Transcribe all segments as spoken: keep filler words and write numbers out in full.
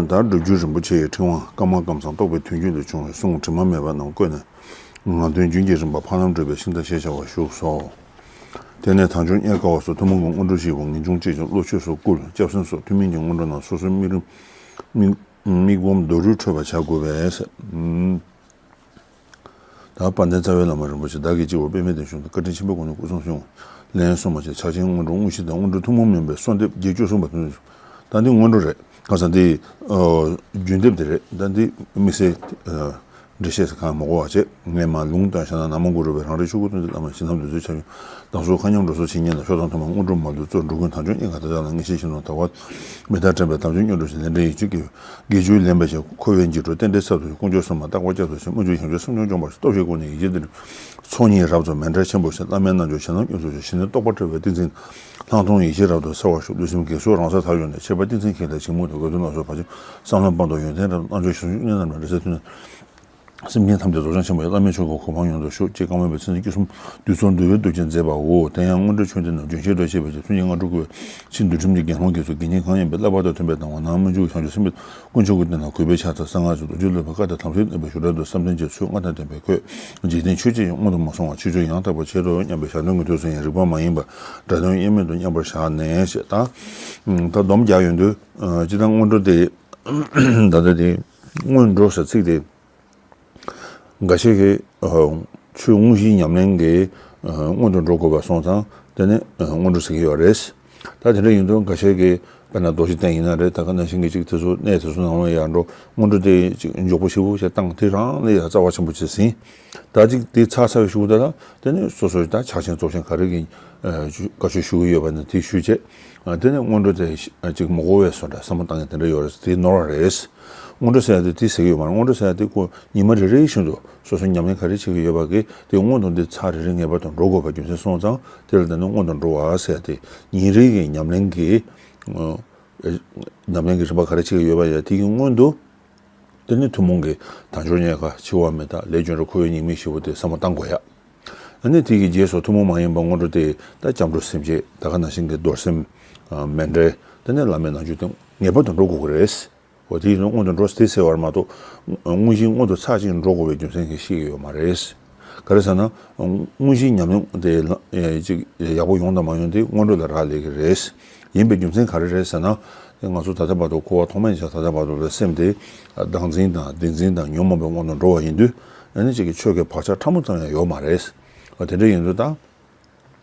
ད་སྒྲུབ་བརྒྱུད་རིན་པོ་ཆེ་ཡི་ཕྲེང་བ་ཀརྨ་ཀཾ་ཚང་རྟོགས་པའི་དོན་རྒྱུད་ལས་བྱུང་བའི་གསུང་དྲི་མ་མེད་པ་རྣམས་བཀོད་ནས། ངག་འདོན་རྒྱུན་གྱི་རིམ་པ་འཕགས་ལམ་བགྲོད་པའི་ཤིང་རྟ་ཞེས་བྱ་བ་བཞུགས་སོ། དེ་ནས་དལ་འབྱོར་རྙེད་དཀའ་བ་སོགས་ཐུན་མོང་གི་སྔོན་འགྲོ་བཞི་པོ་ངེས་འབྱུང་བཅས་ཀྱང་བློ་ཆོས་སུ་བསྐུལ། སྐྱབས་སེམས་སོགས་ཐུན་མིན་གྱི་སྔོན་འགྲོ་རྣམས་སོ་སོའི་དམིགས་རིམ་དམིགས་དམིགས་བུམ་རྡོ་རུས་འཕྲོད་པར་བྱ་དགོས་པས། ད་དཔལ་ལྡན་རྩ་བའི་བླ་མ་རིན་པོ་ཆེ་བདག་གིས་སྤྱི་བོར་པདྨའི་གདན་བཞུགས་ཏེ། བཀའ་དྲིན་ཆེན་པོའི་སྒོ་ནས་སྐུ་གསུང་ཐུགས་ལན་གསུམ་མ་བྱས། ཕྱག་ཆེན་སྔོན་འགྲོ་དངོས་གཞི་དང་སྔོན་འགྲོ་ཐུན་མོང་མིན་པའི་གསོལ་འདེབས་བརྒྱད་བཅུ་གསུངས་པ་དེ་ཚོ། ད་འདི་སྔོན་འགྲོ་རེད། ཁ་སང་འདི་རྒྱུན་འདེབས་དེ་རེད། ད་འདི་དམིགས་བསལ་འགྲེལ་བཤད་ཟེར་གང་མ་དགོས་པ་བྱས། ངས་མར་ལུང་བསྟན་བྱས་ན། ན་མོ་གུ་རུ་བེ་རང་རིག་ཆོས་སྐུ་སྟོན་མཛད། བླ་མ་ཞིང་ཁམས་འདུལ་མཛད་ཆ་ཡོན་དང་སོགས། མཁའ་མཉམ་འགྲོ་སོགས་ཇི་སྙེད་ན། མཆོག་དང་ཐུན་མོང་དངོས་གྲུབ་མ་ལུས་སྩོལ། འགྲོ་ཀུན་དལ་འབྱོར་རྙེད་དཀའ་དེ་དག་ལ། ངེས་ཤེས་བཞིན་དུ་དལ་བ་མི་འདའ། དྲན་པས་དལ་འབྱོར་སྙོམས་འགྲོ་ཞིང་། ལས་འབྲས་ཡིད་ཆེས་དགེ་བའི་དགེ་སྦྱོར་ལེན་པར་བྱེད། འཁོར་བའི་འཇིགས་སྐྲོད་རྟེན་འབྲེལ་ཚར་དུ་དཀོན་མཆོག་གསུམ་ལ་རྟག་པར་སྐྱབས་སུ་མཆི། དངོས་གྲུབ་བྱང་ཆུབ་སེམས་མྱོང་འབྱོངས་པར་ཤོག། སྟོབས་བཞི་སྒོ་ནས་ཡིད་ཆེས་དེ་ནི། ཚོགས་གཉིས་རབ་ཏུ་མཎྜལ་ཆེན་པོ་བཞེས། བླ་མའི་རྣལ་འབྱོར་ཞེ་སྡང་གཉིས་སོར་ཆུད། ཞི་གནས་རྟོགས་པ་འཕྲོད་པའི་ཏིང་འཛིན་ལྷག་མཐོང་ཡེ་ཤེས་རབ་ཏུ་གསལ་བར་ཤོག། ལུས་སེམས་དགེ་ཚོགས་རང་སར་དག་ཡོང་ནས། ཁྱད་པར་ཏིང་འཛིན་ཁེངས་དང་འཆིང་མུན་དང་དགོས་འདོད་ལ་སོགས་བར་ཆད་བསམ་ལྷག་སྤངས་རྟོགས་ཡོན་ཏན་རབ་རྣལ་འབྱོར་ཞི་གནས་རྣམས་ལ་འབྲེལ་ཚད་མཐུན་ནས། སེམས་ཅན་ཐམས་ཅད་རྫོགས་བྱང་ཆེན་པོ་ཡི། བླ་མའི་ཆོས་སྐུ་གོ་འཕང་ཡོངས་སུ་ཤོག། ཅེས་བསྐང་བའི་ཚེ་ཚད་ཀྱི་གསུམ་བདུད་ཚོགས་འདུལ་བའི་མདོ་རྒྱུད་མཛད་པའོ། དེ་ཡང་སྔོན་འགྲོའི་ཆོས་འདི་རྣམས་རྒྱུན་ཆད་དུ་ཤེས་པའི་ཕྱིར། མཐུན་རྐྱེན་ལྔ་སྒྲུབ་དགོས་པའི་ཕྱིར། འདུལ་ཁྲིམས་ཀྱི་དགེ་སློང་དགེ་ཚུལ་དགེ་བསྙེན་གང་ཡིན་པའི། བསླབ་པ་དང་མཐུན་པའི་དང་བ་ནང་སྨོན་འཇུག་བྱང་ཆུབ་སེམས་དཔའི་དཀོན་མཆོག་གི་རྟེན་ལ་གུས་པས་ཕྱག་འཚལ། གསང་སྔགས་ཀྱི་མདོ་རྒྱུད་བསླབ་པའི་བཀའ་དང་དམ་ཚིག་གནས་པའི་ཞུ་རྟགས་དང་བསམ་གཏན་གྱི་ཚུལ་ལྔ་དང་ལྡན་པས་འཁོད། འཇིག་རྟེན་ཆོས་ཅན་ཡང་སྔོན་དུ་མ་སོང་བར་ཆོས་སྤྱོད་ཡང་དག་པར་བྱེད་དོ་སྙམ་པའི་ཞལ་འདོན་གྱི་དུས་སུ་ཡང་རིག་པ་མ་ཡིན་པ་སྒྲ་དོན་དབྱེར་མེད་དུ་མཉམ་པར་བཞག་ནས་ཞེས་དང་། ད་སྡོམ་རྒྱག་ཡོང་དུས། སྤྱིར་བཏང་སྔོན་འགྲོ་དེ། ད་ལྟ་དེ་སྔོན་འགྲོ་ཟེར་ཚིག་དེ། འགའ་ཤས་ཀྱིས་ཆོས་དངོས་གཞིའི་ཉམས་ལེན་གྱི་སྔོན་དུ་འགྲོ་དགོས་པ་སོང་ཙང་དེ་ནི་སྔོན་འགྲོ་ཟེར་གྱི་ཡོད་རེད། ད་དེ་འདྲ་ཡིན་དུས་འགའ་ཤས་ཀྱིས་དཔེར་ན་རྡོ་རྗེ་གདན་ཡིན་ན་རེད། ད་ག་ནང་བཞིན་གྱི་ཅིག་དེ་ཚོ་གནས་དེ་ཚོ་ནང་ལ་ཡར་འགྲོ། སྔོན་འགྲོ་དེ་ཅིག་མགྱོགས་པོ་ཞེ་པོ་ཞིག་བཏང་དེ་རང་ལ་ཡང་རྩ་བ་ཆེན་པོ་ཅིག་ཟིན། ད་ཅིག་དེ་ཚར་ཚར་བའི་གཞུག་དེ་ལ་དེ་ནི་སོ་སོའི་ད་ཕྱག་ཆེན་ཚོགས་ཆེན་ག་རེ་གི་བཀའ་ཆོས་ཞུ་གི་ཡོད་པ་ནི་དེ་ཞུས་བྱས། དེ་ནི་སྔོན་འགྲོ་དེ་ཅིག་མ་གོ་བས་སོ་འདྲ་བསམ་བློ་བཏང་ཡ་དེ་འདྲ་ཡོད་རེད། དེ་ནོར་བ་རེད། སྔོན་འགྲོ་ཟེར་ཡ་དེ་དེ་ཟེར་གྱི་ཡོད་མ་རེད། སྔོན་འགྲོ་ཟེར་ཡ་དེ་ཁོ་ཉི་མ་རེ་རེ་བཞིན་དུ་སོ་སོ་ཉམས་ལེན་ག་རེ་བྱེད་ཀྱི་ཡོད་པ་གི་དེ་སྔོན་དུ་འདི་ཚར་རེ་རེ་ངེས་པར་དུ་འགྲོ་དགོས་པ་རྒྱུ་མཚན་སོང་ཙང་དེ་ལ་དེ་ནི་སྔོན་དུ་འགྲོ་བ་ཟེར་ཡ་དེ་ཉིན་རེ་གི་ཉམས་ལེན་གི་ཉམས་ལེན་གི་རིམ་པ་ག་རེ་བྱེད་ཀྱི་ཡོད་པ་ཡ་དེ་གི་སྔོན་དུ། དེ་ནི་ཐུན་མོང་གི་དལ་འབྱོར་རྙེད་དཀའ་འཆི་བ་མི་རྟག་ལས་རྒྱུ་འབྲས་འཁོར་བའི་ཉེས་དམིགས་ཞེ་པོ་དེ་བསམ་བློ་བཏང་དགོས་ཡ། ཨ་ནི་དེ་གི་རྗེས་སུ་ཐུན་མོང་མ་ཡིན་པ་སྔོན་འགྲོ་དེ་ད་སྐྱབས་འགྲོ་སེམས་བསྐྱེད་ད་ག་ནང་བཞིན་གྱི་རྡོར་སེམས། མཎྜལ། དེ་ནས་བླ་མའི་རྣལ་འབྱོར་དེ་ངེས་པར་དུ་འགྲོ་དགོས་ཀྱི་རེད། འོ་དེ་ཡིན་ན་སྔོན་དུ་འགྲོ་དེ་ཟེར་བ་མ་གཏོགས་དངོས་གཞི་སྔོན་དུ་ཚར་གཅིག་འགྲོ་དགོས་པའི་རྒྱུ་མཚན་གྱིས་ཤེས་ཀྱི་ཡོད་མ་རེད། ག་རེ་ཟེར་ན། དངོས་གཞིའི་ཉམས་མྱོང་དེ་ལ་ཅིག་ཡག་པོ་ཡོང་དང་མ་ཡོང་དེ་སྔོན་འགྲོ་ལ་རག་ལས་ཀྱི་རེད། ཡིན་པའི་རྒྱུ་མཚན་ག་རེ་རེད་ཟེར་ན། དེ་ང་ཚོ་ད་ལྟ་བར་དུ་འཁོར་བ་ཐོག་མེད་ནས་ད་ལྟ་བར་དུ་ལ་སེམས་དེ་བདག་འཛིན་དང་བདེན་འཛིན་དང་ཉོན་མོངས་པའི་དབང་དུ་འགྲོ་བ་ཡིན་དུས་ཨ་ནི་ཅིག་གི་ཆོས་ཀྱི་བག་ཆགས་ཕྲ་མོ་ཙམ་ཡང་ཡོད་མ་རེད། དེ་འདྲ་ཡིན་དུས་ད།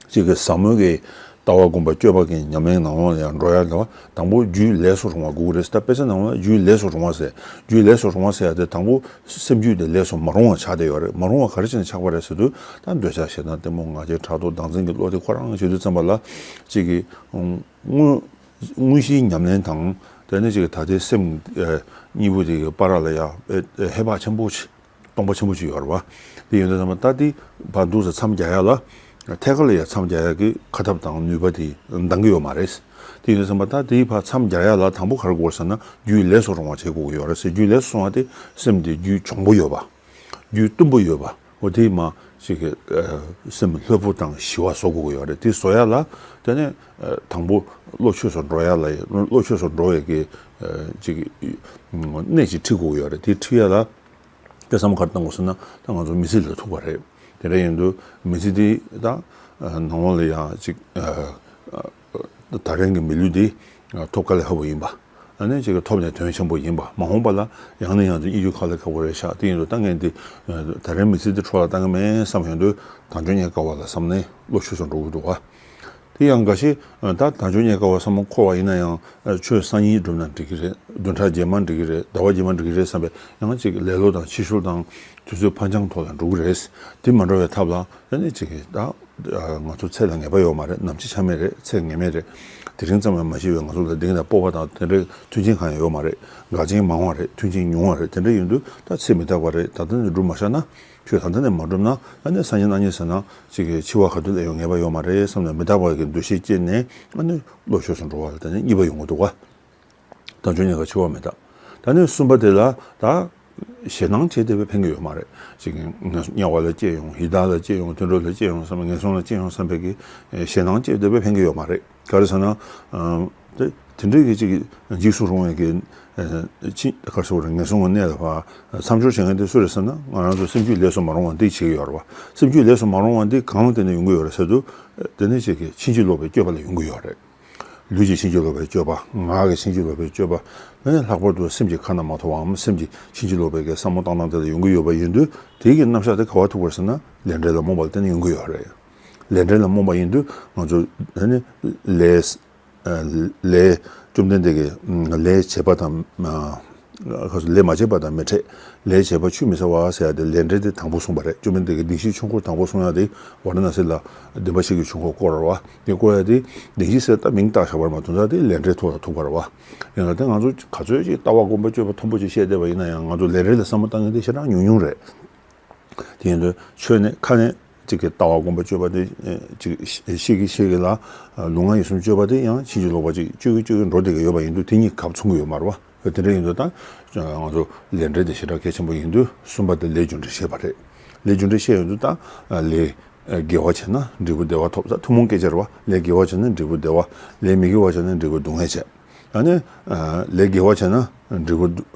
གཅིག་གི་ཟབ་མོ་གི་ལྟ་བ་སྒོམ་པ་སྤྱོད་པ་གི་ཉམས་ལེན་ནང་ལ་ཡང་འགྲོ་ཡ་ལ་དང་པོ་རྒྱུད་ལས་སུ་རུང་བ་དགོས་ཀྱི་རེད། ད་དཔེ་ཆ་ནང་ལ་རྒྱུད་ལས་སུ་རུང་བ་ཟེར། རྒྱུད་ལས་སུ་རུང་བ་ཟེར་ཡ་དེ་དང་པོ་སེམས་རྒྱུད་དེ་ལས་སུ་མ་རུང་བ་ཆགས་བསྡད་ཡོད་རེད། མ་རུང་བ་ག་རེ་བྱས་ནས་ཆགས་པ་རེད་ཟེར་དུས་ད་འདོད་ཆགས་ཞེ་སྡང་གཏི་མུག་ང་རྒྱལ་ཕྲག་དོག་བདག་འཛིན་གྱི་བློ་དེ་ཁོ་རང་བྱེད་དུས་ཙམ་པ་ལ་གཅིག་གི་དངོས་དངོས་གཞིའི་ཉམས་ལེན་དང་དེ་ནས་གཅིག་གི་ད་ལྟའི་སེམས་གཉིས་པོ་དེ་གི་བར་ལ་ཡ་ཧེ་བག་ཆེན་པོ་ཆེ། སྟོང་པ་ཆེན་པོ་ཅིག་ཡོད་རེད་བ། དེ་ཡིན་དུས་ཙམ་པ་ད་དེ་བར་འདུག་ཟེར་མཚམས་རྒྱག་ཡ་ལ། ཐད་ཀར་ལ་ཡ་མཚམས་རྒྱག་ཡ་གི་ཁ་ཐབས་དང་ནུས་པ་དེ་འདང་གི་ཡོད་མ་རེད། དེ་ཡིན་དུས་ཙམ་པ་ད་དེའི་བར་མཚམས་རྒྱག་ཡ་ལ་དང་པོ་ག་རེ་དགོས་ཟེར་ན་རྒྱུད་ལས་སུ་རུང་བ་བྱེད་དགོས་ཀྱི་ཡོད་རེད་ཟེར། རྒྱུད་ལས་སུ་སོང་བ་དེ་སེམས་དེ་རྒྱུད་གྱོང་པོ་ཡོད་པ། རྒྱུད་གཏུམ་པོ་ཡོད་པ། འོ་དེ་མ་ཞིག་གི་སེམས་ལྷོད་པོ་དང་ཞི་བ་བཟོ་དགོས་ཀྱི་ཡོད་རེད། དེ་བཟོ་ཡ་ལ་དེ་ནས་དང་པོ་བློ་ཆོས་སུ་འགྲོ་ཡ་ལ་བློ་ཆོས་སུ་འགྲོ་བའི་གི་ཅིག་གནད་ཅིག་ཁྲིད་དགོས་ཀྱི་ཡོད་རེད། དེ་ཁྲིད་ཡ་ལ། དེ་བསམ་བློ་ག་རེ་བཏང་དགོས་ཟེར་ན་ད་ང་ཚོ་མི་ཚེ་ལ་ཐུག་པ་རེད། དེ་འདྲ་ཡིན་དུས་མི་ཚེ་འདི་ད་ནང་ལོགས་ལ་ཡང་ཅིག་ད་རིང་གི་མི་ལུས་འདི་ཐོབ་དཀའ་ལས་ཁག་པོ་ཡིན་པ། ཨ་ནི་ཅིག་ཐོབ་ནས་དོན་ཆེན་པོ་ཡིན་པ། མ་འོངས་པ་ལ་ཡང་ནས་ཡང་དུ་དབྱེ་རྒྱུ་དཀའ་ལས་ཁག་པོ་རེད་ཤག་དེ་ཡིན་དུས་ད་ངས་འདི་ད་རིང་མི་ཚེ་འདི་འཕྲོ་བརླག་བཏང་གི་མེད་བསམ་ཡོང་དུས་དལ་འབྱོར་རྙེད་དཀའ་བ་ལ་བསམ་ནས་བློ་ཆོས་སུ་འགྲོ་གི་འདུག་བ། དེ་ཡང་འགའ་ཤས་ད་དལ་འབྱོར་རྙེད་དཀའ་བ་བསམ་བློ་འཁོར་བ་ཡིན་ན་ཡང་ཆོས་སང་ཉིན་སྒྲུབ་ན་འགྲིག་གི་རེད། བདུན་ཕྲག་རྗེས་མ་འགྲིག་གི་རེད། ཟླ་བ་རྗེས་མ་འགྲིག་གི་རེད་བསམ་པའི་ཡང་ཅིག་ལེ་ལོ་དང་ཕྱི་བཤོལ་དང་དུས་ཚོད་ཕར་འགྱངས་ཐོག་ལ་འགྲོ་གི་རེད། དེ་མ་འགྲོ་བའི་ཐབས་ལ་ཡང་ནི་ཅིག་ད་ང་ཚོ་ཚེ་ལ་ངེས་པ་ཡོད་མ་རེད། ནམ་འཆི་ཆ་མེད་རེད། ཚེ་ངེས་མེད་རེད། དེ་རིང་ཙམ་ཡང་མ་ཤི་བའི་ང་ཚོ་ལ་གདེང་དང་སྤོབས་པ་དང་དེ་འདྲའི་མཐུན་རྐྱེན་གང་ཡང་ཡོད་མ་རེད། འགལ་རྐྱེན་མང་བ་རེད། མཐུན་རྐྱེན་ཉུང་བ་རེད། དེ་འདྲ་ཡིན་དུས་ད་ཚེ་མི་རྟག་པ་རེད། ད་ལྟ་ནས་སྒྲུབ་མ་བཞག་ན། ཆོས་ད་ལྟ་ནས་མ་བསྒྲུབས་ན་ཨ་ནི་སང་ཉིན་གནངས་ཉིན་ཟེར་ན་ཅིག་གི་འཆི་བ་ག་དུས་སླེབས་ཡོང་ངེས་པ་ཡོད་མ་རེད་བསམ་ནས་མི་རྟག་པ་གི་འདུ་ཤེས་སྐྱེས་ནས་ཨ་ནི་བློ་ཆོས་སུ་འགྲོ་བ་ལ་ད་ནི་གཉིས་པ་ཡོང་གི་འདུག་ག་དལ་འབྱོར་རྙེད་དཀའ་འཆི་བ་མི་རྟག་ད་ནི་གསུམ་པ་དེ་ལ་ད་ཞེད་སྣང་བྱས་བསྡད་པས་ཕན་གྱི་ཡོད་མ་རེད། ཅིག་གི་དམྱལ་བ་ལ་སྐྱེས་ཡོང་། ཡི་དྭགས་ལ་སྐྱེས་ཡོང་། དུད་འགྲོ་ལ་སྐྱེས་ཡོང་བསམ་པའི་ངན་སོང་ལ་སྐྱེས་ཡོང་བསམ་པའི་གི་ཞེད་སྣང་བྱས་བསྡད་པས་ཕན་གྱི་ཡོད་མ་རེད། ག་རེ་ཟེར་ན། དེ་ དེ་འདྲའི་གི་ཅིག་འཇིགས་སུ་རུང་བའི་གི་ཕྱིན་ག་རེ་ཟེར་དགོས་རེད། ངན་སོང་གི་གནས་ལ་ཕར་མཚམས་སྦྱོར་བྱེད་མཁན་དེ་སུ་རེད་ཟེར་ན། ང་རང་ཚོ་སེམས་རྒྱུད་ལས་སུ་མ་རུང་བ་འདི་བྱེད་ཀྱི་ཡོད་རེད་བ། སེམས་རྒྱུད་ལས་སུ་མ་རུང་བ་འདི་གང་ལ་བརྟེན་ནས་ཡོང་གི་ཡོད་རེད་ཟེར་དུས། དེ་ནི་ཅིག་གི་ཕྱིན་ཅི་ལོག་པའི་སྤྱོད་པ་ལ་ཡོང་གི་ཡོད་རེད། ལུས་ཀྱི་ཕྱིན་ཅི་ལོག་པའི་སྤྱོད་པ། ངག་གི་ཕྱིན་ཅི་ལོག་པའི་སྤྱོད་པ། ཨ་ནི་ལྷག་པར་དུ་སེམས་ཀྱི་ཁ་ན་མ་ཐོ་བའམ་སེམས་ཀྱི་ཕྱིན་ཅི་ལོག་པའི་གི་བསམ་བློ་བཏང་སྟངས་དེ་ལ་ཡོང་གི་ཡོད་པ་ཡིན་དུས། དེའི་གི་རྣམ་གཞག་དེ་ག་པར་ཐུག་པ་རེད་ཟེར་ན། ལས་འབྲས་ལ་རྨོངས་པ་ལ་བརྟེན་ནས་ཡོང་གི་ཡོད་རེད། ལས་འབྲས་ལ་རྨོངས་པ་ཡིན་དུས་ང་ཚོ་ཨ་ནི་ལས། ཨ་ལས། བཅོམ་ལྡན་འདས་ཀྱིས་ཨ་ལས་བྱས་པ་དང་། ཨ་ལས་མ་བྱས་པ་དང་མི་འཕྲད། ལས་བྱས་པ་ཆུད་མི་ཟ་བ་ཟེར་ཡ་དེ་ལས་འབྲས་དེ་དང་པོ་གསུངས་པ་རེད། བཅོམ་ལྡན་འདས་ཀྱིས་བདེན་བཞིའི་ཆོས་འཁོར་དང་པོ་གསུང་ཡ་དེ་ཝཱ་ར་ཎ་སི་ལ་བདེན་པ་བཞི་གི་ཆོས་འཁོར་བསྐོར་བ་རེད་བ། དེ་བསྐོར་ཡ་དེ་བདེན་བཞི་ཟེར་ད་མིང་བཏགས་བཞག་པ་རེད་མ་གཏོགས། ད་དེ་ལས་འབྲས་ཐོག་ལ་ཐུག་པ་རེད་བ། ཡིན་ན་དེ་ང་ཚོ་ག་ཚོད་ཅིག་ལྟ་བ་སྒོམ་པ་སྤྱོད་པ་མཐོན་པོ་ཅིག་བཤད་བསྡད་པ་ཡིན་ན་ཡང་། ང་ཚོ་ལས་འབྲས་ལ་བསམ་བློ་བཏང་མཁན་དེ་ཞེ་དྲག་ཉུང་ཉུང་རེད། དེ་ཡིན་དུས་ཆོས་ནི་ཁ་ནས་ཅིག་གི་ལྟ་བ་སྒོམ་པ་སྤྱོད་པ་དེ་ཅིག་ཤེས་ཀྱི་ཤེས་ཀྱི་ལ། ལུས་ངག་ཡིད་གསུམ་སྤྱོད་པ་དེ་ཡང་ཕྱིན་ཅི་ལོག་པ་ཅིག་སྤྱོད་ཀྱི་སྤྱོད་ཀྱི་འགྲོ་བསྡད་ཀྱི་ཡོད་པ་ཡིན་དུས། དེ་གཉིས་གབ་མཚུངས་ཀྱི་ཡོད་མ་རེད་བ། དེ་འདྲ་ཡིན་དུས་ད་ང་ཚོ་ལས་འབྲས་དེ་ཞེ་དྲག་གལ་ཆེན་པོ་ཡིན་དུས། གསུམ་པ་དེ་ལས་རྒྱུ་འབྲས་བཤད་པ་རེད། ལས་རྒྱུ་འབྲས་བཤད་ཡོང་དུས་ད་ལས་དགེ་བ་བྱས་ན་འབྲས་བུ་བདེ་བ་ཐོབ། ད་ཐུན་མོང་སྐད་ཆ་རེད་བ། ལས་དགེ་བ་བྱས་ན་འབྲས་བུ་བདེ་བ། ལས་མི་དགེ་བ་བྱས་ན་འབྲས་བུ་སྡུག་བསྔལ་བྱས། ཨ་ནི། ལས་དགེ་བ་བྱས་ན་འབྲས་བུ་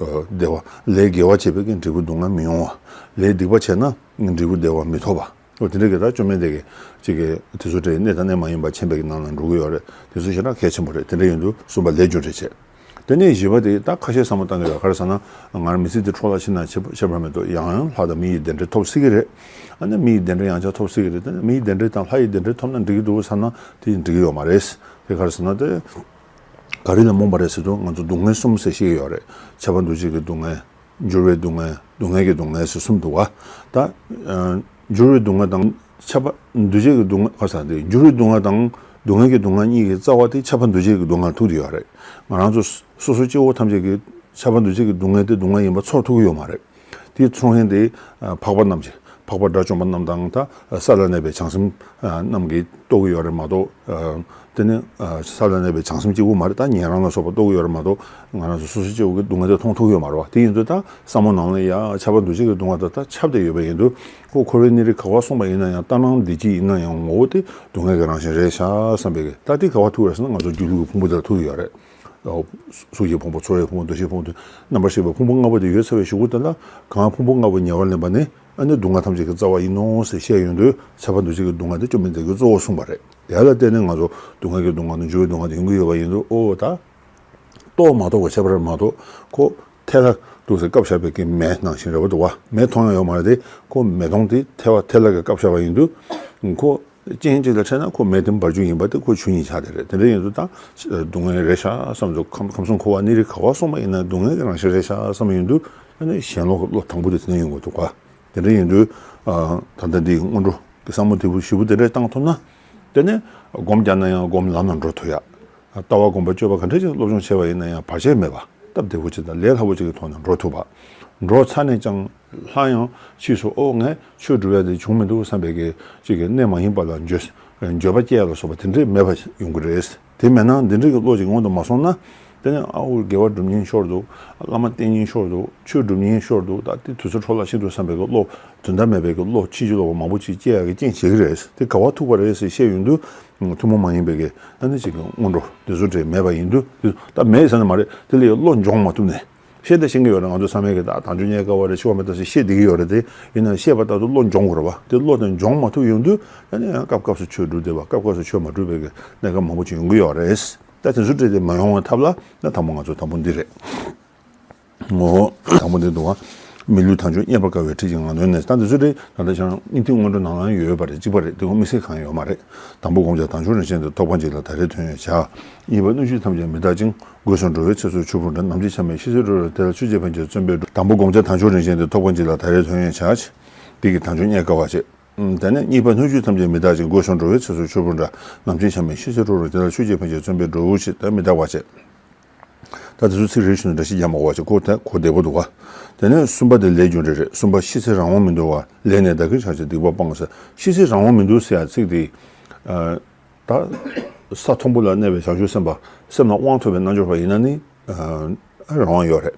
བདེ་བ། ལས་དགེ་བ་བྱས་པའི་གི་འབྲས་བུ་སྡུག་བསྔལ་མི་ཡོང་བ། ལས་སྡིག་པ་བྱས་ན་འབྲས་བུ་བདེ་བ་མི་ཐོབ་པ། འོ་དེ་འདྲ་གི་ད་བཅོམ་ལྡན་འདས་ཀྱི་ཅིག་གི་དེ་ཚོ་འདྲའི་གནས་དང་གནས་མ་ཡིན་པ་མཁྱེན་པའི་གི་ནང་ལ་འགྲོ་གི་ཡོད་རེད། དེ་ཚོ་ཞེ་དྲག་གལ་ཆེན་པོ་རེད། དེ་འདྲ་ཡིན་དུས་གསུམ་པ་ལས་རྒྱུ་འབྲས་བྱས། དེ་ནས་བཞི་པ་དེ་ད་ཁ་ཤས་བསམ་བློ་བཏང་གི་ཡོད། ག་རེ་ཟེར་ན། ང་རང་མི་ཚེ་འདི་འཕྲོ་བརླག་ཕྱིན་ན་ཁྱད་པར་མེད་དོ། ཡང་ཡང་ལྷ་དང་མི་ཡི་བདེ་འབྲས་ཐོབ་སྲིད་ཀྱི་རེད། ཨ་ནི་མི་ཡི་བདེ་འབྲས་ཡང་བསྐྱར་ཐོབ་སྲིད་ཀྱི་རེད། དེ་ནས་མི་ཡི་བདེ་འབྲས་དང་ལྷ་ཡི་བདེ་འབྲས་ཐོབ་ན་འགྲིག་གི་འདུག་བསམ་ན་དེ་འགྲིག་གི་ཡོད་མ་རེད། དེ་ག་རེ་ཟེར་ན་དེ། ག་རེ་ལ་རྨོངས་པ་རེད་ཟེར་དུས། ང་ཚོ་སྡུག་བསྔལ་གསུམ་ཟེར་བཤད་ཀྱི་ཡོད་རེད། ཁྱབ་པ་འདུ་བྱེད་ཀྱི་སྡུག་བསྔལ། འགྱུར་བའི་སྡུག་བསྔལ། སྡུག་བསྔལ་གྱི་སྡུག་བསྔལ་ཟེར་གསུམ་འདུག་བ། ད་ཨ་འགྱུར་བའི་སྡུག་བསྔལ་དང་ཁྱབ་པ་འདུ་བྱེད་ཀྱི་སྡུག་བསྔལ། ག་རེ་ཟེར་དེ། འགྱུར་བའི་སྡུག་བསྔལ་དང་སྡུག་བསྔལ་གྱི་སྡུག་བསྔལ་གཉིས་ཀྱི་རྩ་བ་དེ་ཁྱབ་པ་འདུ་བྱེད་ཀྱི་སྡུག་བསྔལ་ཐུག་བསྡད་ཡོད་རེད། ང་རང་ཚོ་སོ་སོ་སྐྱེ་བོ་ཐམས་ཅད་ཀྱིས་ཁྱབ་པ་འདུ་བྱེད་ཀྱི་སྡུག་བསྔལ་དེ་སྡུག་བསྔལ་ཡིན་པ་ཚོར་ཐུབ་ཀྱི་ཡོད་མ་རེད། དེའི་ཚོར་མཁན་དེ་ཨ་འཕགས་པ་རྣམས་ཀྱིས། འཕགས་པ་དགྲ་བཅོམ་པ་རྣམས་དང་། ད་ས་ལ་གནས་པའི་བྱང་སེམས་ཨ་རྣམས་ཀྱིས་རྟོགས་ཀྱི་ཡོད་རེད་མ་གཏོགས། ཨ་དེ་ནི་ཨ་ས་ལ་གནས་པའི་བྱང་སེམས་གཅིག་པུ་མ་རེད། ད་ཉན་རང་ལ་སོགས་པ་རྟོགས་ཀྱི་ཡོད་རེད་མ་གཏོགས། ང་རང་ཚོ་སོ་སོ་སྐྱེ་བོ་གིས་སྡུག་བསྔལ་དེ་མཐོང་ཐུབ་ཀྱི་ཡོད་མ་རེད་བ། དེ་ཡིན་དུས་ད་བསམ་བློ་ནང་ལ་ཡ་ཁྱབ་པ་འདུ་བྱེད་ཀྱི་སྡུག་བསྔལ་དང་ད་ཁྱབ་བསྡད་ཡོད་པ་ཡིན་དུས། ཁོ་འཁོར་བའི་གནས་རིས་ག་པར་སོང་བ་ཡིན་ན་ཡང་། ལྟར་སྣང་བདེ་སྐྱིད་ཡིན་ན་ཡང་། ངོ་བོ་དེ་སྡུག་བསྔལ་གྱི་རང་བཞིན་རེད་ཤག་བསམ་པའི་གི། ད་དེ་ག་པར་ཐུག་རེད་ཟེར་ན། ང་ཚོ་སྒྱིད་ལུག་གི་ཕུང་པོ་དེ་ལ་ཐུག་ཡོད་རེད། གཟུགས་ཀྱི་ཕུང་པོ། ཚོར་བའི་ཕུང་པོ། འདུ་ཤེས་ཕུང་པོ། རྣམ་པར་ཤེས་པའི་ཕུང་པོ་ལྔ་པོ་དེ་ཡོད་ཚར་བའི་གཞུག་གུ་དེ་ལ། གང་ཕུང་པོ་ལྔ་པོ་ཉེ་བར་ལེན་པ་ནི་ཨ་ནི་སྡུག་བསྔལ་ཐམས་ཅད་ཀྱི་རྩ་བ་ཡིན་ནོ་ཟེར་བཤད་ཡོང་དུས། ཁྱབ་པ་འདུ་བྱེད་ཀྱི་སྡུག་བསྔལ་དེ་བཅོམ་ལྡན་འདས་ཀྱིས་གཙོ་བོ་གསུངས་པ་རེད། དེ་ལ་བརྟེན་ནས་ང་ཚོ་སྡུག་བསྔལ་གྱི་སྡུག་བསྔལ་དང་འགྱུར་བའི་སྡུག་བསྔལ་དེ་ཡོང་གི་ཡོད་པ་ཡིན་དུས། ཨོ་ད། རྟོགས་མ་རྟོགས་པ་ཁྱད་པར་མ་གཏོགས། ཁོ་ཐལ་ལ་འདུག་ཟེར་བཀབ་བཞག་པའི་གི་མེ་ནང་བཞིན་རེད་པ་འདུག་བ། མེ་མཐོང་ཡ་ཡོད་མ་རེད་དེ། ཁོ་མེ་དོང་དེ་ཐལ་བ་ཐལ་ལ་གིས་བཀབ་བཞག་པ་ཡིན་དུས། ཁོ་རྐྱེན་གཅིག་ལ་འཕྲད་ན་ཁོ་མེ་དེ་འབར་རྒྱུ་ཡིན་པ་དེ་ཁོ་ཆོས་ཉིད་ཆགས་བསྡད་རེད། དེ་འདྲ་ཡིན་དུས་ད་སྡུག་བསྔལ་རེད་ཤག་བསམ་དུས། ཁམས་ཁམས་གསུམ་འཁོར་བ་གནས་རིས་ག་པར་སོང་བ་ཡིན་ན་སྡུག་བསྔལ་གྱི་རང་བཞིན་རེད་ཤག་བསམ་ཡོང་དུས། ཨ་ནི་ཞེན་ལོག་གི་བློ་དང་པོ་དེ་དེ་ནས་ཡོང་གི་འདུག་ག། དེ་འདྲ་ཡིན་དུས། ཨ་ད་ལྟ་འདི་སྔོན་འགྲོ་གི་བསམ་བློ་དེ་བུ་ཞིབ་པོ་དེ་འདྲ་བཏང་ཐུབ་ན། དེ་ནས་སྒོམ་རྒྱག་ན་ཡང་སྒོམ་ལམ་ལ་འགྲོ་ཐུབ་ཡ། ལྟ་བ་སྒོམ་པ་སྤྱོད་པ་ག་འདྲ་ཅིག་སློབ་སྦྱོང་བྱས་པ་ཡིན་ན་ཡང་བར་ཆད་མེད་པ། སྟབས་བདེ་པོ་ཅིག་དང་ལས་སླ་པོ་ཅིག་གི་ཐོག་ནས་འགྲོ་ཐུབ་པ། འགྲོ་ཚར་ནས་ཀྱང་སླར་ཡང་ཕྱིས་སུ་ཨོ་ངས་ཆོས་སྒྲུབ་ཡ་དེ་བྱུང་མི་འདུག་བསམ་པའི་གི་ཅིག་གི་གནས་མ་ཡིན་པ་ལ་འགྱོད་འགྱོད་པ་སྐྱེ་ཡ་ལ་སོགས་པ་དེ་འདྲས་མེད་པ་ཡོང་གི་རེད། དེ་མེད་ན་འདི་འདྲས་ཀྱི་བློ་ཅིག་སྔོན་དུ་མ་སོང་ན། དེ་ནས་ཨ་འུ་དགེ་བ་སྒྲུབ་ཉེན་ཤོར་འདུག། བླ་མ་བསྟེན་ཉེན་ཤོར་འདུག། ཆོས་སྒྲུབ་ཉེན་ཤོར་འདུག། ད་དེ་དུས་ཚོད་འཕྲོ་བརླག་ཕྱིན་འདུག་བསམ་པའི་གི་བློ། དོན་དག་མེད་པའི་གི་བློ་ཕྱིན་ཅི་ལོག་པ་མང་པོ་ཅིག་སྐྱེ་ཡ་གི་རྐྱེན་བྱེད་ཀྱི་རེད། དེ་ག་པར་ཐུག་པ་རེད་ཟེར་བཤད་ཡོང་དུས། ཐུན་མོང་མ་ཡིན་པའི་གི་ཨ་ནི་ཅིག་གི་སྔོན་འགྲོ་དེ་ཚོ་འདྲས་མེད་པ་ཡིན་དུས། ད་མེད་ཟེར་ན་མ་རེད། དེ་ལ་ཡང་བློ་འབྱོངས་མ་ཐུབ་ནས། ཤེས་དང་ཤེས་ཀྱི་ཡོད་རེད། ང་ཚོ་ཚང་མས་གི་ད་དལ་འབྱོར་རྙེད་དཀའ་བ་རེད། འཆི་བ་མི་རྟག་ཟེར་ཤེས་བསྡད་ཀྱི་ཡོད་རེད་དེ། ཡིན་ནའང་ཤེས་པ་ལྟར་དུ་བློ་འབྱོངས་དགོས་རེད་བ། དེ་བློ་དེ་འབྱོངས་མ་ཐུབ་ཡོང་དུས། ཨ་ནི་ཡང་སྐབས་སྐབས་སུ་ཆོས་སྒྲུབ་བསྡད་པ། སྐབས་སྐབས་སུ་ཆོས་མ་སྒྲུབ་པའི་གི་གནས་སྐབས་མང་པོ་ཅིག་ཡོང་གི་ཡོད་རེད། ད་དེ་ཚོ་འདྲས་དེ་མ་ཡོང་བའི་ཐབས་ལ་ད་དང་པོ་ང་ཚོ་དང་པོ་འདི་རེད། ངོ་། དང་པོ་འདི་འདུག་བ། མི་ལུས་དལ་འབྱོར་རྙེད་པར་དཀའ་བའི་ཁྲིད་ཀྱི་ངང་ཚུལ་ནས། ད་འདི་ཚོ་རེད། ད་ལྟ་ཁྱེད་རང་སྙིང་ཐིག་སྔོན་འགྲོ་ནང་ལ་ཡོད་པ་རེད། གཅིག་པ་རེད། དེ་ཁོ་དམིགས་བསལ་གང་ཡོད་མ་རེད། དང་པོ་བསྒོམ་བྱ་དལ་འབྱོར་རིན་ཆེན་དེ། ཐོབ་པ་གཅིག་ལ་ད་རེས་ཐོན་ཡོད་བྱ། གཉིས་པ་སྣོད་བཅུད་ཐམས་ཅད་མི་རྟག་ཅིང་། སྒོས་སུ་འགྲོ་བའི་ཚེ་སྲོག་ཕྱུར་བུར་འདྲ། ནམ་འཆི་ཆ་མེད་ཤི་གསོན་འགྲོ་རུང་། དེ་ལ་ཆོས་ཀྱི་ཕན་ཕྱིར་བརྩོན་པས་འགྲུབ། དང་པོ་བསྒོམ་བྱ་དལ་འབྱོར་རིན་ཆེན་དེ། ཐོབ་པ་གཅིག་ལ་ད་རེས་ཐོན་ཡོད་བྱ། དེ་གི་དལ་འབྱོར་རྙེད་དཀའ་བ་བྱེད། དེ་ནས་གཉིས་པ་སྣོད་བཅུད་ཐམས་ཅད་མི་རྟག་ཅིང་། སྒོས་སུ་འགྲོ་བའི་ཚེ་སྲོག་ཕྱུར་བུར་འདྲ། ནམ་འཆི་ཆ་མེད་ཤི་གསོན་འགྲོ་རུང་། དེ་ལ་ཆོས་ཀྱི་ཕན་ཕྱིར་བརྩོན་པས་འགྲུབ་བྱེད། དེ་མི་རྟག་པ་བྱེད། ད་དེ་ཚོ་ཚིག་རེ་བཞིན་དུ་འགྲེལ་བཤད་རྒྱག་མ་དགོས་པ་བྱས། གོ་དེ་གོ་བདེ་པོ་འདུག་ག། དེ་ནས་གསུམ་པ་དེ་ལས་རྒྱུ་འབྲས་རེད། གསུམ་པ་ཤི་ཚེ་རང་དབང་མི་འདུག་པ། ལས་ནི་བདག་གིར་བྱ་ཕྱིར་སྡིག་པ་སྤང་ཟེར། ཤི་ཚེ་རང་དབང་མི་འདུག་ཟེར་ཡ་ཚིག་དེ། ཨ་ད་ས་མཐོན་པོ་ལ་གནས་པའི་བྱང་ཆུབ་སེམས་དཔའ། སེམས་ལ་དབང་ཐོབ་པའི་རྣལ་འབྱོར་པ་ཡིན་ན་ནི། ཨ་རང་དབང་ཡོད་རེད།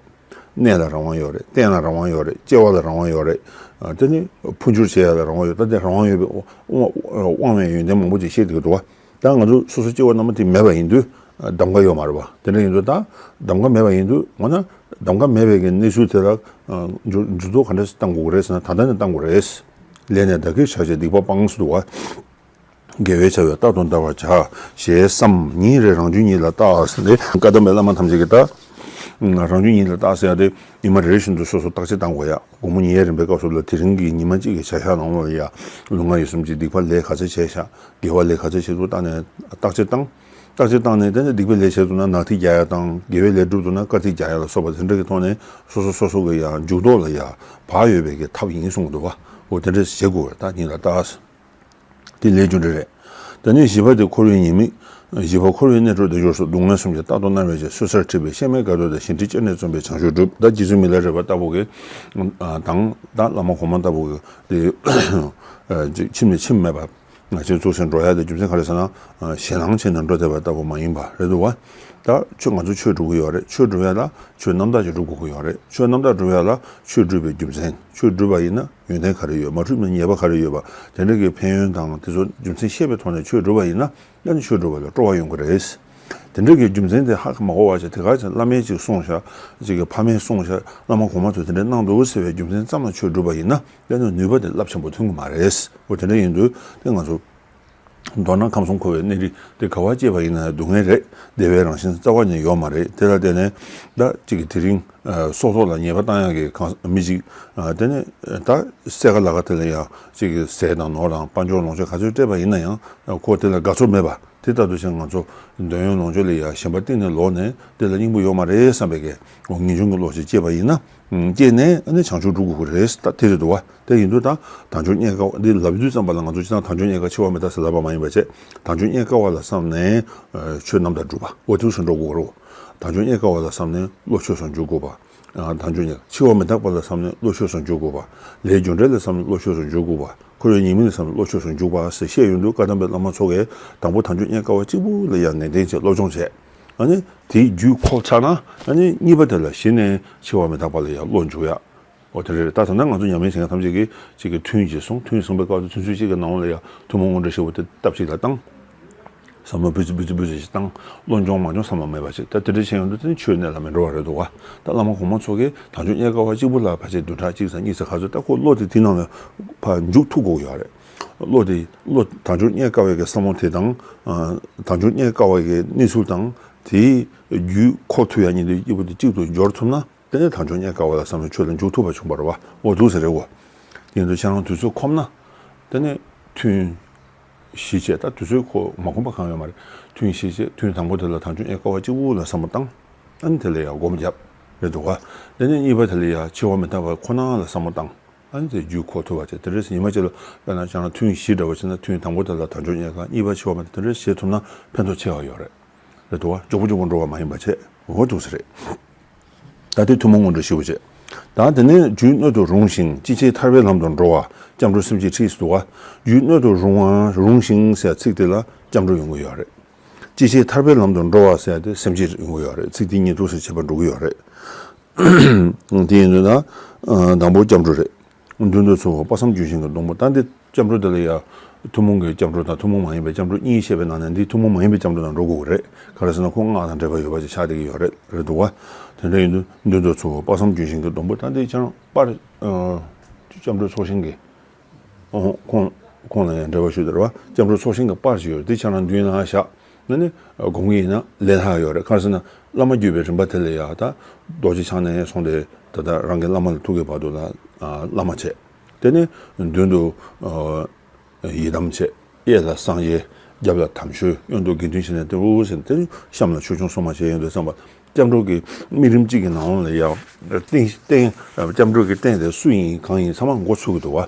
གནས་ལ་རང་དབང་ཡོད་རེད། རྟེན་ལ་རང་དབང་ཡོད་རེད། སྐྱེ་བ་ལ་རང་དབང་ཡོད་རེད། ཨ་དེ་ནི་འཕོ་འགྱུར་བྱེད་ཡ་ལ་རང་དབང་ཡོད། ད་དེ་རང་དབང་ཡོད་པའི་དབང་དབང་བའི་ཡོན་ཏན་མང་པོ་ཅིག་བཤད་བསྡད་ཀྱི་འདུག་བ། ད་ང་ཚོ་སོ་སོ་སྐྱེ་བོ་རྣམས་དེ་མེད་པ་ཡིན་དུས། གདམ་ག་ཡོད་མ་རེད་པ། དེ་འདྲ་ཡིན་དུས་ད་གདམ་ག་མེད་པ་ཡིན་དུས་འོ་ན་གདམ་ག་མེད་པའི་གི་གནས་ཚུལ་དེ་ལ་འགྱུར་འགྱུར་ལྡོག་ག་འདྲ་བཏང་དགོས་ཀྱི་རེད་ཟེར་ན། ད་ལྟ་ནས་བཏང་དགོས་རེད། ལས་ནས་བདག་གིར་བྱ་ཞེས་སྡིག་པ་སྤང་ཟེར་འདུག་པ། དགེ་བའི་བྱ་བས་རྟག་ཏུ་འདའ་བར་བྱ་ཞེས་བསམ། ཉིན་རེར་རང་རྒྱུད་ཉིད་ལ་བལྟ་ཟེར་ཏེ། བཀའ་གདམས་པའི་བླ་མ་ཐམས་ཅད་ཀྱིས་ད་རང་རྒྱུད་ཉིད་ལ་བལྟ་ཟེར་ཡ་དེ་ཉི་མ་རེ་རེ་བཞིན་དུ་སོ་སོ་བརྟག་དཔྱད་བཏང་དགོས་ཡ། དགོང་མོ་ཉལ་རན་པའི་སྐབས་སུ་ལ་དེ་རིང་གི་ཉི་མ་གཅིག་གི་བྱ་བཞག་ནང་ལོགས་ལ་ཡ་ལུས་ངག་ཡིད་གསུམ་གྱི་སྡིག་པ་ལས་ག་ཚད་བྱས་ཤག་དགེ་བ་ལས་ག་ཚད་བྱས་འདུག་བལྟས་ནས་བརྟག་དཔྱད་བཏང་། བརྟག་དཔྱད་བཏང་ནས་དེ་ནས་སྡིག་པའི་ལས་བྱས་འདུག་ན་ནག་ཐིག་རྒྱག་ཡ་དང་། དགེ་བའི་ལས་བསྒྲུབས་འདུག་ན་དཀར་ཐིག་རྒྱག་ཡ་ལ་སོགས་པ་དེ་འདྲ་གི་ཐོག་ནས་སོ་སོ་སོ་སོ་གི་ཡ་འཇུག་ལྡོག་ལ་ཡ་བག་ཡོད་པའི་གི་ཐབས་ཡིན་གསུངས་འདུག་པ། འོ་དེ་འདྲ་བྱེད་དགོས་པས། ད་ཉིད་ལ་བལྟ། དེ་ལས་རྒྱུ་འབྲས་རེད། ད་ནི་བཞི་པ་དེ་འཁོར་བའི་ཉེས་དམིགས། བཞི་པ་འཁོར་བའི་གནས་དྲུག་ཏུ་སྦྱོར་སོགས་སྡུག་བསྔལ་གསུམ་གྱིས་རྟག་ཏུ་མནར་བའི་ཕྱིར། སོ་སོར་ཁྲིད་པའི་གཤེད་མའི་དགའ་སྟོན་དང་། གཞན་ཁྲིད་སྤྱན་རས་རྩོམ་པའི་བྱང་ཆུབ་སྒྲུབ། ད་རྗེ་བཙུན་མི་ལ་རས་པ་ལྟ་བུ་གི་དང་། ད་བླ་མ་གོང་མ་ལྟ་བུ་གི་དེ་ཁྱིམ་ནས་ཁྱིམ་མེད་པར་ང་ཚོའི་ཚུགས་སུ་འགྲོ་ཡ་དེ་རྒྱུ་མཚན་ག་རེ་ཟེར་ན། ཞེད་སྣང་བྱས་ནས་འགྲོ་བསྡད་པ་ལྟ་བུ་མ་ཡིན་པ་རེད་འདུག་པ། ད་ཆོས་ང་ཚོ་ཆོས་སྒྲུབ་ཀྱི་ཡོད་རེད། ཆོས་སྒྲུབ་ཡ་ལ་ཆོས་རྣམ་དག་ཅིག་སྒྲུབ་དགོས་ཀྱི་ཡོད་རེད། ཆོས་རྣམ་དག་སྒྲུབ་ཡ་ལ་ཆོས་སྒྲུབ་པའི་རྒྱུ་མཚན། ཆོས་སྒྲུབ་པ་ཡིན་ན་ཡོན་ཏན་ག་རེ་ཡོད། མ་སྒྲུབ་ན་ཉེས་པ་ག་རེ་ཡོད་པ། དེ་འདྲ་གི་ཕན་ཡོན་དང་དེ་ཚོ་རྒྱུ་མཚན་ཤེས་པའི་ཐོག་ནས་ཆོས་སྒྲུབ་པ་ཡིན་ན་ཡང་ནི་ཆོས་སྒྲུབ་པ་ལ་སྤྲོ་བ་ཡོང་གི་རེད། དེ་འདྲ་གི་རྒྱུ་མཚན་དེ་ཧ་གོ་མ་གོ་བ་བྱས། དེ་ག་ཚོད་བླ་མས་ཅིག་གསུངས་ཤག་ཅིག་གི་ཕ་མས་གསུངས་ཤག་བླ་མ་གོང་མ་ཚོས་དེ་འདྲ་གནང་འདུག་ཟེར་བའི་རྒྱུ་མཚན་ཙམ་ལ་ཆོས་སྒྲུབ་པ་ཡིན་ན་ཡང་ནི་ནུས་པ་དེ་རླབས་ཆེན་པོ་ཐོན་གི་མ་རེད། འོ་དེ་འདྲ་ཡིན་དུས་དེ་ང་ཚོ། མདོར་ན་ཁམས་གསུམ་འཁོར་བའི་གནས་རིས་དེ་ག་པར་སྐྱེས་པ་ཡིན་ན་སྡུག་བསྔལ་རེད། བདེ་བའི་རང་བཞིན་རྩ་བ་ནས་ཡོད་མ་རེད། དེ་ལ་བརྟེན་ནས་ད་གཅིག་གི་དེ་རིང་སྲོག་ཐོག་ལ་ཉེས་པ་བཏང་ཡག་གི་གང་མི་གཅིག་དེ་ནས་ད་སྲས་ཀ་ལ་ཀ་དེ་ལ་ཡང་གཅིག་གི་ཟས་དང་ནོར་དང་དཔལ་འབྱོར་ལོངས་སྤྱོད་ག་ཚོད་སྤྲད་པ་ཡིན་ན་ཡང་ཁོ་དེ་ལ་དགའ་ཚོར་མེད་པ། དེ་ལྟ་དུས་ཙང་ང་ཚོ་འདོད་ཡོན་ལོངས་སྤྱོད་ལ་ཡང་ཞེན་པ་གཏིང་ནས་ལོག་ནས་དེ་ལ་སྙིང་པོ་ཡོད་མ་རེད་བསམ་པའི་གི་ངོ་ངེས་འབྱུང་གི་བློ་ཞིག་སྐྱེས་པ་ཡིན་ན། སྐྱེས་ནས་ཨ་ནི་བྱང་ཆུབ་སྒྲུབ་དགོས་ཀྱི་རེད། ད་དེ་རེད་འདུག་བ། དེ་ཡིན་དུས་ད་དལ་འབྱོར་རྙེད་དཀའ་བ་འདི་ལབ་དུས་ཙམ་པ་ལ་ང་ཚོ་སྤྱིར་བཏང་དལ་འབྱོར་རྙེད་དཀའ་འཆི་བ་མི་རྟག་ཟེར་ལབ་པ་མ་ཡིན་པ་བྱས། དལ་འབྱོར་རྙེད་དཀའ་བ་ལ་བསམ་ནས་ཆོས་རྣམ་དག་སྒྲུབ་པ། འོ་དེ་ཚོ་འགྲོ་དགོས་རེད། དལ་འབྱོར་རྙེད་དཀའ་བ་ལ་བསམ་ནས་བློ་ཆོས་སུ་འཇུག་དགོས་པ། དལ་འབྱོར་རྙེད་འཆི་བ་མི་རྟག་པ་ལ་བསམ་ནས་བློ་ཆོས་སུ་འཇུག་དགོས་པ། ལས་རྒྱུ་འབྲས་ལ་བསམ་ནས་བློ་ཆོས་སུ་འཇུག་དགོས་པ། འཁོར་བའི་ཉེས་དམིགས་ལ་བསམ་ནས་བློ་ཆོས་སུ་འཇུག་པ་ཟེར་བཤད་ཡོང་དུས་བཀའ་གདམས་པའི་བླ་མ་ཚོ་གིས་དང་པོ་དལ་འབྱོར་རྙེད་དཀའ་བ་གཅིག་པུ་ལ་ཡང་ནན་ཏན་བྱས་སློབ་སྦྱོང་བྱས། ཨ་ནི་དེའི་རྒྱུད་ཁོག་ཆགས་ན་ཨ་ནི་གཉིས་པ་དེ་ལ་གཞི་ནས་འཆི་བ་མི་རྟག་པ་ལ་ཡང་བློ་འཇུག་ཡ། འོ་དེ་རེད། ད་ད་ལྟ་ང་ཚོ་ཉམས་ལེན་བྱེད་མཁན་ཐམས་ཅད་ཀྱིས་གཅིག་གི་ཐུན་ཞིག་སོང་། ཐུན་སོང་པའི་སྐབས་སུ་ཐུན་ཚོད་གཅིག་གི་ནང་ལ་ཡང་ཐུན་མོང་དངོས་གྲུབ་ཞེ་པོ་དེ་སྟབས་གཅིག་ལ་བཏང་། བསམ་བློ་སྦུ་ཙི་སྦུ་ཙི་སྦུ་ཙི་ཞིག་བཏང་། བློ་འབྱོངས་མ་འབྱོངས་བསམ་བློ་མེད་པ་ཞིག་ད་དེ་འདྲ་བྱས་ཡོང་དུས་དེ་ནི་ཆོས་གནད་ལ་མི་འགྲོ་བ་རེད་འདུག་བ། ད་བླ་མ་གོང་མ་ཚོ་གིས་དལ་འབྱོར་རྙེད་དཀའ་བ་གཅིག་པུ་ལ་ཕལ་ཆེར་བདུན་ཕྲག་གཅིག་ཙམ་གཉིས་ཙམ་ག་ཚོད་ད་ཁོ་བློ་དེ་དེའི་ནང་ལ་ཕར་འཇུག་ཐུབ་དགོས་ཡོད་རེད། བློ་དེ་བློ་དལ་འབྱོར་རྙེད་དཀའ་བའི་གི་བསམ་བློ་དེ་དང་། དལ་འབྱོར་རྙེད་དཀའ་བའི་གི་གནས་ཚུལ་དང་དེའི་རྒྱུད་ཁོག་ཐུབ་ཡ་གཉིས་དེ་གཅིག་པུ་དེ་གཅིག་ཏུ་སྦྱོར་ཐུབ་ན། དེ་ནས་དལ་འབྱོར་རྙེད་དཀའ་བ་ལ་བསམ་ནས་ཆོས་ལ་འཇུག་ཐུབ་པ་བྱུང་བ་རེད་བ། འོ་འདུག་ཟེར་རེད་བ། དེ་ཡིན་དུས་ཁྱེད་རང་དུས་ཚོད་ཁོམ་ན། དེ་ནས་ཐུན་བཞི་བྱས། ད་དུས་ཚོད་ཁོ་མ་ཁོམ་པ་གང་ཡོད་མ་རེད། ཐུན་བཞི་བྱས། ཐུན་དང་པོ་དེ་ལ་དལ་འབྱོར་རྙེད་དཀའ་བ་གཅིག་པུ་ལ་བསམ་བློ་བཏང་། ཨ་ནི་དེ་ལ་ཡང་སྒོམ་བརྒྱབ་རེད་འདུག་ག་དེ་ནས་གཉིས་པ་དེ་ལ་ཡང་འཆི་བ་མི་རྟག་པ་ཁོ་ན་ལ་བསམ་བློ་བཏང་། ཨ་ནི་དེ་རྒྱུད་ཁོག་ཐུབ་པ་བྱས། དེ་འདྲ་ཡིན་པ་ཅིག་ལ་དཔེར་ན་ཁྱེད་རང་ཐུན་བཞི་འདྲ་བ་བྱས་ན། ཐུན་དང་པོ་དེ་ལ་དལ་འབྱོར་རྙེད་དཀའ། གཉིས་པ་འཆི་བ་མི་རྟག་དེ་འདྲ་བྱེད་ཐུབ་ན་ཕན་ཐོགས་ཆེ་བ་ཡོད་རེད། རེད་འདུག་བ། མགྱོགས་པོ་མགྱོགས་པོ་འགྲོ་བ་མ་ཡིན་པ་བྱས། འོ་འདུག་ཟེར་རེད། ད་དེ་ཐུན་མོང་དངོས་གྲུབ་ཞེ་པོ་བྱས། ད་དེ་ནས་རྒྱུད་སྣོད་དུ་རུང་ཞིང་ཅི་བྱས་ཐར་པའི་ལམ་དུ་འགྲོ་བ་སྐྱབས་འགྲོ་སེམས་བསྐྱེད་ཁྲིད་ཟེར་འདུག་བ། རྒྱུད་སྣོད་དུ་རུང་བ་རུང་ཞིང་ཟེར་ཚིག་དེ་ལ་སྐྱབས་འགྲོ་ཡོང་གི་ཡོད་རེད། ཅི་བྱས་ཐར་པའི་ལམ་དུ་འགྲོ་བ་ཟེར་དེ་སེམས་བསྐྱེད་ཡོང་གི་ཡོད་རེད། ཚིག་དེ་གཉིས་འདུག་ཟེར་བྱེད་པ་འགྲོ་གི་ཡོད་རེད། དེ་ཡིན་དུས་ན། དང་པོ་སྐྱབས་འགྲོ་རེད། མདུན་དུ་ཚོར་བ་དཔག་བསམ་ལྗོན་ཤིང་གི་སྡོང་པོ། ད་འདི་སྐྱབས་འགྲོ་དེ་ལ་ཡང་ཐུན་མོང་གི་སྐྱབས་འགྲོ་དང་ཐུན་མོང་མ་ཡིན་པའི་སྐྱབས་འགྲོ་གཉིས་བཤད་པའི་ནང་ནས་འདི་ཐུན་མོང་མ་ཡིན་པའི་སྐྱབས་འགྲོ་དང་འགྲོ་དགོས་ཀྱི་རེད། ག་རེ་ཟེར་ན་ཁོ་སྔགས་དང་འབྲེལ་བ་ཡོད་པ་ཅིག་ཆགས་བསྡད་ཀྱི་ཡོད་རེད། རེད་འདུག་བ། དེ་འདྲ་ཡིན་དུས་མདུན་དུ་ཚོར་བ་དཔག་བསམ་ལྗོན་ཤིང་གི་སྡོང་པོ། ད་འདི་ཁྱེད་རང་པར། སྐྱབས་འགྲོ་ཚོགས་ཞིང་གི་ཁོང་ཁོང་ལ་ཡང་འབྲེལ་བ་ཞུ་དེ་རེད་བ། སྐྱབས་འགྲོ་ཚོགས་ཞིང་གི་པར་ཞིག་ཡོད་རེད། དེ་ཁྱེད་རང་མདུན་ལ་བཞག་ན་ནི་སྒོམ་གྱི་ཡིན་ན་ལས་སླ་ཡོད་རེད། ག་རེ་ཟེར་ན་བླ་མ་བརྒྱུད་པའི་རིམ་པ་དེ་ལ་ཡང་ད་རྡོ་རྗེ་འཆང་ནས་སོང་སྟེ་ད་ལྟ་རང་གི་བླ་མ་ལ་ཐུག་གི་བར་དུ་ལ་བླ་མ་བྱས། དེ་ནས་མདུན་དུ་ཡི་དམ་བྱས། གཡས་ལ་སངས་རྒྱས། རྒྱབ་ལ་དམ་ཆོས། གཡོན་དུ་དགེ་འདུན་བྱས་ནས་དེ་རུ་ཟེར་ནས་དེ་བཞིན་གཤམ་ལ་ཆོས་སྐྱོང་སྲུང་མ་བྱས་ཡོང་དུས་ཙམ་པ། སྐྱབས་འགྲོ་གི་དམིགས་རིམ་གཅིག་གི་ནང་ལ་ཡང་རྟེན་རྟེན་སྐྱབས་འགྲོ་གི་རྟེན་དེ་སུ་ཡིན་གང་ཡིན་ཚང་མ་མགོ་ཚོས་ཀྱི་འདུག་བ།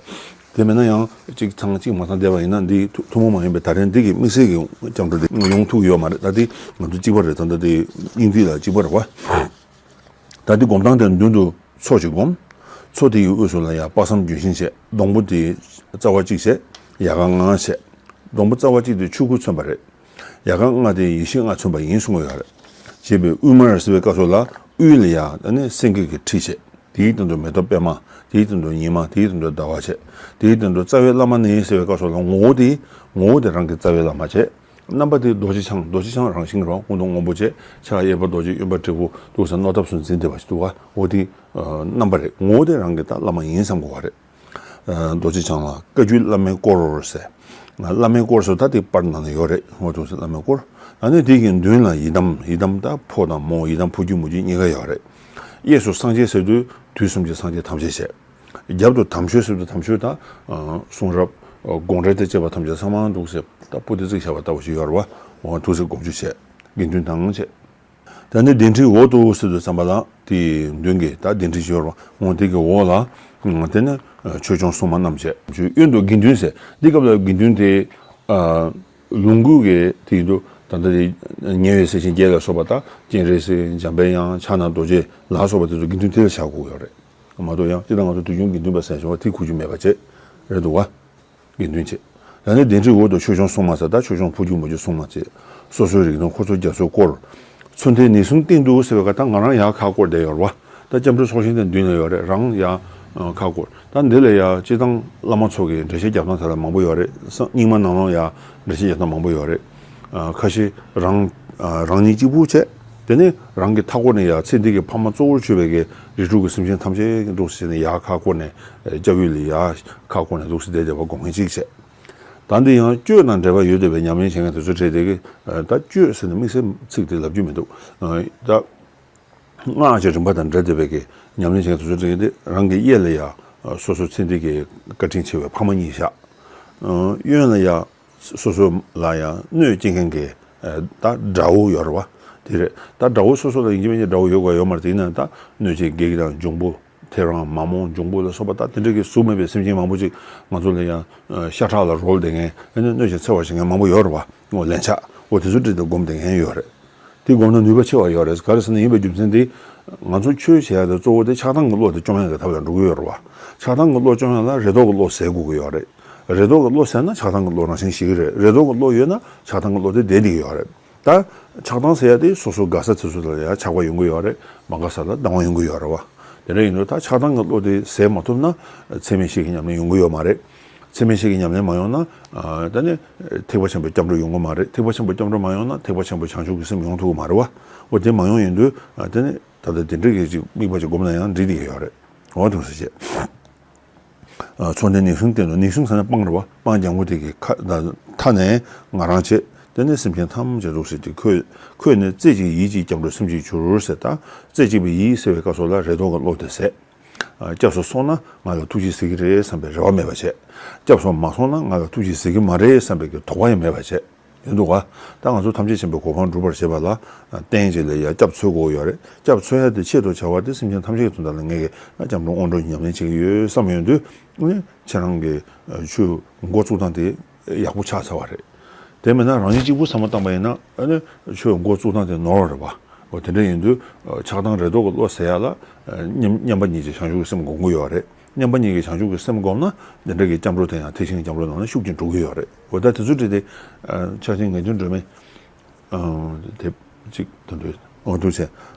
དེ་མིན་ན་ཡང་གཅིག་ཚང་གཅིག་མ་ཚང་བསྡད་པ་ཡིན་ན་འདི་ཐུ་ཐུན་མོང་མ་ཡིན་པའི་ད་རེས་འདི་གི་དམིགས་བསལ་གྱི་སྐྱབས་འགྲོ་འདི་ཡོང་ཐུབ་ཀྱི་ཡོད་མ་རེད། ད་འདི་ང་ཚོ་གཅིག་པ་རེད། ད་ལྟ་འདི་སྙིང་ཐིག་ལ་གཅིག་པ་རེད་བ། ད་འདི་སྒོམ་སྟངས་དེ་མདུན་དུ་མཚོ་ཞིག་བསྒོམ། མཚོ་དེའི་དབུས་སུ་ལ་ཡང་དཔག་བསམ་ལྗོན་ཤིང་བྱས། སྡོང་པོ་དེའི་རྩ་བ་གཅིག་བྱས། ཡལ་ག་ལྔ་བྱས། སྡོང་པོ་རྩ་བ་གཅིག་དེ་ཆོས་སྐུ་མཚོན་པ་རེད། ཡལ་ག་ལྔ་དེ་ཡེ་ཤེས་ལྔ་མཚོན་པ་ཡིན་གསུང་གི་ཡོད་རེད། ཞེས་པའི་དབུས་མར་ཟེར་བའི་སྐབས་སུ་ལ་དབུས་ལ་ཡང་ད་ནི་སེང་གེ་གི་ཁྲི་བྱས། དེའི་སྟེང་དུ་མེ་ཏོག་པད་མ། དེའི་སྟེང་དུ་ཉི་མ། དེའི་སྟེང་དུ་ཟླ་བ་བྱས། དེའི་སྟེང་དུ་རྩ་བའི་བླ་མ་ནི་ཟེར་བའི་སྐབས་སུ་ལ་ངོ་བོ་དེ། ངོ་བོ་དེ་རང་གི་རྩ་བའི་བླ་མ་བྱས། རྣམ་པ་དེ་རྡོ་རྗེ་འཆང་། རྡོ་རྗེ་འཆང་རང་བཞིན་རོ། སྐུ་མདོག་སྔོན་པོ་བྱས། ཕྱག་གཡས་པ་རྡོ་རྗེ། གཡོན་པ་དྲིལ་བུ། འདུག་ཟེར་རྣོ་བཏབ་སུ་འཛིན་བསྡད་པ་ཞིག་འདུག་ག་འོ་དེ་རྣམ་པ་རེད། ངོ་བོ་དེ་རང་གི་ད་བླ་མ་ཡིན་བསམ་དགོས་པ་རེད། རྡོ་རྗེ་འཆང་ལ་བཀའ་བརྒྱུད་བླ་མའི་སྐོར་ཟེར། བླ་མའི་སྐོར་སོགས་ད་དེ་པར་ནང་ན་ཡོད་རེད། འོ་འདུག་ཟེར་བླ་མའི་སྐོར། ཨ་ནི་དེ་གི་མདུན་ལ་ཡི་དམ། ཡི་དམ་ད་ཕོ་དང་མོ། ཡི་དམ་ཕོ་རྒྱུད་མོ་རྒྱུད་གཉིས་ཀ་ཡོད་རེད། གཡས་སུ་སངས་རྒྱས་ཟེར་དུས་དུས་གསུམ་གྱི་སངས་རྒྱས་ཐམས་ཅད་བཤད། རྒྱབ་ཏུ་དམ་ཆོས་ཟེར་དུས་དམ་ཆོས་དང་། གསུང་རབ། དགོངས་འགྲེལ་དང་བཅས་པ་ཐམས་ཅད་ཚང་མ་འདུག་ཟེར་ད་པོ་ཏི་བརྩིགས་བཞག་པ་ལྟ་བུ་ཞིག་ཡོད་རེད་བ། འོ་འདུག་ཟེར་དགོངས་ཞུ་བྱས། དགེ་འདུན་དང་བཅས། ད་ནི་གདན་ཁྲིའི་འོག་ཏུ་ཟེར་དུས་ཙམ་པ་ལ་དེའི་མདུན་གྱི་ད་གདན་ཁྲི་ཞིག་ཡོད་རེད་བ། འོ་དེ་གི་འོག་ལ་དེ་ནི་ཆོས་སྐྱོང་སྲུང་མ་རྣམས་བཅས། གཡོན་དུ་དགེ་འདུན་ཟེར། འདི་སྐབས་ལ་དགེ་འདུན་དེ་ལོངས་སྐུ་གི་དེ་ཡིན་དུས་ད་ལྟ་དེ་ཉེ་བའི་སྲས་ཆེན་བརྒྱད་ལ་སོགས་པ་དང་། སྤྱན་རས་གཟིགས། འཇམ་པའི་དབྱངས། ཕྱག་ན་རྡོ་རྗེ་ལ་སོགས་པ་དེ་ཚོ་དགེ་འདུན་དེ་ལ་བྱ་དགོས་ཡོད་རེད། མ་གཏོགས་ཡང་སྤྱིར་བཏང་ང་ཚོ་དུས་རྒྱུན་དགེ་འདུན་པ་ཟེར་བྱུང་བ་དེ་ཁུག་རྒྱུ་མེད་པ་བྱས་རེད་འདུག་བ། དགེ་འདུན་བྱས། ད་ནི་གདན་ཁྲིའི་འོག་ཏུ་ཆོས་སྐྱོང་སྲུང་མ་ཟེར། ད་ཆོས་སྐྱོང་ཕོ་རྒྱུད་མོ་རྒྱུད་སྲུང་མ་བཅས། སོ་སོའི་རིགས་དང་འཁོར་ཚོགས་རྒྱ་མཚོའི་སྐོར། མཚོན་རྟེན་ནི་གསུང་སྟེང་དུ་ཟེར་བའི་སྐབས་ད་ང་རང་ཡར་ཁ་བསྐོར་བསྡད་ཡོད་རེད་བ། ད་སྐྱབས་འགྲོའི་ཚོགས་ཞིང་དེ་མདུན་ལ་ཡོད་རེད། རང་ཡར་ཁ་བསྐོར། ད་འདི་ལ་ཡ་སྤྱིར་བཏང་བླ་མ་ཚོ་གི་འགྲེལ་བཤད་རྒྱབ་སྟངས་དེ་ལ་མང་པོ་ཡོད་རེད། སང་རྙིང་མ་ནང་ལ་ཡ་འགྲེལ་བཤད་རྒྱབ་སྟངས་མང་པོ་ཡོད་རེད། ཁ་ཤས་རང་རང་ཉིད་གཅིག་པུ་བྱས། དེ་ནས་རང་གི་མཐའ་སྐོར་ནས་ཡར་ཚེ་འདི་གི་ཕ་མ་གཙོ་བོར་གྱུར་པའི་གི་རིགས་དྲུག་གི་སེམས་ཅན་ཐམས་ཅད་འདུག་ཟེར་ནས་ཡར་ཁ་བསྐོར་ནས། སྐྱབས་ཡུལ་ལ་ཡར་ཁ་བསྐོར་ནས་འདུག་ཟེར་བསྡད་བསྡད་པ་སྒོམ་མཁན་གཅིག་བྱས། ད་འདི་ཡང་གཅོད་དང་འབྲེལ་བ་ཡོད་བསྡད་པའི་ཉམས་ལེན་བྱེད་མཁན་དེ་ཚོ་གྲས་དེ་གི། ད་གཅོད་ཟེར་ནས་དམིགས་བསལ་ཚིག་དེ་ལབ་རྒྱུ་མི་འདུག་ད་སྔགས་ཀྱི་རིམ་པ་དང་འབྲེལ་བསྡད་པའི་གི་ཉམས་ལེན་བྱེད་མཁན་དེ་ཚོ་གྲས་དེ་རང་གི་གཡས་ལ་ཡ་སོ་སོ་ཚེ་འདི་གི་བཀའ་དྲིན་ཆེ་བའི་ཕ་མ་གཉིས་བཞག་གཡོན་ལ་ཡ་སོ་སོ་ལ་ཡང་གནོད་སྐྱེལ་མཁན་གྱི་ད་དགྲ་བོ་ཡོད་རེད་བ། དེ་རེད། ད་དགྲ་བོ་སོ་སོ་ལ་ཡིན་གཅིག་མིན་གཅིག་དགྲ་བོ་ཡོད་དགོས་ཡོད་མ་རེད། དེ་ཡིན་ན་ད་གནོད་བྱེད་བགེགས་དང་འབྱུང་པོ། ཐེའུ་རང་མ་རྨོངས་འབྱུང་པོ་ལ་སོགས་པ་ད་དེ་འདྲ་གི་གཟུགས་མེད་པའི་སེམས་ཅན་མང་པོ་ཅིག་ང་ཚོ་ལ་ཡང་ཤ་ཁྲག་ལ་རོལ་བསྡད་མཁན། ཨ་ནི་གནོད་བྱེད་འཚེ་བ་བྱེད་མཁན་མང་པོ་ཡོད་རེད་བ། འོ་ལན་ཆགས། འོ་དེ་ཚོ་འདྲ་དེ་སྒོམ་བསྡད་མཁན་ཡོད་རེད། དེ་སྒོམ་ན་ནུས་པ་ཆེ་བ་ཡོད་རེད། ག་རེ་ཟེར་ན་ཡིན་པའི་རྒྱུ་མཚན་དེ། ང་ཚོ་ཆོས་བྱེད་ཡག་དེ་གཙོ་བོ་དེ་ཆགས་སྡང་གི་བློ་དེ་བཅོམ་ཡག་གི་ཐབས་ལ་འགྲོ་གི་ཡོད་རེད་བ། ཆགས་སྡང་གི་བློ་བཅོམ་ཡག་ལ་རེ་དོགས་ཀྱི་བློ་ཟད་དགོས་ཀྱི་ཡོད་རེད། རེ་དོགས་ཀྱི་བློ་ཟད་ན་ཆགས་སྡང་གི་བློ་རང་བཞིན་ཞི་གི་རེད། རེ་དོགས་ཀྱི་བློ་ཡོད་ན་ཆགས་སྡང་གི་བློ་དེ་བསྡད་བསྡད་ཀྱི་ཡོད་རེད། ད་ཆགས་སྡང་ཟེར་ཡག་དེ་སོ་སོ་དགའ་ས་དེ་ཚོ་ལ་ཡང་ཆགས་པ་ཡོང་གི་ཡོད་རེད། མ་དགའ་ས་ལ་སྡང་བ་ཡོང་གི་ཡོད་རེད་བ། དེ་འདྲ་ཡིན་དུས་ད་ཆགས་སྡང་གི་བློ་དེ་ཟད་མ་ཐུབ་ན་འཚེ་མེད་ཞི་བའི་ཉམས་ལེན་ཡོང་གི་ཡོད་མ་རེད། འཚེ་མེད་ཞི་བའི་ཉམས་ལེན་མ་ཡོང་ན། ཨ། ད་ནི་ཐེག་པ་ཆེན་པོའི་སྐྱབས་འགྲོ་ཡོང་གི་མ་རེད། ཐེག་པ་ཆེན་པོའི་སྐྱབས་འགྲོ་མ་ཡོང་ན་ཐེག་པ་ཆེན་པོའི་བྱང་ཆུབ་ཀྱི་སེམས་ཡོང་ཐུབ་ཀྱི་མ་རེད་བ། འོ་དེ་མ་ཡོང་ཡོང་དུས། ཨ། ད་ནི་ད་ལྟ་དེ་འདྲ་གི་ཅིག་དམིགས་པ་ཅིག་སྒོམ་ན་ཡང་འགྲིག་བསྡད་ཀྱི་ཡོད་རེད། འོ་དེ་ཚོ་བྱས། མཚོན་རྟེན་ནི་གསུང་སྟེང་དུ། ནི་གསུང་ཟེར་ན་སྤང་རེད་བ། སྤང་ལྗང་གུ་དེ་གི་ཁ་མཐའ་ནས་ང་རང་བྱས། དེ་ནས་སེམས་ཅན་ཐམས་ཅད་རྫོགས་སྲིད་དེ། ཁྱོད་ཁྱོད་ནི་རྩེ་གཅིག་ཡིད་གཅིག་སྐྱབས་འགྲོ་སེམས་གཅིག་གྱུར་ཟེར། ད་རྩེ་གཅིག་པའི་ཡིད་ཟེར་བའི་སྐབས་སུ་ལ་རེ་དོགས་ཀྱི་བློ་དེ་ཟད། སྐྱབས་སུ་སོང་ན་ང་ལ་ཐུགས་རྗེས་གཟིགས་ཀྱི་རེད་བསམ་པའི་རེ་བ་མེད་པ་བྱས། སྐྱབས་སུ་མ་སོང་ན་ང་ལ་ཐུགས་རྗེས་གཟིགས་ཀྱི་མ་རེད་བསམ་པའི་གི་དོགས་པ་ཡང་མེད་པ་བྱས། ཡིན་འདུག་ག་ད་ང་ཚོ་ཐམས་ཅད་མཁྱེན་པའི་གོ་འཕང་སྒྲུབ་པར་བྱེད་པ་ལ། རྟེན་ཅིག་ལ་ཡ་སྐྱབས་འཚོལ་དགོས་ཡོད་རེད། སྐྱབས་འཚོལ་ཡ་དེ་ཆེད་དུ་བྱ་བ་དེ་སེམས་ཅན་ཐམས་ཅད་ཀྱི་དོན་དག་ལ་ངས་ཀྱི་སྐྱབས་འགྲོ་དབང་སྒྲུབ་ཉམས་ལེན་བྱེད་ཀྱི་ཡོད་བསམ་ཡོང་དུས། ཨ་ནི་ཁྱེད་རང་གི་ཆོས་འགོ་བཙུགས་སྟངས་དེ་ཡག་པོ་ཆགས་ཚར་བ་རེད། དེ་མིན་ན་རང་ཉིད་གཅིག་པུ་བསམ་བློ་བཏང་པ་ཡིན་ན། ཨ་ནི་ཆོས་འགོ་བཙུགས་སྟངས་དེ་ནོར་བ་རེད་བ། འོ་དེ་འདྲ་ཡིན་དུས། ཆགས་སྡང་རེ་དོགས་ཀྱི་བློ་ཟད་ཡ་ལ། མཉམ་མཉམ་པ་ཉིད་ཀྱི་བྱང་ཆུབ་ཀྱི་སེམས་སྒོམ་གྱི་ཡོད་རེད། མཉམ་པ་ཉིད་ཀྱི་བྱང་ཆུབ་ཀྱི་སེམས་བསྒོམས་ན་འདི་འདྲ་གི་སྐྱབས་འགྲོ་དེ་ཡང་ཐེག་ཆེན་སྐྱབས་འགྲོ་ནང་ལ་ཤུགས་ཀྱིས་འགྲོ་གི་ཡོད་རེད། འོ་ད་དེ་ཚོ་འདྲ་དེ། ཨ། ཕྱག་ཆེན་ངེས་དོན་སྒྲོན་མེ། ཨ། དེབ་ཅིག་དོན་དུ། འོ་འདུག་བྱས།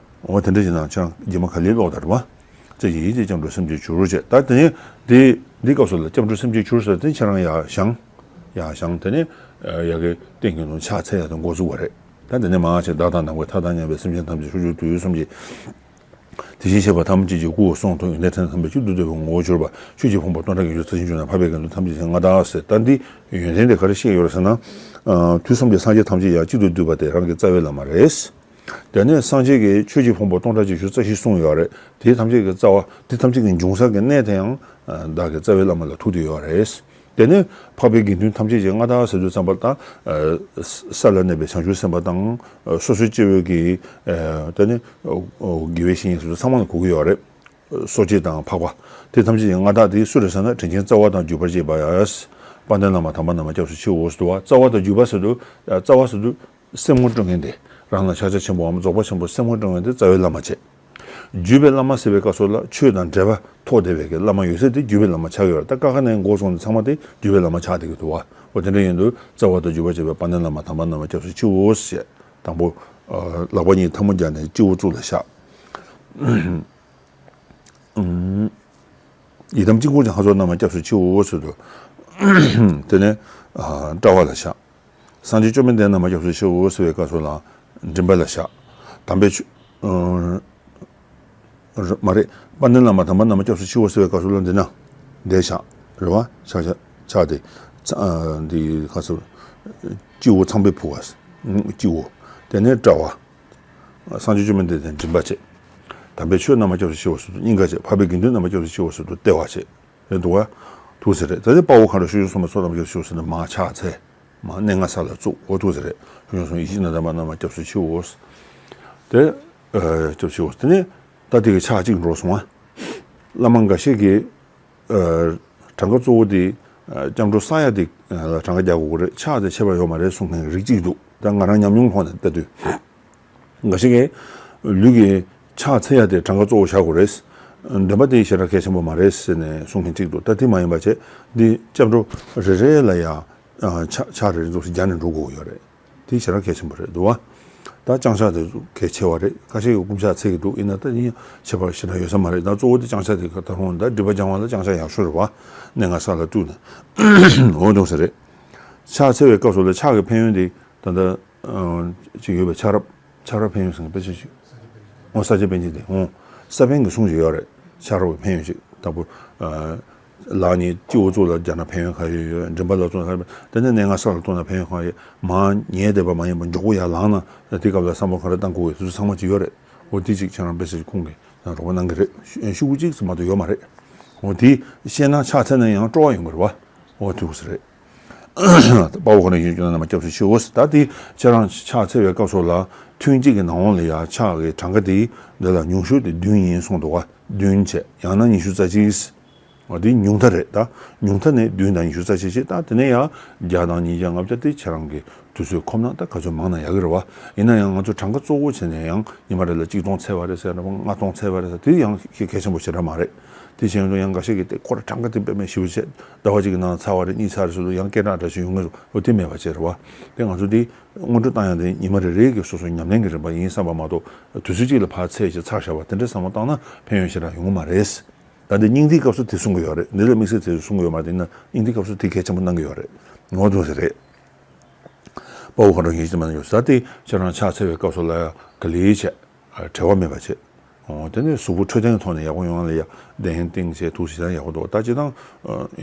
འོ་དེ་འདྲ་ཞིག་ནང་ཆ་རྗེས་མ་ག་ལེར་ཀློག་དང་རེད་བ། རྩེ་གཅིག་ཡིད་གཅིག་སྐྱབས་འགྲོ་སེམས་གཅིག་གྱུར་བྱས། ད་དེ་ནས་དེ་འདི་སྐབས་སུ་ལ་སྐྱབས་འགྲོ་སེམས་གཅིག་གྱུར་ཟེར་དེ་ཁྱེད་རང་ཡར་བཞེངས། ཡར་བཞེངས། དེ་ནས་ཡ་གི་རྟེན་གྱི་ནང་ཕྱག་འཚལ་ཡ་དང་འགོ་བཙུགས་པ་རེད། ད་དེ་ནས་མར་བྱས། བདག་དང་ནམ་མཁའི་མཐའ་དང་མཉམ་པའི་སེམས་ཅན་ཐམས་ཅད་ཕྱོགས་བཅུའི་དུས་གསུམ་གྱི། དེ་བཞིན་གཤེགས་པ་ཐམས་ཅད་ཀྱི་སྐུ་གསུང་ཐུགས་ཡོན་ཏན་ཐམས་ཅད་གཅིག་ཏུ་བསྡུས་པའི་ངོ་བོར་གྱུར་པ། ཆོས་ཀྱི་ཕུང་པོ་སྟོང་ཕྲག་བརྒྱད་ཅུ་རྩ་བཞི་བྱོན་ནས་འཕགས་པའི་དགེ་འདུན་ཐམས་ཅད་ཀྱི་མངའ་བདག་ཟེར། ད་འདི་ཡོན་ཏན་དེ་ག་རེ་བཤད་ཡོད་རེད་ཟེར་ན། ཨ། དུས་གསུམ་གྱི་སངས་རྒྱས་ཐམས་ཅད་ཡང་གཅིག་ཏུ་བསྡུས་པ་དེ་རང་གི་རྩ་བའི་བླ་མ་རེད། དེ་ནས་སངས་རྒྱས་ཀྱིས་ཆོས་ཀྱི་ཕུང་པོ་སྟོང་ཕྲག་བརྒྱད་ཅུ་རྩ་བཞི་གསུངས་ཡོད་རེད། དེ་ཐམས་ཅད་ཀྱི་རྩ་བ། དེ་ཐམས་ཅད་ཀྱི་འབྱུང་ས་གི་གནས་དེ་ཡང་བདག་གི་རྩ་བའི་བླ་མ་ལ་ཐུག་བསྡད་ཡོད་རེད། དེ་ནས་འཕགས་པའི་དགེ་འདུན་ཐམས་ཅད་ཀྱི་མངའ་བདག་ཟེར་དུས་ཙམ་པ་ལ། ད་ས་ལ་གནས་པའི་བྱང་ཆུབ་སེམས་དཔའ་དང་། སོ་སོའི་སྐྱེ་བོའི་གི། དེ་ནས་དགེ་བའི་བཤེས་གཉེན་ཟེར་དུས་ཚང་མ་ལ་གོ་གི་ཡོད་རེད། སོ་སྐྱེ་དང་འཕགས་པ། དེ་ཐམས་ཅད་ཀྱི་མངའ་བདག་དེ་སུ་རེད་ཟེར་ན། དྲིན་ཅན་རྩ་བ་དང་བརྒྱུད་པར་བཅས་པ། དཔལ་ལྡན་བླ་མ་དམ་པ་རྣམས་ལ་སྐྱབས་སུ་མཆིའོ་ཟེར་དུས། རྩ་བ་དང་བརྒྱུད་པ་ཟེར་དུས། རྩ་བ་ཟེར་དུས། སེམས་ངོ་སྤྲོད་མཁན་དེ། རང་ལ་ཕྱག་རྒྱ་ཆེན་པོའམ་རྫོགས་པ་ཆེན་པོ་སེམས་ངོ་སྤྲོད་མཁན་དེ་རྩ་བའི་བླ་མ་བྱས། བརྒྱུད་པའི་བླ་མ་ཟེར་བའི་སྐབས་སུ་ལ་ཆོས་དང་འབྲེལ་བ་ཐོགས་བསྡད་པའི་གི་བླ་མ་ཡོད་ཚད་དེ་བརྒྱུད་པའི་བླ་མ་ཆགས་ཡོད་རེད། ད་ཀ་ཁ་ནས་འགོ་བཙུགས་ནས་ཚང་མ་དེ་བརྒྱུད་པའི་བླ་མ་ཆགས་བསྡད་ཀྱི་འདུག་བ། འོ་དེ་འདྲ་ཡིན་དུས་རྩ་བ་དང་བརྒྱུད་པར་བཅས་པའི་དཔལ་ལྡན་བླ་མ་དམ་པ་རྣམས་ལ་སྐྱབས་སུ་མཆིའོ་ཞེས། དང་པོ། ལག་པ་གཉིས་ཐལ་མོ་སྦྱར་ནས་སྤྱི་བོ་གཙུག་ལ་བཞག་ཡི་དམ་དཀྱིལ་འཁོར་གྱི་ལྷ་ཚོགས་རྣམས་ལ་སྐྱབས་སུ་མཆིའོ་ཟེར་དུས། དེ་ནས་དཔྲལ་བ་ལ་བཞག་སངས་རྒྱས་བཅོམ་ལྡན་འདས་རྣམས་སྐྱབས་སུ་མཆིའོ་ཟེར་བའི་སྐབས་སུ་ལ་མགྲིན་པ་ལ་བཞག། དམ་པའི་ཆོས། ཨ། ར། མ་རེད། དཔལ་ལྡན་བླ་མ་དམ་པ་རྣམས་སྐྱབས་སུ་མཆིའོ་ཟེར་བའི་སྐབས་སུ་ལ་འདི་ན། འདི་བཞག། རེད་བ། ཕྱག་ཕྱག་ཕྱག་དེ། ཚ། ཨ། འདི་ག་ཟེར། སྤྱི་བོ་ཚངས་པའི་ཕུག་པ། སྤྱི་བོ། དེ་ནས་དཔྲལ་བ། སངས་རྒྱས་བཅོམ་ལྡན་འདས་མགྲིན་པ་བྱས། དམ་པའི་ཆོས་རྣམས་སྐྱབས་སུ་མཆིའོ་ཟེར་དུས་སྙིང་ག་བྱས། འཕགས་པའི་དགེ་འདུན་རྣམས་སྐྱབས་སུ་མཆིའོ་ཟེར་དུས་ལྟེ་བ་བྱས། རེད་འདུག་བ། ཐུགས་ཟེར་རེད། ད་དེ་དཔའ་བོ་མཁའ་འགྲོ་ཆོས་སྐྱོང་སྲུང་མའི་ཚོགས་རྣམས་སྐྱབས་སུ་མཆིའོ་ཟེར་ནས་མར་ཕྱག་འཚལ། མར་གནས་ལྔ་ས་ལ་བཙུགས། འོ་ཐུགས་ཟེར་རེད། ཆོས་སྐྱོང་སྲུང་ཡེ་ཤེས་ནི་དམ་པ་རྣམས་སྐྱབས་སུ་མཆིའོ། དེ། ཨ། སྐྱབས་སུ་མཆིའོ། དེ་ནས་ད་དེ་གི་ཕྱག་གཅིག་འགྲོ་སོང་ང་། བླ་མ་འགའ་ཤས་ཀྱིས། ཨ། གྲངས་ཀ་གཙོ་བོ་དེ། ཨ། སྐྱབས་འགྲོ་བསག་ཡ་དེ་ལ་གྲངས་ཀ་རྒྱག་དགོས་ཀྱི་རེད། ཕྱག་དེ་ཁྱད་པར་ཡོད་མ་རེད་གསུང་མཁན་རིགས་གཅིག་འདུག། ད་ང་རང་ཉམས་མྱོང་ཐོག་ནས་ལྟ་དུས། འགའ་ཞིག་གིས་ལུས་ཀྱི་ཕྱག་འཚལ་ཡ་དེ་གྲངས་ཀ་གཙོ་བོ་བཞག་དགོས་རེད། འདོན་པ་དེ་ཞེ་དྲག་གལ་ཆེན་པོ་མ་རེད་ཟེར་ནས་གསུང་མཁན་གཅིག་འདུག། ད་དེ་མ་ཡིན་པ་བྱས། འདི་སྐྱབས་འགྲོ་རེ་རེ་ལ་ཡང་ཕྱག་ཕྱག་རེ་རེ་ཙམ་ཞིག་སྦྱར་ནས་འགྲོ་དགོས་ཡོད་རེད། དེ་ཞེ་དྲག་གལ་ཆེན་པོ་རེད་འདུག་བ། ད་བརྐྱང་ཕྱག་དེ་གལ་ཆེ་བ་རེད། ཁ་ཤས་ཀྱིས་བསྐུམ་ཕྱག་འཚལ་གྱི་འདུག། ཡིན་ན་ད་ཡིན་ཡང་ཁྱད་པར་ཞེ་དྲག་ཡོད་ས་མ་རེད། ད་གཙོ་བོ་དེ་བརྐྱང་ཕྱག་དེ་ད་རུང་ད་སྒྲིབ་པ་སྦྱང་བ་ལ་བརྐྱང་ཕྱག་ཡག་ཤོས་རེད་བ། གནས་ལྔ་ས་ལ་བཙུགས་ནས། འོ་འདུག་ས་རེད། ཕྱག་འཚལ་བའི་སྐབས་སུ་ལ་ཕྱག་གི་ཕན་ཡོན་དེ། ད་ལྟ་ཅིག་ཡོད་པའི་ཕྱག་རབ། ཕྱག་རབ་ཕན་ཡོན་ཟེར་མཁན་དཔེ་ཆ་ཞིག། འོ་ས་སྐྱ་པཎ་ཆེན་དེ། འོ་ས་པཎ་གྱི་གསུང་ཞིག་ཡོད་རེད། ཕྱག་རབ་ཀྱི་ཕན་ཡོན་ཞིག། དང་པོ། ཨ། ལག་གཉིས་སྤྱི་བོ་གཙུག་ལ་སྦྱར་ན་ཕན་ཡོན་གང་ཡོད་ཡོད། མགྲིན་པ་ལ་གཏོང་ན་ཕན་ཡོན། དེ་ནས་གནས་ལྔ་ས་ལ་གཏོང་ན་ཕན་ཡོན་གང་ཡོད། མར་ཉལ་བསྡད་པ་མ་ཡིན་པར་མགྱོགས་པོ་ཡར་ལངས་ན་དེ་སྐབས་ལ་བསམ་བློ་ག་རེ་བཏང་དགོས་ཡོད། དེ་ཚོ་ཚང་མ་ཅིག་ཡོད་རེད། འོ་དེ་ཅིག་ཁྱེད་རང་དཔེ་ཆ་ཞིག་ཁུངས་ཀྱིས་རོགས་པ་གནང་གི་རེད། ཤུ་གུ་གཅིག་ཙམ་མ་གཏོགས་ཡོད་མ་རེད། འོ་དེ་ཤེས་ན་ཕྱག་འཚལ་ན་ཡང་སྤྲོ་བ་ཡོང་གི་རེད་བ། འོ་དེ་འདུག་ས་རེད། དཔའ་བོ་མཁའ་འགྲོ་ཡེ་ཤེས་ཀྱི་རྣམས་སྐྱབས་སུ་མཆིའོ། ད་དེ་ཁྱེད་རང་ཕྱག་འཚལ་བའི་སྐབས་སུ་ལ་ཐུན་གཅིག་གི་ནང་ལ་ཡང་ཕྱག་གི་གྲངས་ཀ་དེ་འདི་ལ་ཉུང་ཤོས་དེ་བདུན་ཡིན་གསུངས་འདུག་བ། བདུན་བྱས། ཡང་ན་ཉི་ཤུ་རྩ་གཅིག། འོ་དེ་ཉུང་མཐའ་རེད། ད་ཉུང་མཐའ་ནས་བདུན་དང་ཉི་ཤུ་རྩ་གཅིག་བྱས། ད་དེ་ནས་ཡང་བརྒྱ་དང་ཉིས་བརྒྱ་ལྔ་བརྒྱ་དེ་ཁྱེད་རང་གི་དུས་ཚོད་ཁོམ་ན་ད་ག་ཚོད་མང་ན་ཡག་གི་རེད་བ། ཡིན་ན་ཡང་ང་ཚོ་གྲངས་ཀ་གཙོ་བོ་བྱས་ནས་ཡང་ཉི་མ་རེ་ལ་གཅིག་སྟོང་འཚལ་བ་རེད་ཟེར་ན་ལྔ་སྟོང་འཚལ་བ་རེད་ཟེར། དེ་ཡང་གལ་ཆེན་པོ་ཞེ་དྲག་མ་རེད། དེ་བྱས་ཡོང་དུས་ཡང་འགའ་ཤས་ཀྱིས་དེ་ཁོ་ར་གྲངས་ཀ་དེ་དཔེ་མེད་ཞེ་པོ་བྱས། ཟླ་བ་གཅིག་གི་ནང་ཚར་བ་རེད། གཉིས་ཚར་རེད་ཟེར་དུས་ཡང་སྐད་གྲགས་འདྲ་ཞིག་ཡོང་གི་རེད། འོ་དེ་མེད་པ་བྱས་རེད་བ། དེ་ང་ཚོ་དེ་སྔོན་འགྲོ་བཏང་ཡག་དེ་ཉི་མ་རེ་རེ་གི་སོ་སོ་ཉམས་ལེན་གྱི་རིམ་པ་ཡིན་བསམ་པ་མ་གཏོགས། དུས་ཚོད་གཅིག་ལ་ཕར་འཚལ་བྱས་ཚར་བཞག་པ་དེ་འདྲ་བསམ་བློ་བཏང་ན་ཕན་ཡོན་ཞེ་དྲག་ཡོང་གི་མ་རེད། ད་འདི་སྙིང་ཐིག་སྐབས་སུ་དེ་གསུང་གི་ཡོད་རེད། འདི་ལ་དམིགས་བསལ་དེ་གསུང་གི་ཡོད་མ་རེད། ཡིན་ན་སྙིང་ཐིག་སྐབས་སུ་དེ་གལ་ཆེན་པོ་གནང་གི་ཡོད་རེད། ངོ་ཐུག་ས་རེད། དཔའ་བོ་མཁའ་འགྲོ་ཡེ་ཤེས་ཀྱི་རྣམས་སྐྱབས་སུ། ད་དེ་ཁྱེད་རང་ཕྱག་འཚལ་བའི་སྐབས་སུ་ལ་ཡང་ག་ལེ་བྱས། བྲེལ་བ་མེད་པ་བྱས། འོ་དེ་ནས་གཟུགས་པོ་འཕྲོད་བསྟེན་ཐོག་ནས་ཡག་པོ་ཡོང་ཡ་ལ་ཡ་གདན་བཏིང་བྱས་ཐུགས་ཞིག་ན་ཡག་པོ་འདུག། ད་སྤྱིར་བཏང་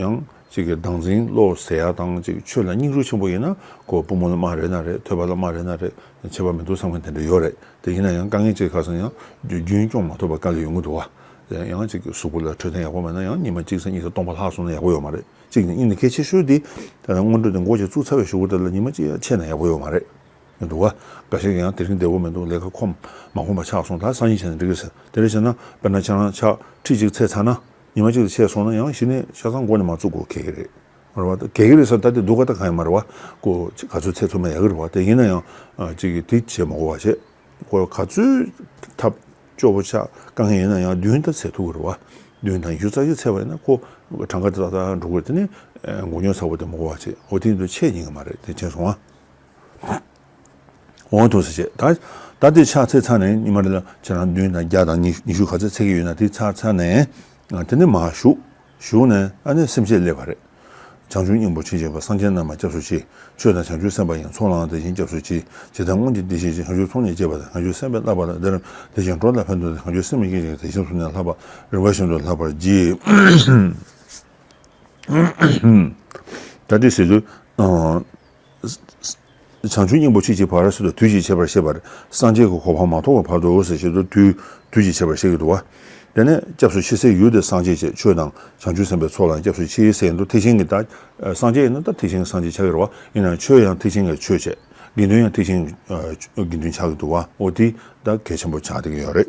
ཡང་ཅིག་གི་བདག་འཛིན་བློ་ཟེར་ཡ་དང་ཅིག་ཆོས་ལ་སྙིང་རུས་ཆེན་པོ་ཡིན་ན་ཁོ་པུས་མོ་ལ་རྨ་རེད་ན་རེད། ཐོད་པ་ལ་རྨ་རེད་ན་རེད། ཁྱད་པར་མི་འདུག་བསམ་མཁན་དེ་འདྲ་ཡོད་རེད། དེ་ཡིན་ན་ཡང་དཀའ་ངལ་ཅིག་ཁ་སང་ཡང་རྒྱུན་སྐྱོང་མ་ཐུབ་པ་དཀའ་ལས་ཡོང་གི་འདུག་བ། ཡང་ཅིག་གཟུགས་པོ་ལ་འཕྲོད་བསྟེན་ཡག་པོ་མེད་ན་ཡང་ཉི་མ་གཅིག་ཙམ་གཉིས་ཙམ་སྟོང་པ་ལྷག་སོང་ན་ཡག་པོ་ཡོད་མ་རེད། གཅིག་ནི་སྙིང་ནི་གལ་ཆེ་ཤོས་དེ། ད་ལྟ་སྔོན་འགྲོ་དེ་མགོ་ཅིག་བཙུགས་ཚར་བའི་གཞུག་གུ་དེ་ལ་ཉི་མ་གཅིག་ཡང་ཆད་ན་ཡག་པོ་ཡོད་མ་རེད། འདུག་བ། འགའ་ཞིག་ཡང་དེ་རིང་བདེ་པོ་མི་འདུག། ལས་ཀ་ཁོམ་མ་ཁོམ་པ་ཆགས་སོང་། ད་སང་ཉིན་བྱས་ན་འགྲིག་གི་ཟེར། དེ་འདྲ་བྱས་ན་དཔེར་ན་ཁྱེད་རང་ཕྱག་ཁྲིད་ཅིག་འཚལ་ཚར་ན་ཉི་མ་གཅིག་ལ་ཆད་སོང་ན་ཡང་གཞི་ནས་ཆ་ཚང་མགོ་ནས་མར་བཙུགས་དགོས་གལ་གི་རེད། རེད་བ། གལ་གི་རེད་ཟེར་ད་དེ་སྡུག་ག་ད་གང་ཡང་མ་རེད་བ། ཁོ་ག་ཚོད་འཚལ་ཐུབ་ན་ཡག་གི་རེད་བ། དེ་ཡིན་ན་ཡང་ཅིག་གིས་དེ་བྱེད་མ་དགོས་བ་བྱེད། ཁོ་ག་ཚོད་ཐབས་སྐྱོ་པོ་ཆགས་དཀའ་ངལ་ཡིན་ན་ཡང་བདུན་ད་འཚལ་ཐུབ་ཀྱི་རེད་བ། བདུན་དང་ཉི་ཤུ་རྩ་གཅིག་འཚལ་བ་ཡིན་ན་ཁོ་གྲངས་ཀ་དེ་ཏག་ཏག་འགྲོ་གི་རེད། དེ་ནི་མགོ་རྙོག་ཚ་པོ་དེ་མ་དགོས་པ་བྱེད། འོ་དེ་ཡིན་དུས་ཆད་ཉན་གི་མ་རེད། དེ་མཁྱེན་སོང་ཨ། འོ་འདུག་སེ་བྱས། ད་ད་དེ་ཕྱག་འཚལ་ཚར་ནས་ཉི་མ་རེ་ལ་ཁྱེད་རང་བདུན་དང་བརྒྱ་དང་ཉི་ཉི་ཤུ་ག་ཚོད་འཚལ་གྱི་ཡོད་ན་དེ་ཚར་ཚར་ནས། དེ་ནི་མར་བཞུགས། བཞུགས་ནས་ཨ་ནི་སེམས་བསྐྱེད་སླེབས་པ་རེད། བྱང་ཆུབ་སྙིང་པོར་ཆོས་བྱེད་པ། སངས་རྒྱས་རྣམས་ལ་སྐྱབས་སུ་མཆི། ཆོས་དང་བྱང་ཆུབ་སེམས་དཔའ་ཡང་། ཚོགས་ལའང་དེ་བཞིན་སྐྱབས་སུ་མཆི། ཇི་ལྟར་སྔོན་གྱི་བདེ་གཤེགས་ཀྱིས། བྱང་ཆུབ་ཐོབ་ནས་སྤྱད་པ་དང་། བྱང་ཆུབ་སེམས་དཔའི་བསླབ་པ་ལ། དེ་བཞིན་དེ་བཞིན་འགྲོ་ལ་ཕན་འདོད་དེ། བྱང་ཆུབ་སེམས་ཀྱི་དེ་བཞིན་གཟུགས་ནས་ལྷག་པར་རིག་པ་བཞིན་དུ་ལྷག་པར་བགྱི། ད་དེ་ཟེར་དུས། བྱང་ཆུབ་སྙིང་པོར་ཆོས་བྱེད་པར་ཟེར་དུས་དུས་ཀྱི་ཁྱད་པར་བཤད་པར། སངས་རྒྱས་ཀྱི་གོ་འཕང་མ་ཐོབ་པ་བར་དུ་ཟེར་བཤད་དུས་དུས་དུས་ཀྱི་ཁྱད་པར་བཤད་ཀྱི་འདུག་བ། དེ་ནས་སྐྱབས་སུ་མཆི་སའི་ཡུལ་དེ་སངས་རྒྱས་བྱས། ཆོས་དང་བྱང་ཆུབ་སེམས་དཔའི་ཚོགས་ལའང་སྐྱབས་སུ་མཆི་ཟེར་དུས་ཐེག་ཆེན་གྱི་ད་སངས་རྒྱས་ཡིན་ན་ད་ཐེག་ཆེན་གྱི་སངས་རྒྱས་ཆགས་ཀྱི་རེད་བ། ཡིན་ནའང་ཆོས་ཡང་ཐེག་ཆེན་གྱི་ཆོས་བྱས། དགེ་འདུན་ཡང་ཐེག་ཆེན་གྱི་དགེ་འདུན་ཆགས་ཀྱི་འདུག་བ། འོ་དེ་ད་གལ་ཆེན་པོ་ཆགས་བསྡད་ཀྱི་ཡོད་རེད།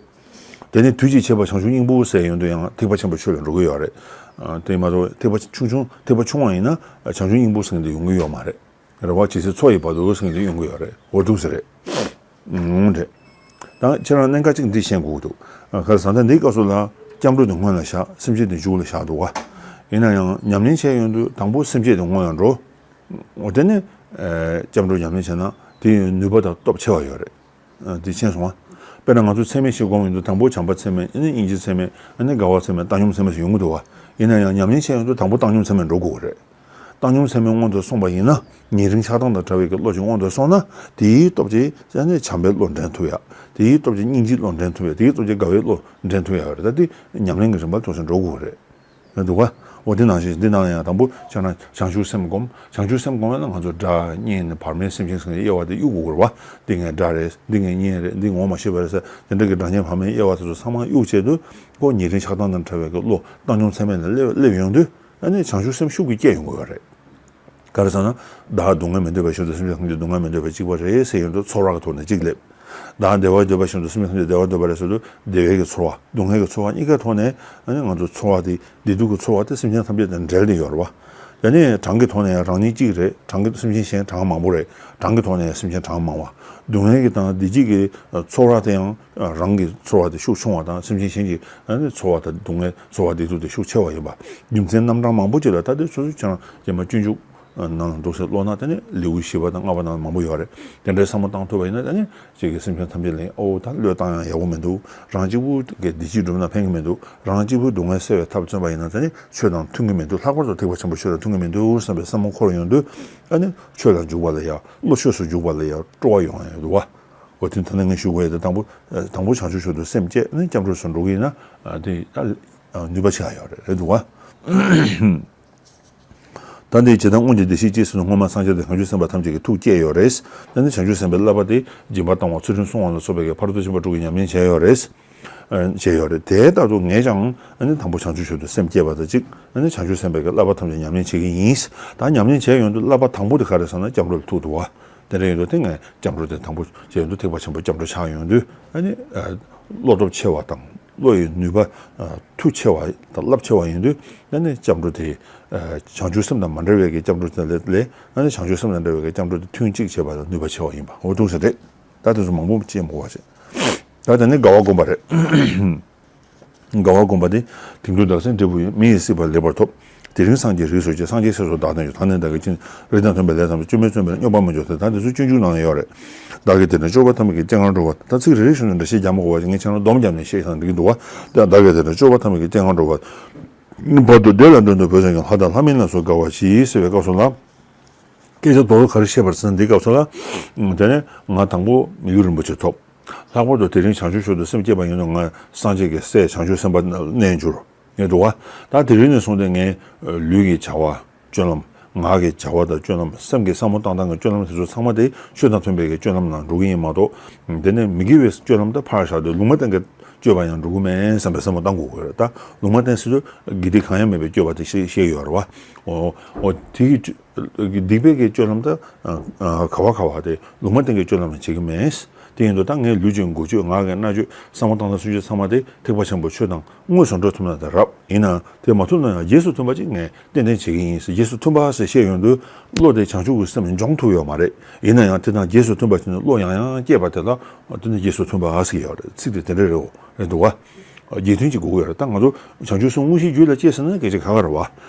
དེ་ནས་དུས་ཀྱི་ཁྱད་པར་བྱང་ཆུབ་སྙིང་པོ་ཟེར་ཡོང་དུས་ཡང་ཐེག་པ་ཆེན་པོའི་ཆོས་ལ་འགྲོ་གི་ཡོད་རེད། དེ་མ་གཏོགས་ཐེག་པ་ཆུང་ཆུང་ཐེག་པ་ཆུང་བ་ཡིན་ན་བྱང་ཆུབ་སྙིང་པོ་ཟེར་མཁན་དེ་ཡོང་གི་ཡོད་མ་རེད། རེད་བ། ཇི་སྲིད་འཚོ་ཡི་བར་དུ་ཟེར་མཁན་དེ་ཡོང་གི་ཡོད་རེད། འོ་འདུག་ཟེར་རེད། ཨང་། རེད། ད་ཁྱེད་རང་གནད་འགག་གཅིག་འདི་ཤེས་དགོས་ཀྱི་འདུག། ག་རེ་ཟེར་ན་ད་འདིའི་སྐབས་སུ་ལ་སྐྱབས་འགྲོ་དེ་སྔོན་ལ་བཞག། སེམས་བསྐྱེད་དེ་མཇུག་ལ་བཞག་འདུག་བ། ཡིན་ན་ཡང་ཉམས་ལེན་བྱས་ཡོང་དུས་དང་པོ་སེམས་བསྐྱེད་དེ་སྔོན་ལ་འགྲོ། འོ་དེ་ནས་སྐྱབས་འགྲོ་ཉམས་ལེན་བྱས་ན་དེ་ཡི་ནུས་པ་དང་སྟོབས་ཆེ་བ་ཡོད་རེད། འདི་མཁྱེན་སོང་ང་། དཔེར་ན་ང་ཚོ་ཚད་མེད་བཞི་སྒོམ་ཡོང་དུས་དང་པོ་བྱམས་པ་ཚད་མེད། ཨ་ནི་སྙིང་རྗེ་ཚད་མེད། ཨ་ནི་དགའ་བ་ཚད་མེད། བཏང་སྙོམས་ཚད་མེད་ཟེར་ཡོང་གི་འདུག་བ། ཡིན་ན་ཡང་ཉམས་ལེན་བྱས་ཡོང་དུས་དང་པོ་བཏང་སྙོམས་ཚད་མེད་འགྲོ་དགོས་ཀྱི་རེད། བཏང་སྙོམས་ཚད་མས་སྔོན་དུ་སོང་བ་ཡིན་ན། ཉེ་རིང་ཆགས་སྡང་དང་བྲལ་བའི་གི་བློ་ཅིག་སྔོན་དུ་སོང་ན། དེའི་སྟོབས་ཀྱིས་ཨ་ནི་བྱམས་པའི་བློ་འདྲེན་ཐུབ་ཡ། དེའི་སྟོབས་ཀྱིས་སྙིང་རྗེའི་བློ་འདྲེན་ཐུབ་ཡ། དེའི་སྟོབས་ཀྱིས་དགའ་བའི་བློ་འདྲེན་ཐུབ་ཡ་རེད། ད་དེ་ཉམས་ལེན་གྱི་རིམ་པ་ཐོག་ཏུ་འགྲོ་དགོས་རེད། འདུག་ག་འོ་དེ་ནང་བཞིན་འདི་ནང་ཡང་དང་པོ་ཁྱེད་རང་བྱང་ཆུབ་སེམས་སྒོམ། བྱང་ཆུབ་སེམས་སྒོམ་ཡ་ན་ང་ཚོ་སྒྲ་སྙན་བར་མའི་སེམས་ཅན་སེམས་ཀྱི་དབྱེ་བ་དེ་གཡུག་དགོས་རེད་བ། འདི་ངའི་སྒྲ་རེད། འདི་ངའི་སྙན་རེད། འདི་ངོ་མ་ཤེས་པ་རེད་ཟེར། དེ་འདྲ་གི་སྒྲ་སྙན་བར་མའི་དབྱེ་བ་དེ་ཚོ་ཚང་མ་གཡུག་བྱས་དུས། ཁོ་ཉེ་རིང་ཆགས་སྡང་དང་བྲལ་བའི་གི་བློ་བཏང་སྙོམས་ཚད་མས་ལ་སླེབས་སླེབས་ཡོང་དུས། ཨ་ནི་བྱང་ཆུབ་སེམས་ཤུགས་ཀྱིས་སྐྱེ་ཡོང་གི་ཡོད་རེད། ག་རེ་ཟེར་ན། བདག་སྡུག་བསྔལ་མི་འདོད་པར་བཞིན་དུ་སེམས་ཅན་ཐམས་ཅད་སྡུག་བསྔལ་མི་འདོད་པ་གཅིག་པ་རེད་ཟེར་ཡོང་དུས་ཚོར་བ་གི་ཐོག་ནས་གཅིག་སླེབས། བདག་བདེ་བ་འདོད་པར་བཞིན་དུ་སེམས་ཅན་ཐམས་ཅད་བདེ་བ་འདོད་པ་རེད་ཟེར་དུས་བདེ་བའི་གི་ཚོར་བ། སྡུག་བསྔལ་གྱི་ཚོར་བ་གཉིས་ཀའི་ཐོག་ནས་ཨ་ནི་ང་ཚོ་ཚོར་བ་དེ་བདེ་སྡུག་གི་ཚོར་བ་དེ་སེམས་ཅན་ཐམས་ཅད་དང་འབྲེལ་ཏེ་ཡོད་རེད་བ། དེ་ནས་གྲངས་ཀྱི་ཐོག་ནས་ཡང་རང་ཉིད་གཅིག་རེད། གྲངས་ཀྱི་སེམས་ཅན་གཞན་གྲངས་མང་པོ་རེད། གྲངས་ཀྱི་ཐོག་ནས་ཡང་སེམས་ཅན་གྲངས་མང་བ། སྡུག་བསྔལ་གྱི་དང་བདེ་སྐྱིད་ཀྱི་ཚོར་བ་དེ་ཡང་རང་གི་ཚོར་བ་དེ་ཤུགས་ཆུང་བ་དང་སེམས་ཅན་གཞན་གྱི་ཨ་ནི་ཚོར་བ་དང་སྡུག་བསྔལ་ཚོར་བ་བདེ་སྡུག་དེ་ཤུགས་ཆེ་བ་ཡིན་པ། རྒྱུ་མཚན་རྣམ་གྲངས་མང་པོ་ཅིག་ལ་ད་དེ་སོ་སོ་ཁྱེད་རང་རྗེས་མ་སྤྱོད་འཇུག་ནང་ལ་འདུག་སེ་ཀློག་ན་དེ་ནི་ལེའུ་བཞི་པ་དང་ལྔ་པ་ནང་ལ་མང་པོ་ཡོད་རེད། དེ་འདྲའི་བསམ་བློ་བཏང་ཐུབ་པ་ཡིན་ན་དེ་ནི་ཅིག་གི་སེམས་ཅན་ཐམས་ཅད་ལ་ཨོ་ད་བློས་བཏང་ཡང་ཡག་པོ་མི་འདུག་རང་གཅིག་པུ་གི་བདེ་སྐྱིད་སྒྲུབ་ན་ཕན་གྱི་མི་འདུག་རང་གཅིག་པུ་སྡུག་བསྔལ་སེལ་བའི་ཐབས་བརྩོན་པ་ཡིན་ན་དེ་ནི་ཆོས་དང་མཐུན་གྱི་མི་འདུག་ལྷག་པར་དུ་ཐེག་པ་ཆེན་པོ་ཆོས་དང་མཐུན་གྱི་མི་འདུག་བསམ་པའི་བསམ་བློ་འཁོར་ཡོང་དུས། ཨ་ནི་ཆོས་ལ་འཇུག་པ་ལ་ཡང་བློ་ཆོས་སུ་འཇུག་པ་ལ་ཡང་སྤྲོ་བ་ཡོང་ཡ་ཡོད་འདུག་བ། འོ་དེ་ད་ནི་ངས་ཞུ་དགོས་ཡ་དེ་དང་པོ། དང་པོ་བྱང་ཆུབ་མཆོག་ཏུ་སེམས་བསྐྱེད་ནི་སྐྱབས་འགྲོ་སུ་འགྲོ་གི་ཡིན་ན། དེ་ནུས་པ་ཆེ་བ་ཡོད་རེད་རེད་འདུག་བ། ད་འདི་ཇི་ལྟར་སྔོན་གྱི་བདེ་གཤེགས་ཀྱིས་ཟེར་དུས་སྔོན་མ་སངས་རྒྱས་དང་བྱང་ཆུབ་སེམས་དཔའ་ཐམས་ཅད་ཀྱིས་ཐུགས་བསྐྱེད་ཡོད་རེད། ད་ནི་བྱང་ཆུབ་སེམས་དཔའི་བསླབ་པ་དེ་སྦྱིན་པ་བཏང་བ་ཚུལ་ཁྲིམས་བསྲུང་བ་ལ་སོགས་པའི་གི་ཕ་རོལ་ཏུ་ཕྱིན་པ་དྲུག་གི་ཉམས་ལེན་བྱས་ཡོད་རེད། བྱས་ཡོད་རེད། དེ་ལྟར་དུ་ངས་ཀྱང་ཨ་ནི་དང་པོ་བྱང་ཆུབ་མཆོག་ཏུ་སེམས་བསྐྱེད་པ་དང་གཅིག་ཨ་ནི་བྱང་ཆུབ་སེམས་དཔའི་གི་བསླབ་པ་ཐམས་ཅད་ཉམས་ལེན་བྱེད་ཀྱི་ཡིན། ད་ཉམས་ལེན་བྱས་ཡོང་དུས་བསླབ་པ་དང་པོ་དེ་ག་རེ་ཟེར་ན་སྐྱབས་འགྲོ་ལ་ཐུག་འདུག་བ། དེ་འདྲ་ཡིན་དུས་དེ་ངས་སྐྱབས་འགྲོ་དེ་དང་པོ་བྱས་ཡོང་དུས་ཐེག་པ་ཆེན་པོ་སྐྱབས་འགྲོ་ཆགས་ཡོང་དུས་ཨ་ནི་བློ་སྟོབས་ཆེ་བ་དང་བློ་ཡི་ནུས་པ་མཐུ་ཆེ་བ་དང་རླབས་ཆེ་བ་ཡིན་དུས་ཨ་ནི་སྐྱབས་འགྲོ་དེ་བྱང་ཆུབ་སེམས་དང་མ་འབྲེལ་བའི་གི་སྐྱབས་འགྲོ་དེ་ལས་ལས་ཨ་ནི་བྱང་ཆུབ་སེམས་དང་འབྲེལ་བའི་གི་སྐྱབས་འགྲོ་དེ་ཐུན་གཅིག་བྱེད་པ་ལ་ནུས་པ་ཆེ་བ་ཡིན་པ་འོ་འདུག་ཟེར་རེད། ད་དེ་ཚོ་མང་པོ་ཅེས་མ་གོ་བ་བྱེད། ད་དེ་ནི་དགའ་བ་བསྒོམ་པ་རེད། དགའ་བ་བསྒོམ་པ་དེ། དེང་དུས་བདག་སེམས་འབྲས་བུ་ཡི། མི་ཡི་སྲིད་པ་ལེགས་པར་ཐོབ། དེ་རིང་སངས་རྒྱས་རིགས་སུ་སྐྱེས། སངས་རྒྱས་སྲས་སུ་བདག་བསྟན་ཤོག །ད་ནི་བདག་གིས་ཅི་ནས་རིགས་དང་མཐུན་པའི་ལས་བསམ་པ། སྐྱོན་མེད་བརྩོན་པས་སྐྱོབ་པར་མི་འགྱུར་ཟེར། ད་དེ་ཚོ་སྤྱོད་འཇུག་ནང་ཡོད་རེད། བདག་གིས་དེ་འདྲ་སྤྱོད་པ་ཐ་མལ་གྱི་སྤྱན་སྔར་འགྲོ་བ། ད་ཚིག་རེ་རེ་བཞིན་དུ་འགྲེལ་བཤད་རྒྱག་མ་དགོས་པ་ཞིག་ངས་ཁྱེད་རང་སྡོམ་བརྒྱབ་ནས་བཤད་ན་འགྲིག་གི་འདུག་བ། ད་བདག་གིས་དེ་འདྲ་སྤྱོད་པ་ཐ་མལ་གྱི་སྤྱན་སྔར་འགྲོ་བ། བར་དུ་བདེ་ལ་མགྲོན་དུ་བོས་ཀྱང་། ལྷ་དང་ལྷ་མིན་ལ་སོགས་དགའ་བ་བཞིན་ཟེར་བའི་སྐབས་སུ་ལ། སྐད་ཆ་རྡོག་རྡོག་ག་རེ་བཤད་པར་ཟེར་ན་འདིའི་སྐབས་སུ་ལ། དེ་ནས་ང་དང་པོ་མི་ཡུལ་རིན་པོ་ཆེ་ཐོབ། ལྷག་པར་དུ་དེ་རིང་བྱང་ཆུབ་མཆོག་ཏུ་སེམས་བསྐྱེད་པ་ཡིན་ན་ང་སངས་རྒྱས་ཀྱི་སྲས་བྱང་ཆུབ་སེམས་དཔའ་གནས་འགྱུར་ངེས་འདུག་བ། ད་དེ་རིང་ནས་བཟུང་སྟེ་ངའི་ལུས་ཀྱི་བྱ་བ་སྤྱོད་ལམ། ངག་གི་བྱ་བ་དང་སྤྱོད་ལམ། སེམས་ཀྱི་བསམ་བློ་བཏང་སྟངས་ཀྱི་སྤྱོད་ལམ་དེ་ཚོ་ཚང་མ་དེ་ཆོས་དང་མཐུན་པའི་གི་སྤྱོད་ལམ་ནང་འགྲོ་གི་ཡིན་མ་གཏོགས། དེ་ནས་མི་དགེ་བའི་སྤྱོད་ལམ་དེ་ཕར་བཞག་སྟེ་ལུང་མ་བསྟན་གྱི་སྤྱོད་པ་ཡང་འགྲོ་གི་མེད་བསམ་པའི་བསམ་བློ་བཏང་དགོས་ཀྱི་རེད། ད་ལུང་མ་བསྟན་ཟེར་དུས་དགེ་སྡིག་གང་ཡང་མེད་པའི་སྤྱོད་པ་དེ་ཤེས་ཤེས་ཡོད་རེད་བ། འོ་འོ་དེ་གི་སྡིག་པའི་གི་སྤྱོད་ལམ་དེ་ག་བ་ག་བ་དེ་ལུང་མ་བསྟན་གྱི་སྤྱོད་ལམ་ལ་བྱེད་ཀྱི་མེད། དེ་ཡིན་དུས་ད་ངའི་ལུས་ཀྱི་འགུལ་སྐྱོད། ངག་གི་སྨྲ་བརྗོད། བསམ་བློ་བཏང་སྟངས་ཚུན་ཆད་ཚང་མ་དེ་ཐེག་པ་ཆེན་པོ་ཆོས་དང་དངོས་སུ་འགྲོ་ཐུབ་ན་ད་རབ། ཡིན་ནའང་དེ་མ་ཐུབ་ན་ཡང་རྗེས་སུ་མཐུན་པ་ཅིག་ངས་ཏན་ཏན་བྱེད་ཀྱི་ཡིན་ཟེར། རྗེས་སུ་མཐུན་པ་ཟེར་བཤད་ཡོང་དུས་བློ་དེ་བྱང་ཆུབ་ཀྱི་སེམས་འབྱོངས་ཐུབ་ཡོད་མ་རེད། ཡིན་ན་ཡང་དེ་དང་རྗེས་སུ་མཐུན་པ་བྱས་ནས་བློ་ཡང་ཡང་སྐྱེས་པ་དེ་ལ་དེ་ནི་རྗེས་སུ་མཐུན་པ་ཟེར་གྱི་ཡོད་རེད། ཚིག་དེ་དེ་འདྲ་རེད་འོ་རེད་འདུག་བ། རྗེས་མཐུན་གྱི་དགོས་ཀྱི་ཡོད་རེད། ད་ང་ཚོ་བྱང་ཆུབ་སེམས་དངོས་གཞིའི་རྒྱུད་ལ་སྐྱེས་ཟེར་ན་སྐད་ཆ་ཁ་ཁ་རེད་བ།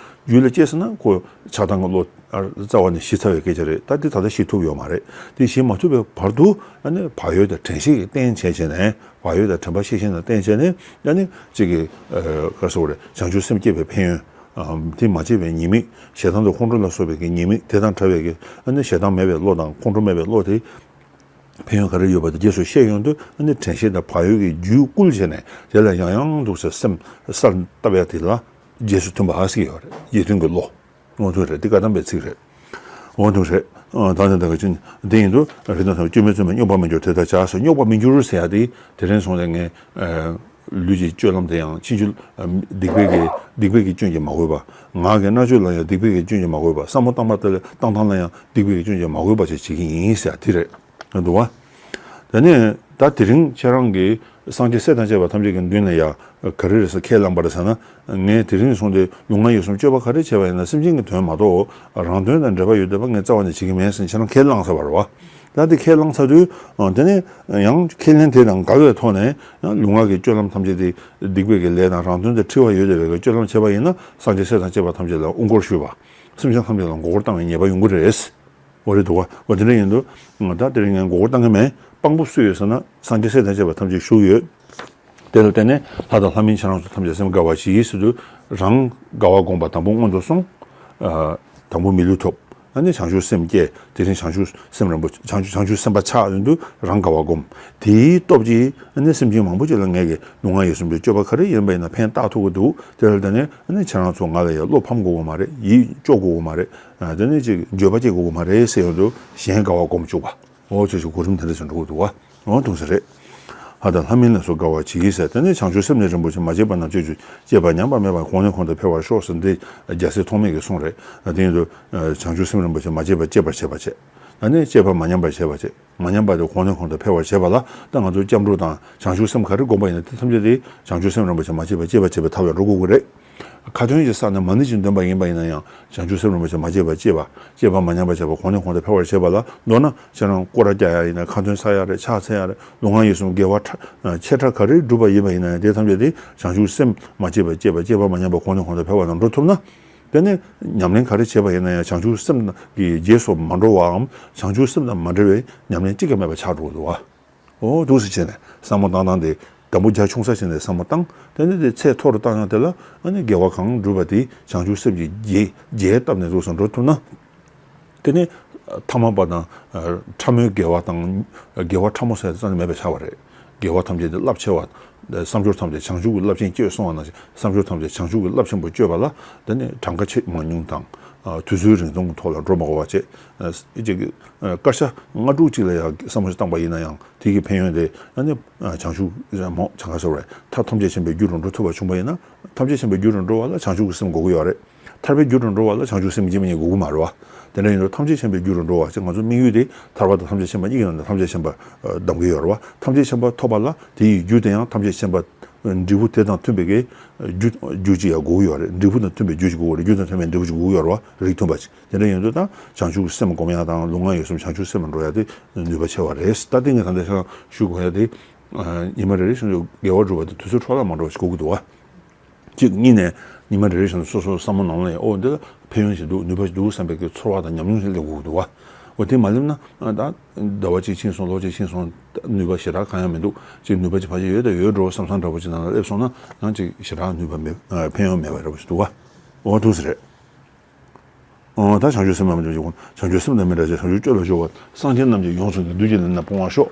རྒྱུད་ལ་སྐྱེས་ཟེར་ན་ཁོ་ཆགས་སྡང་གི་བློ་རྩ་བ་ནས་ཞི་ཚར་བའི་སྐད་ཆ་རེད། ད་འདི་ད་ལྟ་ཞི་ཐུབ་ཡོད་མ་རེད། དེ་ཞི་མ་ཐུབ་པའི་བར་དུ་ཨ་ནི་བག་ཡོད་དང་དྲན་ཤེས་ཀྱིས་བརྟན་བྱས་བྱས་ནས། བག་ཡོད་དང་དྲན་པ་ཤེས་བཞིན་དུ་བསྟེན་བྱས་ནས་ཨ་ནི་གཅིག་གི་ག་རེ་ཟེར་དགོས་རེད། བྱང་ཆུབ་སེམས་བསྐྱེད་པའི་ཕན་ཡོན། དེ་མ་བྱས་པའི་ཉེས་དམིགས། ཞེ་སྡང་དང་ཁོང་ཁྲོ་ལ་སོགས་པའི་གི་ཉེས་དམིགས་དེ་དང་བྲལ་བའི་གི་ཨ་ནི་ཞེ་སྡང་མེད་པའི་བློ་དང་ཁོང་ཁྲོ་མེད་པའི་བློ་དེ་ཕན་ཡོན་ག་རེ་ཡོད་པ་དེ་རྗེས་སུ་ཤེས་ཡོང་དུས་ཨ་ནི་དྲན་ཤེས་དང་བག་ཡོད་ཀྱི་རྒྱུད་བསྐུལ་བྱས་ནས་དེ་ལ་ཡང་ཡང་འདུག་སེ་སེམས་གསལ་བཏབ་ཡ་དེ་ལ་རྗེས་སུ་མཐུན་པ་ཟེར་གྱི་ཡོད་རེད། རྗེས་མཐུན་གྱི་བློ། འོ་འདུག་རེད། འདི་བཀའ་གདམས་པའི་ཚིག་རེད། འོ་འདུག་རེད། ད་ནི་ད་ག་ཅིན་དེ་ཡིན་དུས་རིགས་དང་མཐུན་པའི་སྐྱོན་མེད་བརྩོན་པས་སྙོགས་པར་མི་འགྱུར་དེ་ལྟར་བྱ་ཟེར། སྙོགས་པར་མི་འགྱུར་ཟེར་ཡ་དེ་དེ་རིང་སོང་ནས་ངས་ལུས་ཀྱི་སྤྱོད་ལམ་དེ་ཡང་ཕྱིན་ཅི་སྡིག་པའི་གི་སྡིག་པའི་གི་སྐྱོན་གྱིས་མ་གོས་པ། ངག་གི་སྨྲ་བརྗོད་ལ་ཡང་སྡིག་པའི་གི་སྐྱོན་གྱིས་མ་གོས་པ། བསམ་བློ་བཏང་པ་དེ་ལ་བཏང་སྟངས་ལ་ཡང་སྡིག་པའི་གི་སྐྱོན་གྱིས་མ་གོས་པ་ཞིག་བྱེད་ཀྱི་ཡིན་ཟེར་ཡ་དེ་རེད། འདུག་བ། དེ་ནས་ད་དེ་རིང་ཁྱེད་རང་གིས་སངས་རྒྱས་སྲས་དང་བཅས་པ་ཐམས་ཅད་ཀྱི་མདུན་ལ་ཡ་ག་རེ་རེད་ཟེར་ཁས་བླངས་པ་རེད་ཟེར་ན། ངས་དེ་རིང་སོང་སྟེ་ལུས་ངག་ཡིད་གསུམ་སྤྱོད་པ་ག་རེ་བྱས་པ་ཡིན་ན་སེམས་ཅན་གྱི་དོན་མ་གཏོགས་རང་དོན་དང་འབྲེལ་བ་ཡོད་བསྡད་པ་ངས་རྩ་བ་ནས་བྱེད་ཀྱི་མེད་ཟེར་ཁྱེད་རང་ཁས་བླངས་ཚར་བ་རེད་བ། ད་དེ་ཁས་བླངས་ཚར་དུས་དེ་ནས་ཡང་ཁས་ལེན་དེ་དང་འགལ་བའི་ཐོག་ནས་ཡང་ལུས་ངག་གི་སྤྱོད་ལམ་ཐམས་ཅད་དེ་སྡིག་པའི་གི་ལས་དང་རང་དོན་དང་འཁྲིལ་བ་ཡོད་བསྡད་པའི་གི་སྤྱོད་ལམ་བྱས་པ་ཡིན་ན་སངས་རྒྱས་སྲས་དང་བཅས་པ་ཐམས་ཅད་ལ་དབུ་སྐོར་ཞུས་པ། སེམས་ཅན་ཐམས་ཅད་ལ་མགོ་སྐོར་བཏང་བའི་ཉེས་པ་ཡོང་གི་རེད། འོ་རེད་འདུག་བ། འོ་དེ་འདྲ་ཡིན་དུས། ད་དེ་རིང་ངས་མགོ་སྐོར་བཏང་གི་མེད། དཔང་པོ་སུ་ཡོད་ཟེར་ན་སངས་རྒྱས་སྲས་དང་བཅས་པ་ཐམས་ཅད་བཞུགས་ཡོད། དེ་ལ་བརྟེན་ནས་ལྷ་དང་ལྷ་མིན་ཁྱེད་རང་ཚོ་ཐམས་ཅད་སེམས་དགའ་བ་བྱེད་ཟེར་དུས་རང་དགའ་བ་བསྒོམ་པ་དང་པོ་སྔོན་དུ་སོང་། ཨ། དང་པོ་མི་ལུས་ཐོབ། ཨ་ནི་བྱང་ཆུབ་སེམས་སྐྱེས། དེ་རིང་བྱང་ཆུབ་སེམས་རིན་པོ་ཆེ། བྱང་ཆུབ་བྱང་ཆུབ་སེམས་དཔའ་ཆགས་ཡོང་དུས་རང་དགའ་བ་སྒོམ། དེའི་སྟོབས་ཀྱིས་ཨ་ནི་སེམས་ཅན་མང་པོ་ཅིག་ལ་ངེད་ཀྱི་ལུས་ངག་ཡིད་གསུམ་གྱི་སྤྱོད་པ་ག་རེ་ཡིན་པ་ཡིན་ན་ཕན་བཏགས་ཐུབ་ཀྱི་འདུག་དེ་ལ་དེ་ནས་ཨ་ནི་ཁྱེད་རང་ཚོ་ང་ལ་ཡང་བློ་ཕམ་དགོས་ཀྱི་མ་རེད། ཡིད་སྐྱོ་དགོས་ཀྱི་མ་རེད། ཨ་དེ་ནས་ཅིག་འགྱོད་པ་སྐྱེ་དགོས་ཀྱི་མ་རེད་ཟེར་ཡོང་དུས་གཞན་དགའ་བ་སྒོམ་བཅུག་པ། འོ་ཅེས་ཅིག་གོ་རིམ་དེ་འདྲ་ཞིག་འགྲོ་གི་འདུག་བ། འོ་འདུག་ས་རེད། ཧ་དང་ལྷ་མིན་ལ་སོགས་དགའ་བར་བྱེད་ཀྱི་ཟེར། དེ་ནས་བྱང་ཆུབ་སེམས་ནི་རིན་པོ་ཆེ། མ་སྐྱེས་པ་རྣམས་སྐྱེ་གྱུར་ཅིག་སྐྱེས་པ་ཉམས་པ་མེད་པར་གོང་ནས་གོང་དུ་འཕེལ་བར་ཤོག་ཟེར། འདི་རྒྱལ་སྲས་ཐོགས་མེད་ཀྱི་གསུང་རེད། དེ་ཡིན་དུས་བྱང་ཆུབ་སེམས་རིན་པོ་ཆེ་མ་སྐྱེས་པ་སྐྱེད་པར་བྱེད་པ་བྱེད། ད་ནི་སྐྱེས་པ་མ་ཉམས་པར་བྱེད་པ་བྱེད། མ་ཉམས་པ་དེ་གོང་ནས་གོང་དུ་འཕེལ་བར་བྱེད་པ་ལ། ད་ང་ཚོ་སྐྱབས་འགྲོ་དང་བྱང་ཆུབ་སེམས་ག་རེ་བསྒོམ་པ་ཡིན་ན་དེ་ཐམས་ཅད་དེ་བྱང་ཆུབ་སེམས་རིན་པོ་ཆེ་མ་སྐྱེས་པ་སྐྱེད་པར་བྱེད་པའི་ཐབས་ལ་འགྲོ་དགོས་ཀྱི་རེད། ཁ་ཏོན་གྱི་ས་ནས་མ་ཎི་ཅིག་འདོན་པ་ཡིན་པ་ཡིན་ན་ཡང་བྱང་ཆུབ་སེམས་རིན་པོ་ཆེ་མ་སྐྱེས་པ་སྐྱེད་པ། སྐྱེས་པ་མ་ཉམས་པ་བྱེད་པ། གོང་ནས་གོང་དུ་འཕེལ་བར་བྱེད་པ་ལ། མདོར་ན་ཁྱེད་རང་སྐོར་ར་རྒྱག་ཡ་ཡིན་ན། ཁ་ཏོན་ས་ཡ་རེད། ཕྱག་འཚལ་ཡ་རེད། ལུས་ངག་ཡིད་གསུམ་དགེ་བ་ཕྲ་ཆེ་ཕྲ་ག་རེ་བསྒྲུབས་པ་ཡིན་པ་ཡིན་ན་ཡང་དེ་ཐམས་ཅད་དེ་བྱང་ཆུབ་སེམས་མ་སྐྱེས་པ་སྐྱེད་པ། སྐྱེས་པ་མ་ཉམས་པ་གོང་ནས་གོང་དུ་འཕེལ་བ་དང་འགྲོ་ཐུབ་ན། དེ་ནས་ཉམས་ལེན་ག་རེ་བྱས་པ་ཡིན་ན་ཡང་བྱང་ཆུབ་སེམས་ཀྱི་རྗེས་སུ་མ་འགྲོ་བའམ་བྱང་ཆུབ་སེམས་དང་མ་འབྲེལ་བའི་ཉམས་ལེན་གཅིག་ཀྱང་མེད་པ་ཆགས་འགྲོ་གི་འདུག་བ། འོ་འདུག་སེ་བྱས་ནས་བསམ་བློ་བཏང་སྟངས་དེ། དང་པོ་རྒྱ་ཆུང་ས་བྱས་ནས་བསམ་བློ་བཏང་། དེ་ནས་དེ་ཚད་མཐོ་རུ་བཏང་ཡང་དེ་ལ་ཨ་ནི་དགེ་བ་གང་བསྒྲུབས་པ་དེ་བྱང་ཆུབ་སེམས་ཀྱི་རྒྱས་རྒྱས་བཏབ་ནས་འདུག་སེ་འགྲོ་ཐུབ་ན། དེ་ནས་ཐ་མལ་པ་དང་ཕྲ་མོའི་དགེ་བ་དང་། དགེ་བ་ཕྲ་མོ་ཟེར་དེ་རྩ་ནས་མེད་པ་ཆགས་པ་རེད། དགེ་བ་ཐམས་ཅད་དེ་རླབས་ཆེ་བ། བསམ་སྦྱོར་ཐམས་ཅད་བྱང་ཆུབ་ཀྱི་རླབས་ཆེན་སྤྱོད་གསུངས་པ་ནང་བཞིན་བསམ་སྦྱོར་ཐམས་ཅད་བྱང་ཆུབ་ཀྱི་རླབས་ཆེན་པོ་སྤྱོད་པ་ལ། དེ་ནས་གྲངས་ཀ་ཆེས་མང་ཉུང་དང་། དུས་ཚོད་རིང་ཐུང་གི་ཐོག་ལ་འགྲོ་མ་དགོས་པ་བྱས། ཅིག་སྐར་ཆ་ལྔ་དྲུག་ཅིག་ལ་ཡང་བསམ་བློ་ཞིག་བཏང་པ་ཡིན་ན་ཡང་དེ་གི་ཕན་ཡོན་དེ་ཨ་ནི་བྱང་ཆུབ་མོ་བྱང་ཁ་ཟེར་བ་རེད། ཐབས་ཐམས་ཅད་མཁྱེན་པའི་རྒྱུ་རུ་འགྲོ་ཐུབ་པ་བྱུང་བ་ཡིན་ན། ཐམས་ཅད་མཁྱེན་པའི་རྒྱུ་རུ་འགྲོ་བ་ལ་བྱང་ཆུབ་ཀྱི་སེམས་དགོས་ཀྱི་ཡོད་རེད། ཐར་པའི་རྒྱུ་རུ་འགྲོ་བ་ལ་བྱང་ཆུབ་སེམས་རྗེས་མ་གཉིས་དགོས་ཀྱི་མ་རེད་བ། དེ་འདྲ་ཡིན་དུས་ཐམས་ཅད་མཁྱེན་པའི་རྒྱུ་རུ་འགྲོ་བ་ཞེས། ང་ཚོ་དམིགས་ཡུལ་དེ་ཐར་པ་དང་ཐམས་ཅད་མཁྱེན་པ་གཉིས་ཀྱི་ནང་ནས་ཐམས་ཅད་མཁྱེན་པ་གདམ་གྱི་ཡོད་རེད་བ། ཐམས་ཅད་མཁྱེན་པ་ཐོབ་པ་ལ་དེ་ཡི་རྒྱུ་དེ་ཡང་ཐམས་ཅད་མཁྱེན་པ་འབྲས་བུ་དེ་དང་མཐུན་པའི་གི་རྒྱུ་རྒྱུ་ཅིག་ཡང་དགོས་ཀྱི་ཡོད་རེད། འབྲས་བུ་དང་མཐུན་པའི་རྒྱུ་ཅིག་དགོས་ཀྱི་རེད། རྒྱུ་དང་མཐུན་པའི་འབྲས་བུ་ཅིག་དགོས་ཀྱི་ཡོད་རེད་བ། རིགས་མཐུན་པ་ཅིག་དེ་འདྲ་ཡིན་དུས་ད་བྱང་ཆུབ་སེམས་སྒོམ་ཡ་དང་ལུས་ངག་ཡིད་གསུམ་བྱང་ཆུབ་སེམས་ལ་འགྲོ་ཡ་དེ་ནུས་པ་ཆེ་བ་རེད། ད་ལྟ་ངས་ད་ལྟ་ཞུ་དགོས་ཡ་དེ། ཉི་མ་རེ་རེ་བཞིན་དུ་དགེ་བ་སྒྲུབ་པ་དེ་དུས་ཚོད་འཕྲོ་བརླག་མ་འགྲོ་བ་ཞིག་དགོས་ཀྱི་འདུག་བ། གཅིག་གཉིས་ནས་ཉི་མ་རེ་རེ་བཞིན་དུ་སོ་སོའི་བསམ་བློ་ནང་ལ་ཡང་འོ་འདི་ལ་ཕན་ཡོན་ཞིག་འདུག་ནུས་པ་ཞིག་འདུག་བསམ་པའི་གི་ཚོར་བ་དང་ཉམས་མྱོང་ཞིག་སླེབས་དགོས་ཀྱི་འདུག་བ། འོ་དེ་མ་སླེབས་ན་ད་ཟླ་བ་གཅིག་ཕྱིན་སོང་། ལོ་གཅིག་ཕྱིན་སོང་། ནུས་པ་ཞེ་དྲག་གང་ཡང་མི་འདུག་ཅིག་ནུས་པ་ཅིག་ཕལ་ཆེར་ཡོད་དང་ཡོད་འགྲོ་བསམ་བསམ་འདྲ་པོ་ཅིག་ནང་ལ་སླེབས་སོང་ན་ཡང་ཅིག་ཞེ་དྲག་ནུས་པ་མེད། ཕན་ཡོན་མེད་པ་འདྲ་པོ་ཞིག་འདུག་བ། འོ་འདུག་སེ་རེད། ཨོ་ད་བྱང་ཆུབ་སེམས་དཔའ་རྣམས་ཀྱི་བྱང་ཆུབ་སེམས་དང་མི་འབྲལ་ཅིག་བྱང་ཆུབ་སྤྱོད་ལ་གཞོལ་བ། སངས་རྒྱས་རྣམས་ཀྱི་ཡོངས་སུ་གྱུར་བདུད་ཀྱི་ལས་རྣམས་སྤོང་བར་ཤོག་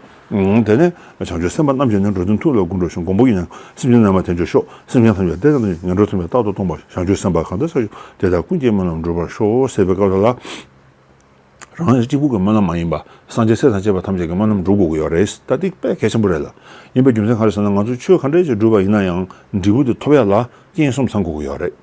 དེ་ནས་བྱང་ཆུབ་སེམས་དཔའ་རྣམས་ཀྱི་ནི་འགྲོ་དོན་ཐུགས་ལ་དགོངས་གྲུབ་ཤོག་མགོན་པོ་ཡིན་ན་སེམས་ཅན་རྣམས་ལ་དལ་འབྱོར་ཤོག་སེམས་ཅན་ཐམས་ཅད་བདེ་དང་ལྡན་ཞིང་ངན་འགྲོ་ཐམས་ཅད་རྟག་ཏུ་སྟོངས་པར་ཤོག་བྱང་ཆུབ་སེམས་དཔའ་གང་དག་ས་བཞུགས་དེ་དག་ཀུན་གྱི་སྨོན་ལམ་འགྲུབ་པར་ཤོག་ཟེར་བའི་སྐབས་ལ། རང་གཅིག་པུ་གི་སྨོན་ལམ་མ་ཡིན་པ་སངས་རྒྱས་སྲས་དང་བཅས་པ་ཐམས་ཅད་ཀྱི་སྨོན་ལམ་འགྲུབ་དགོས་ཀྱི་ཡོད་རེད། ད་འདི་དཔེ་གལ་ཆེན་པོ་རེད་ལ། ཡིན་པའི་རྒྱུ་མཚན་ག་རེ་ཟེར་ན་ང་ཚོ་ཆོས་ག་འདྲ་ཞིག་བསྒྲུབས་པ་ཡིན་ན་ཡང་འབྲས་བུ་དེ་ཐོབ་ཡ་ལ་རྐྱེན་གསུམ་ཚང་དགོས་ཀྱི་ཡོད་རེད།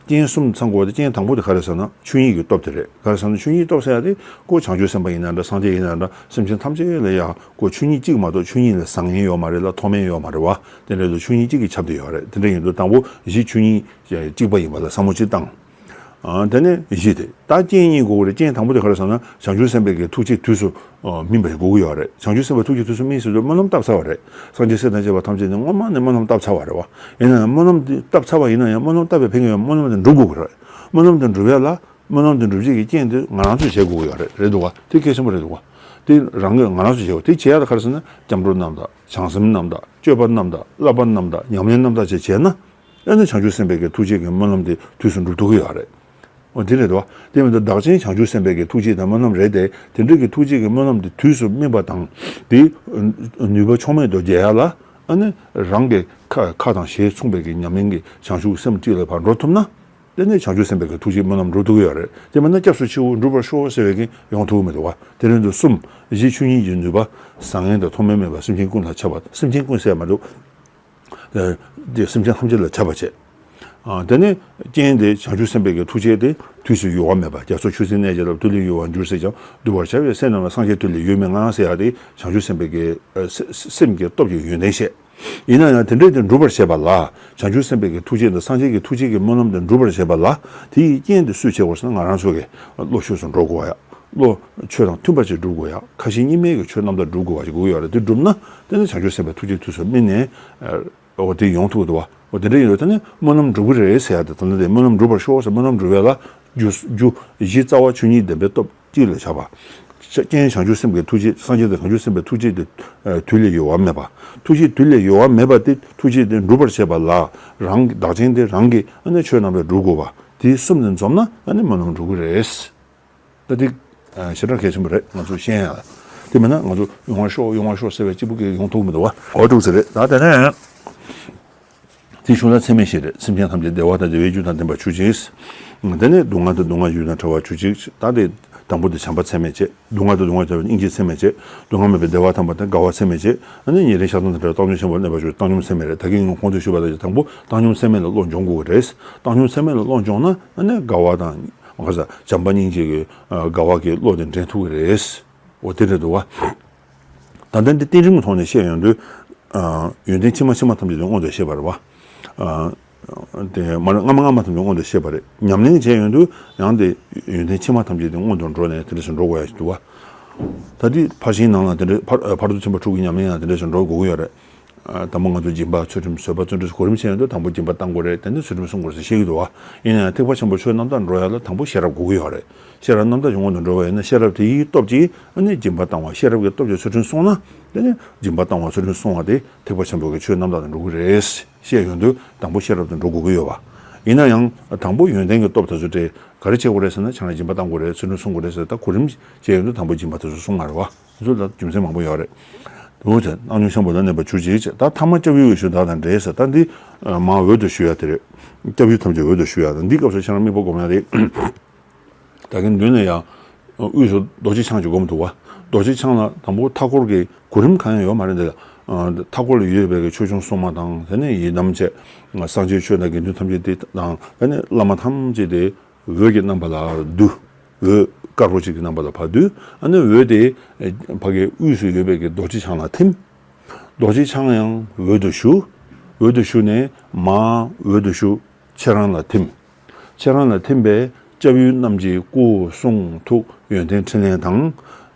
རྐྱེན་གསུམ་ཚང་དགོས་པ་དེ་རྐྱེན་དང་པོ་དེ་ག་རེ་ཟེར་ན་ཆོས་ཉིད་ཀྱི་སྟོབས་དེ་རེད། ག་རེ་ཟེར་ན་ཆོས་ཉིད་སྟོབས་ཟེར་ཡ་དེ་ཁོ་བྱང་ཆུབ་སེམས་དཔའ་ཡིན་ན་འདྲ་སངས་རྒྱས་ཡིན་ན་འདྲ་སེམས་ཅན་ཐམས་ཅད་ལ་ཡ་ཁོ་ཆོས་ཉིད་གཅིག་མ་གཏོགས་ཆོས་ཉིད་ལས་བཟང་ངན་ཡོད་མ་རེད་ལ་མཐོ་དམན་ཡོད་མ་རེད་བ། དེ་འདྲ་ཡིན་དུས་ཆོས་ཉིད་གཅིག་གིས་ཁྱབ་བསྡད་ཡོད་རེད། དེ་འདྲ་ཡིན་དུས་དང་པོ་གཞི་ཆོས་ཉིད་གཅིག་པ་ཡིན་པ་ལ་བསམ་བློ་གཅིག་བཏང་། ཨ། དེ་ནས་བཞི་དེ་ད་རྐྱེན་གཉིས་དགོས་ཀྱི་རེད། རྐྱེན་དང་པོ་དེ་ག་རེ་ཟེར་ན་བྱང་ཆུབ་སེམས་དཔའི་གི་ཐུགས་རྗེ་དུས་སུ་ཨ་སྨིན་པ་ཞིག་དགོས་ཀྱི་ཡོད་རེད། བྱང་ཆུབ་སེམས་དཔའི་ཐུགས་རྗེ་དུས་སུ་སྨིན་ཟེར་དུས་སྨོན་ལམ་བཏབ་ཚར་བ་རེད། སངས་རྒྱས་སྲས་དང་བཅས་པ་ཐམས་ཅད་ནི་སྔོན་མ་ནས་སྨོན་ལམ་བཏབ་ཚར་བ་རེད་བ། ཡིན་ན་ཡང་སྨོན་ལམ་འདི་བཏབ་ཚར་བ་ཡིན་ན་ཡང་སྨོན་ལམ་བཏབ་པའི་ཕན་ཡོན་སྨོན་ལམ་དེ་འགྲུབ་དགོས་ཀྱི་རེད། སྨོན་ལམ་དེ་འགྲུབ་ཡ་ལ་སྨོན་ལམ་དེ་འགྲུབ་བྱེད་ཀྱི་རྐྱེན་དེ་ང་རང་ཚོས་བྱེད་དགོས་ཀྱི་ཡོད་རེད། རེད་འདུག་བ། དེ་གལ་ཆེན་པོ་རེད་འདུག་བ། དེ་རང་གིས་ང་རང་ཚོས་བྱེད་དགོས། དེ་བྱེད་ཡ་ལ་ག་རེ་ཟེར་ན་སྐྱབས་འགྲོ་རྣམས་དང་བྱང་སེམས་རྣམས་དང་སྤྱོད་པ་རྣམས་དང་བསླབ་པ་རྣམས་དང་ཉམས་ལེན་རྣམས་དང་བཅས་བྱས་ན། ཨ་ནི་བྱང་ཆུབ་སེམས་དཔའི་གི་ཐུགས་རྗེ་གི་སྨོན་ལམ་དེ་དུས་སུ་འགྲུབ་ཐུབ་ཀྱི་ཡོད་རེད། འོ་དེ་རེད་དོ། དེ་མིན་དུ་བདག་ཆེན་བྱང་ཆུབ་སེམས་དཔའི་གི་ཐུགས་རྗེ་དང་སྨོན་ལམ་རེད་དེ། དེ་འདྲའི་གི་ཐུགས་རྗེ་གི་སྨོན་ལམ་དེ་དུས་སུ་སྨིན་པ་དང་། དེའི་ནུས་པ་ཕྱོགས་མེད་དུ་རྒྱས་ཡ་ལ། ཨ་ནི་རང་གི་ཁ་ཁ་དང་ཞེས་མཚུངས་པའི་གི་ཉམས་ལེན་གྱི་བྱང་ཆུབ་སེམས་གཅིག་ལ་ཕར་འགྲོ་ཐུབ་ན། དེ་ནས་བྱང་ཆུབ་སེམས་དཔའི་གི་ཐུགས་རྗེ་སྨོན་ལམ་འགྲུབ་ཐུབ་ཀྱི་ཡོད་རེད། དེ་མིན་ན་སྐྱབས་སུ་མཆིའོ་འགྲུབ་པར་ཤོག་ཟེར་བའི་གི་ཡོང་ཐུབ་ཀྱི་མི་འདུག་བ། དེ་རིང་དུ་གསུམ། གཞི་ཆོས་ཉིད་ཀྱི་ནུས་པ། བཟང་ངན་དང་མཐོ་དམན་མེད་པར་སེམས་ཅན་ཀུན་ལ་ཁྱབ་པ། སེམས་ཅན་ཀུན་ཟེར་མ་འདུག་དེ་སེམས་ཅན་ཐམས་ཅད་ལ་ཁྱབ་པ་བྱེད། ཨ། དེ་ནས་རྐྱེན་དེ་བྱང་ཆུབ་སེམས་དཔའི་གི་ཐུགས་རྗེ་དེ་དུས་སུ་གཡོ་བ་མེད་པ། རྒྱ་མཚོ་ཆུ་སྲིན་གནས་བརྒྱད་ལ་དུས་ལས་གཡོ་བར་འགྱུར་ཟེར་ཀྱང་། བསྡུ་བར་བྱ་བའི་སེམས་རྣམས་ལ་སངས་རྒྱས་དུས་ལས་གཡོས་མི་མངའ་ཟེར་ཡ་དེ་བྱང་ཆུབ་སེམས་དཔའི་གི་ཨ་སེ་སེམས་ཀྱི་སྟོབས་ཀྱི་ཡོན་ཏན་བཤད། ཡིན་ན་ཡང་དེ་འདྲའི་དེ་འགྲུབ་པར་བྱེད་པ་ལ་བྱང་ཆུབ་སེམས་དཔའི་གི་ཐུགས་རྗེ་དང་སངས་རྒྱས་ཀྱི་ཐུགས་རྗེ་གི་སྨོན་ལམ་དེ་འགྲུབ་པར་བྱེད་པ་ལ་དེའི་རྐྱེན་དེ་སུས་བྱེད་དགོས་ཟེར་ན་ང་རང་ཚོ་གི་བློ་ཆོས་སུ་འགྲོ་དགོས་ཡ། བློ་ཆོས་དང་མཐུན་པ་ཅིག་སྒྲུབ་དགོས་ཡ། ཁ་ཞེ་གཉིས་མེད་ཀྱི་ཆོས་རྣམ་དག་སྒྲུབ་དགོས་པ་ཅིག་དགོས་ཡོད་རེད། དེ་བསྒྲུབས་ན་དེ་ནི་བྱང་ཆུབ་སེམས་དཔའི་ཐུགས་རྗེ་དུས་སུ་སྨིན་ནས། འོ་དེ་ཡོང་ཐུབ་འདུག་བ། འོ་དེ་འདྲ་ཡིན་དུས་ད་ནི་སྨོན་ལམ་འགྲུབ་ཀྱི་རེད་ཟེར་ཡ་དེ། ད་ནི་དེ་སྨོན་ལམ་འགྲུབ་པར་ཤོག་ཟེར། སྨོན་ལམ་འགྲུབ་ཡ་ལ་རྒྱུ་རྒྱུ་གཞི་རྩ་བ་ཆོས་ཉིད་བདེན་པའི་སྟོབས་གཅིག་ལ་ཆགས་པ། རྐྱེན་བྱང་ཆུབ་སེམས་ཀྱི་ཐུགས་རྗེ། སངས་རྒྱས་དང་བྱང་ཆུབ་སེམས་དཔའི་ཐུགས་རྗེ་དེ་དུས་ལས་གཡོ་བ་མེད་པ། ཐུགས་རྗེ་དུས་ལས་གཡོ་བ་མེད་པ་དེ་ཐུགས་རྗེ་དེ་འགྲུབ་པར་བྱེད་པ་ལ་རང་གི་བདག་ཆེན་དེ་རང་གིས་ཨ་ནི་ཆོས་རྣམས་ལ་སྒྲུབ་དགོས་པ། དེ་གསུམ་དེ་འཛོམས་ན་ཨ་ནི་སྨོན་ལམ་འགྲུབ་ཀྱི་རེད། ད་དེ་ཞེ་དྲག་གལ་ཆེན་པོ་རེད། ང་ཚོ་ཤེས་ཡ་ལ་དེ་མིན་ན་ང་ཚོ་ཡོང་བ་ཤོག་ཡོང་བ་ཤོག་ཟེར་བའི་གཅིག་པུ་གིས་ཡོང་ཐུབ་མི་འདུག་བ། འོ་འདུག་ཟེར་རེད། ད་དེ་ནས། དེ་གཞུང་ལ་ཚད་མེད་བཞི་རེད། སེམས་ཅན་ཐམས་ཅད་བདེ་བ་དང་བདེ་བའི་རྒྱུ་དང་ལྡན་པར་གྱུར་ཅིག། དེ་ནས་སྡུག་བསྔལ་དང་སྡུག་བསྔལ་རྒྱུ་དང་བྲལ་བར་གྱུར་ཅིག། ད་དེ་དང་པོ་དེ་བྱམས་པ་ཚད་མེད་བྱེད། སྡུག་བསྔལ་དང་སྡུག་བསྔལ་བྲལ་བའི་སྙིང་རྗེ་ཚད་མེད་བྱེད། སྡུག་བསྔལ་མེད་པའི་བདེ་བ་ཐོབ་པ་དང་དགའ་བ་ཚད་མེད་བྱེད། ཨ་ནི་ཉེ་རིང་ཆགས་སྡང་དང་བྲལ་བའི་བཏང་སྙོམས་ཆེན་པོར་གནས་པར་གྱུར། བཏང་སྙོམས་ཚད་མེད་རེད། ད་གིན་ངས་གོང་དུ་ཞུས་པ་ལྟར་དང་པོ་བཏང་སྙོམས་ཚད་མེད་ལ་བློ་སྦྱོང་དགོས་ཀྱི་རེད། བཏང་སྙོམས་ཚད་མེད་ལ་བློ་སྦྱོང་ན་ཨ་ནི་དགའ་བ་དང་ག་ས་བྱམས་པ་སྙིང་རྗེ་གི་དགའ་བ་གི་བློ་དེ་འདྲེན་ཐུབ་ཀྱི་རེད། འོ་དེ་རེད་འདུག་བ། ད་ལྟ་འདི་གཏན་རིམ་གྱི་ཐོག་ནས་བཤད་ཡོང་དུས། ཡོན་ཏན་ཕྱི་མ་ཕྱི་མ་ཐམས་ཅད་དེ་སྔོན་དུ་བཤད་པ་རེད་བ། དེ་མ་རེད། སྔ་མ་སྔ་མ་ཐམས་ཅད་སྔོན་དུ་བཤད་པ་རེད། ཉམས་ལེན་བྱས་ཡོང་དུས་ཡང་དེ་ཡོན་ཏན་ཕྱི་མ་ཐམས་ཅད་དེ་སྔོན་དུ་འགྲོ་ནས་དེ་འདྲ་ཞིག་འགྲོ་དགོས་ཡ་ཞིག་འདུག་བ། ད་དེ་ཕར་ཕྱིན་ནང་ལ་དེ་འདྲ་ཕར་ཕར་ཚུར་ཕྱིན་པ་དྲུག་གི་ཉམས་ལེན་ཡང་དེ་འདྲ་ཞིག་འགྲོ་དགོས་ཀྱི་ཡོད་རེད། དང་པོ་ང་ཚོ་སྦྱིན་པ་ཚུལ་ཁྲིམས་བཟོད་པ་བརྩོན་འགྲུས་གོ་རིམ་བྱས་ཡོང་དུས་དང་པོ་སྦྱིན་པ་བཏང་དགོས་རེད། དེ་ནས་ཚུལ་ཁྲིམས་སྲུང་དགོས་རེད་ཟེར་བཤད་ཀྱི་འདུག་བ། ཡིན་ན་ཡང་ཐེག་པ་ཆེན་པོ་ཆོས་རྣམ་དག་འགྲོ་ཡ་ལ་དང་པོ་ཤེས་རབ་དགོས་ཀྱི་ཡོད་རེད། ཤེས་རབ་རྣམ་དག་གི་སྔོན་དུ་འགྲོ་བ་ཡིན་ན་ཤེས་རབ་དེའི་སྟོབས་ཀྱིས་ཨ་ནི་སྦྱིན་པ་བཏང་བ། ཤེས་རབ་ཀྱི་སྟོབས་ཀྱིས་ཚུལ་ཁྲིམས་བསྲུངས་ན་དེ་ནི་སྦྱིན་པ་བཏང་བ་ཚུལ་ཁྲིམས་བསྲུང་བ་དེ་ཐེག་པ་ཆེན་པོ་གི་ཆོས་རྣམ་དག་ཏུ་འགྲོ་གི་རེད། བཤད་ཡོང་དུས་དང་པོ་ཤེས་རབ་ཏུ་འགྲོ་དགོས་ཀྱི་ཡོད་པ། ཡིན་ན་ཡང་དང་པོ་ཡོན་ཏན་གྱི་སྟོབས་དེ་ཚོ་སྤྲད། ག་རེ་བྱེད་དགོས་རེད་ཟེར་ན་ཆང་རག་སྦྱིན་པ་བཏང་དགོས་རེད། ཚུལ་ཁྲིམས་སྲུང་དགོས་རེད་ཟེར། ད་གོ་རིམ་བྱས་ཡོང་དུས་དང་པོ་སྦྱིན་པ་དེ་ཚོ་སྲུང་བ་རེད་བ། དེ་ཚོ་ལ་རྒྱུ་མཚན་མང་པོ་ཡོད་རེད། འོ་ད་བཏང་སྙོམས་ཆེན་པོ་ལ་གནས་པར་གྱུར་ཅིག་ཅེས། ད་ཐ་མ་སྐྱབས་ཡུལ་གྱི་ཞུ་དག་དང་འབྲེལ་ཟེར། ད་འདི་མར་འོག་ཏུ་ཞུ་ཡ་དེ་རེད། སྐྱབས་ཡུལ་ཐམས་ཅད་འོག་ཏུ་ཞུ་ཡ་དང་འདི་སྐབས་སུ་ཁྱེད་རང་དམིགས་པ་སྒོམ་ཡ་རེད། ད་གིན་མདུན་ནས་ཡང་དབུས་སུ་རྡོ་རྗེ་འཆང་ཅིག་སྒོམ་འདུག་བ། རྡོ་རྗེ་འཆང་ལ་དང་པོ་མཐའ་འཁོར་གྱི་གོ་རིམ་གང་ཡང་ཡོད་མ་རེད། འདི་ལ་མཐའ་འཁོར་ལ་ཡོད་པའི་གི་ཆོས་སྐྱོང་སྲུང་མ་དང་དེ་ནས་ཡི་དམ་བཅས་སངས་རྒྱས་ཆོས་དང་དགེ་འདུན་ཐམས་ཅད་དེ་དང་དེ་ནས་བླ་མ་ཐམས་ཅད་དེ་འོད་ཀྱི་རྣམ་པ་ལ་བསྡུ། འོད་དཀར་པོ་ཅིག་གི་རྣམ་པ་ལ་ཕར་བསྡུ། ཨ་ནི་འོད་དེ་ཕ་གི་དབུས་སུ་ཡོད་པའི་གི་རྡོ་རྗེ་འཆང་ལ་ཐིམ། རྡོ་རྗེ་འཆང་ཡང་འོད་དུ་ཞུ། འོད་དུ་ཞུ་ནས་མར་འོད་དུ་ཞུ། ཁྱེད་རང་ལ་ཐིམ། ཁྱེད་རང་ལ་ཐིམ་པས་སྐྱབས་ཡུལ་རྣམས་ཀྱི་སྐུ་གསུང་ཐུགས་ཡོན་ཏན་ཕྲིན་ལས་དང་།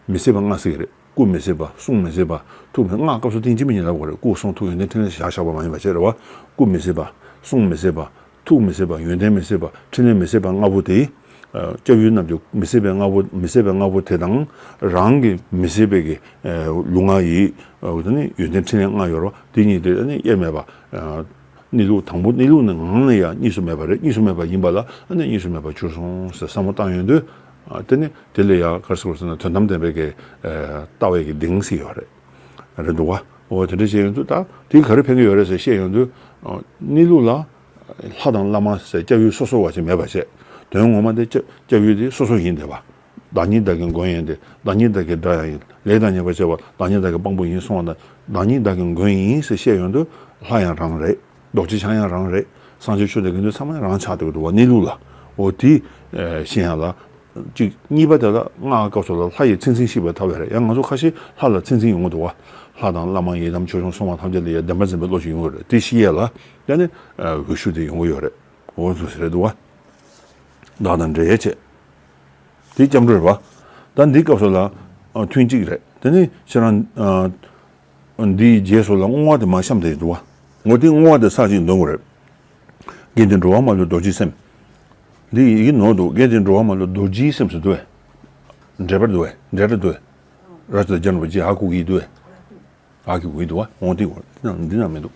མི་ཟད་པ་ལྔ་ཟེར་གྱི་རེད། སྐུ་མི་ཟད་པ། གསུང་མི་ཟད་པ། ཐུགས་མི་ལྔ་སྐབས་སུ་ཐིམ་གྱི་མི་ཉན་ལབ་དགོས་རེད། སྐུ་གསུང་ཐུགས་ཡོན་ཏན་ཕྲིན་ལས་བཞག་བཞག་པ་མ་ཡིན་པ་བྱས་རེད་བ། སྐུ་མི་ཟད་པ། གསུང་མི་ཟད་པ། ཐུགས་མི་ཟད་པ། ཡོན་ཏན་མི་ཟད་པ། ཕྲིན་ལས་མི་ཟད་པ་ལྔ་པོ་དེ། སྐྱབས་ཡུལ་རྣམས་ཀྱི་མི་ཟད་པའི་ལྔ་པོ། མི་ཟད་པའི་ལྔ་པོ་དེ་དང་། རང་གི་མི་ཟད་པའི་གི་ལུས་ངག་ཡིད། དེ་ནི་ཡོན་ཏན་ཕྲིན་ལས་ལྔ་ཡོད་རེད་བ། དེ་གཉིས་དེ་ནི་དབྱེར་མེད་པ། གནས་ལུགས་དང་པོ་གནས་ལུགས་ནི་ངང་ལ་ཡང་གཉིས་སུ་མེད་པ་རེད། གཉིས་སུ་མེད་པ་ཡིན་པ་ལ་ཨ་ནི་གཉིས་སུ་མེད་པར་གྱུར་སོང་ཟེར་བསམ་བློ་བཏང་ཡོང་དུས། དེ་ནི་དེ་ལ་ཡང་ག་རེ་ཟེར་དགོས་ཟེར་ན་དོན་དམ་བདེན་པའི་གི་ལྟ་བའི་གི་གདེང་ཟེར་ཡོད་རེད། རེད་འདུག་བ། འོ་དེ་འདྲ་བྱས་ཡོང་དུས་ད་དེ་ག་རེ་ཕན་གི་ཡོད་རེད་ཟེར་བཤད་ཡོང་དུས། གནས་ལུགས་ལ་ལྷ་དང་བླ་མ་ཟེར་སྐྱབས་ཡུལ་སོ་སོ་བ་ཅིག་མེད་པ་བྱས། དོན་ངོ་མ་དེ་སྐྱབས་སྐྱབས་ཡུལ་དེ་སོ་སོ་ཡིན་བསྡད་པ། བདག་ཉིད་བདག་གི་མགོན་ཡིན་ཏེ། བདག་ཉིད་བདག་གི་དགྲ་ཡང་ཡིན། ལས་དང་ཉེས་པར་སྤྱད་པ། བདག་ཉིད་བདག་གི་དཔང་པོ་ཡིན་གསུངས་པ་དང་། བདག་ཉིད་བདག་གི་མགོན་ཡིན་ཟེར་བཤད་ཡོང་དུས་ལྷ་ཡང་རང་རེད། རྡོ་རྗེ་འཆང་ཡང་རང་རེད། སངས་རྒྱས་ཆོས་དང་དགེ་འདུན་ཚང་མ་ཡང་རང་ཆགས་བསྡད་ཀྱི་འདུག་བ། གནས་ལུགས་ལ། འོ་དེ་ཤེས་ཡ་ལ། གཅིག་གཉིས་པ་དེ་ལ་སྔགས་སྐབས་སུ་ལ་ལྷ་ཡི་མཚན་འཛིན་ཤེས་པའི་ཐབས་ལ་རེད། ཡང་ང་ཚོ་ཁ་ཤས་ལྷ་ལ་མཚན་འཛིན་ཡོང་གི་འདུག་བ། ལྷ་དང་བླ་མ་ཡི་དམ་ཆོས་སྐྱོང་སྲུང་མ་ཐམས་ཅད་ལ་ཡང་བདེན་པ་འཛིན་པའི་བློ་ཞིག་ཡོང་གི་རེད། དེ་ཤེས་ཡ་ལ་ཡང་ནི་འོད་ཞུ་དེ་ཡོང་གི་ཡོད་རེད། འོ་འདུག་ཟེར་རེད་འདུག་བ། བདག་དང་འབྲེལ་ཡས་བྱེད། དེ་སྐྱབས་འགྲོ་རེད་བ། ད་འདི་སྐབས་སུ་ལ་ཨ་ཐུན་གཅིག་རེད། དེ་ནི་ཁྱེད་རང་ཨ་འདིའི་རྗེས་སུ་ལ་བསྔོ་བ་དེ་མར་བཤམས་ཏེ་འདུག་བ། འོ་དེ་བསྔོ་བ་དེ་ཚར་གཅིག་འདོན་དགོས་རེད། དགེ་འདུན་འགྲོ་བ་མ་ལུས་རྡོ་རྗེའི་སེམས། འདི་ཡི་གེ་ནོར་འདུག་དགེ་འདུན་འགྲོ་བ་མ་ལུས་རྡོ་རྗེའི་སེམས་སུ་འདུག་བས། འགྲེལ་པར་འདུག་བས། འགྲེལ་པར་འདུག་བས། ར་ཅོ་ད་རྒྱ་ནོར་བུ་རྗེ་ཨ་ཁུ་གི་འདུག་བས། ཨ་ཁུ་གི་འདུག་བ། འོང་དེ་འོང་འདི་ན་འདི་ན་མི་འདུག་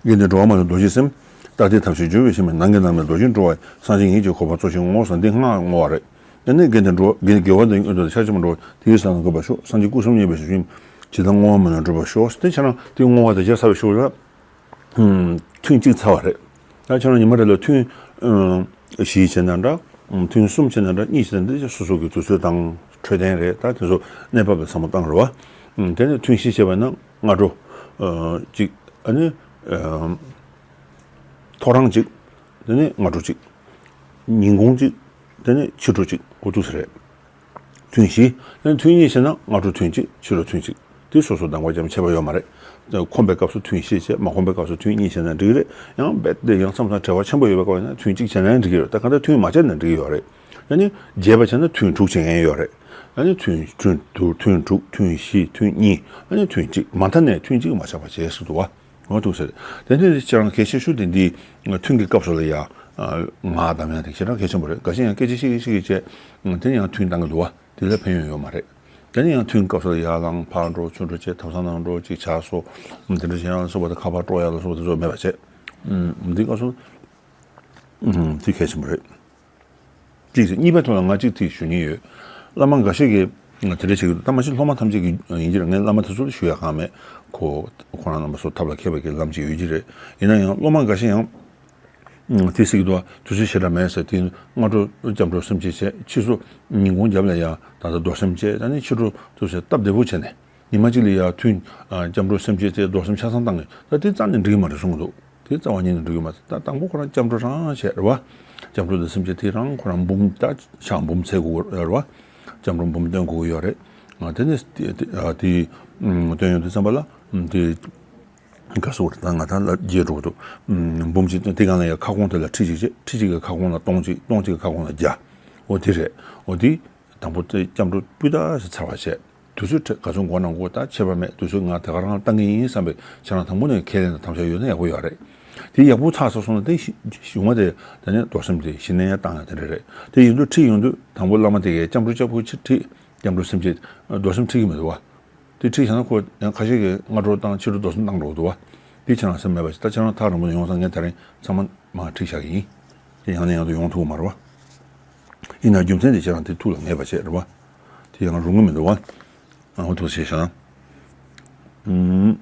དགེ་འདུན་འགྲོ་བ་མ་ལུས་རྡོ་རྗེའི་སེམས། རྟག་སྟེང་ཐབས་ཤེས་སྦྱོར་བས་ཞེན་མེད། ནམ་མཁའི་ནང་ན་རྡོ་རྗེ་འགྲོ་བ་ཡི། སངས་རྒྱས་ཉིད་ཀྱི་གོ་འཕང་རྫོགས་ཤིང་ངོ་། ཟེར་འདི་སྔགས་བསྔོ་བ་རེད། དེ་ནས་དགེ་འདུན་འགྲོ་དགེ་དགེ་བ་འདི་ཡི་དོན་དུ་ཕྱག་ཆེན་པོ་འགྲོ་བ་དེ་ཡི་ས་ལ་འགོད་པར་ཤོག་སངས་རྒྱས་སྐུ་གསུམ་བརྙེས་པའི་ཞིང་ཇི་ལྟར་བསྔོ་བ་མ་ལུས་འགྲུབ་པར་ཤོག་དེ་ཁྱེད་རང་དེ་བསྔོ་བ་དེ་རྒྱལ་ཚར་བའི་ཤུགས་ལ། ཐུན་གཅིག་ཚར་བ་རེད། ད་ཁྱེད་རང་ཉི་མ་རེ་ལ་ཐུན་བཞི་བྱས་ན་འདྲ། ཐུན་གསུམ་བྱས་ན་འདྲ། གཉིས་བྱས་ན་འདྲ། སོ་སོ་གི་དུས་ཚོད་དང་འཕྲོད་བསྟེན་རེད། ད་དེ་ཚོ་གནས་བབ་ལ་བསམ་བློ་བཏང་རེད་བ། དེ་ནས་ཐུན་བཞི་བྱས་པ་ན་སྔ་དྲོ་གཅིག་ཨ་ནི་ཐོ་རངས་གཅིག་དེ་ནས་སྔ་དྲོ་གཅིག་ཉིན་གུང་གཅིག་དེ་ནས་ཕྱི་དྲོ་གཅིག་འོ་འདུག་ས་རེད། ཐུན་བཞི། ཐུན་གཉིས་བྱས་ན་སྔ་དྲོ་ཐུན་གཅིག་ཕྱི་དྲོ་ཐུན་གཅིག་དེ་སོ་སོ་གདམ་ག་རྒྱབ་ཁྱད་པར་ཡོད་མ་རེད། ཁོམ་པའི་སྐབས་སུ་ཐུན་བཞི་བྱས། མ་ཁོམ་པའི་སྐབས་སུ་ཐུན་གཉིས་བྱས་ན་འགྲིག་རེད། ཡང་རྦད་དེ་ཡང་མཚམས་མཚམས་བྲེལ་བ་ཆེན་པོ་ཡོད་པའི་སྐབས་ཡིན་ན་ཐུན་གཅིག་བྱས་ན་ཡང་འགྲིག་གི་ཡོད་རེད། ད་གང་ལྟར་ཐུན་མ་བྱས་ན་འགྲིག་གི་ཡོད་རེད། ཨ་ནི་རྒྱས་པ་བྱས་ན་ཐུན་དྲུག་བྱེད་མཁན་ཡོད་རེད། ཨ་ནི་ཐུན་ཐུན་དྲུག་ཐུན་བཞི་ཐུན་གཉིས་ཨ་ནི་ཐུན་གཅིག་མ་མཐའ་ནས་ཐུན་གཅིག་མ་ཆག་པ་བྱས་སུ་འདུག་བ། འོ་འདུག་ཟེར། དེ་ནས་ཁྱེད་རང་གལ་ཆེ་ཤོས་དེ་འདི་ཐུན་གྱི་སྐབས་སུ་ལ་ཡ། ངག་གདམ་ཡ་དེ་ཞེ་དྲག་གལ་ཆེན་པོ་རེད། འགའ་ཤས་ཡང་སྐད་ཆ་བཤད་ཀྱི་བཤད་ཀྱི་བྱས། དེ་ནས་ཡང་ཐུན་བཏང་གི་འདུག་བ། དེ་ལ་ཕན་ཡོན་ཡོད་མ་རེད། དེ་ནས་ཡང་ཐུན་སྐབས་སུ་ལ་ཡར་ལངས་ཕར་འགྲོ་ཚུར་འགྲོ་བྱས། ཐབ་ཚང་ནང་འགྲོ་ཅིག་ཇ་གསོ། དེ་འདྲ་བྱས་ཡང་སོ་པ་དང་ཁ་པར་དཀྲོག་ཡ་ལ་སོ་པ་དེ་ཚོ་མེད་པ་བྱས། ཨུམ། འདི་སྐབས་སུ། ཨུམ། འདི་གལ་ཆེན་པོ་རེད། གཅིག་བྱས། གཉིས་པའི་ཐོག་ལ་ང་གཅིག་དེ་ཞུ་མཁན་ཡོད། བླ་མ་འགའ་ཤས་ཀྱིས་དེ་འདྲ་བྱེད་ཀྱི་འདུག་ད་མ་གཞི་སློབ་མ་ཐམས་ཅད་ཀྱིས་ཡིན་གྱི་རེད། ངས་བླ་མ་དེ་ཚོ་ལ་ཞུ་ཡ་གང་མེད། ཁོ་ཁོ་རང་རྣམ་པ་ཚོ་ཐབས་ལ་མཁས་པ་གི་ལམ་ཅིག་ཡོད་ཀྱི་རེད། ཡིན་ན་ཡང་སློབ་མ་འགའ་ཤས་ཡང་དེ་ཟེར་གྱི་འདུག་དུས་ཚོད་ཞེ་དྲག་མེད་ཟེར། དེ་སྔ་དྲོ་སྐྱབས་འགྲོ་སེམས་བསྐྱེད་བྱས། ཕྱིས་སུ་ཉིན་གུང་རྒྱབ་ལ་ཡང་ད་ལྟ་རྡོར་སེམས་བསྐྱེད། ད་ནི་ཕྱི་དྲོ་དུས་ཚོད་སྟབས་བདེ་པོ་བྱས་ནས། ཉི་མ་གཅིག་ལ་ཡར་ཐུན། ཨ། སྐྱབས་འགྲོ་སེམས་བསྐྱེད་བྱས། རྡོར་སེམས་ཆ་ཚང་བཏང་ངེས། ད་དེ་རྩ་ནས་འགྲིག་གི་མ་རེད་གསུང་གི་འདུག་དེ་རྩ་བ་ཉིད་ནས་འགྲིག་གི་མ་རེད། ད་དང་པོ་ཁོ་རང་སྐྱབས་འགྲོ་རང་བྱས་རེད་བ། སྐྱབས་འགྲོ་དང་སེམས་བསྐྱེད་དེ་རང་ཁོ་རང་འབུམ། ད་ཕྱག་འབུམ་འཚལ་དགོས་ཀྱི་རེད་བ། སྐྱབས་འགྲོ་འབུམ་བཏོན་དགོས་ཀྱི་ཡོད་རེད། ཨ། དེ་ནས་དེ་དེ་ཨ་དེ་ཨུམ་བཏོན་ཡོང་དུས་ཙམ་པ་ལ། ཨུམ། དེ་ག་སོགས་རེད། ད་ང་ད་ལ་རྗེས་འགྲོ་གི་འདུག་ཨུམ། འབུམ་གཅིག་བཏོན། དེ་སྒང་ལ་ཡང་ཁ་སྐོང་དེ་ལ་ཁྲི་གཅིག་བྱས། ཁྲི་གཅིག་གི་ཁ་སྐོང་ལ་སྟོང་གཅིག་སྟོང་གཅིག་གི་ཁ་སྐོང་ལ་བརྒྱ། འོ་དེ་རེད། འོ་དེ། དང་པོ་དེ་སྐྱབས་འགྲོ་སྤུས་དག་ཞིག་ཚར་བ་བྱས། དུས་ཚོད་ག་ཚོད་འགོར་ན་འགོར། ད་ཁྱད་པར་མེད། དུས་ཚོད་ང་དེ་ག་རང་བཏང་གི་ཡིན་བསམ་པའི་ཁྱེད་རང་དང་པོ་ནས་ཁས་ལེན་དང་དམ་བཅའ་ཡོད་ན་ཡག་པོ་ཡོད་རེད། དེ་ཡག་པོ་ཚར་ཚར་སོང་ན། དེ་གཞུག་མ་དེ་དེ་ནས་རྡོར་སེམས་དེ་གཞི་ནས་ཡར་བཏང་ཡ་དེ་འདྲ་རེད། དེ་ཡིན་དུས་ཁྲིད་ཡོང་དུས་དང་པོ་བླ་མ་དེ་གས་སྐྱབས་འགྲོ་ལྕགས་ཕུར་ཁྲིད། སྐྱབས་འགྲོ་སེམས་བསྐྱེད། རྡོར་སེམས་ཁྲིད་ཀྱི་མི་འདུག་བ། དེ་ཁྲིད་བཞག་ན་ཁོ་ཡང་ཁ་ཤས་ཀྱིས་སྔ་དྲོ་བཏང་ཕྱི་དྲོ་རྡོར་སེམས་བཏང་འགྲོ་གི་འདུག་བ། དེ་ཁྱེད་རང་སེམས་མེད་པ་ཞིག་ད་ཁྱེད་རང་ཐག་རིང་པོ་ནས་ཡོང་སོང་། ངས་དེ་རིང་ཚང་མ་མར་ཁྲིད་བཞག་གི་ཡིན། དེ་ཡང་ནས་ཡང་དུ་ཡོང་ཐུབ་ཀྱི་མ་རེད་བ། ཡིན་ན་རྒྱུ་མཚན་དེ་ཁྱེད་རང་དེ་ཐུགས་ལ་ངེས་པ་བྱས་རེད་བ། དེ་ཡང་རུང་གི་མི་འདུག་བ། ཨ། འོ་ཐུགས་བཞེས་བཞག་ན། ཨུམ།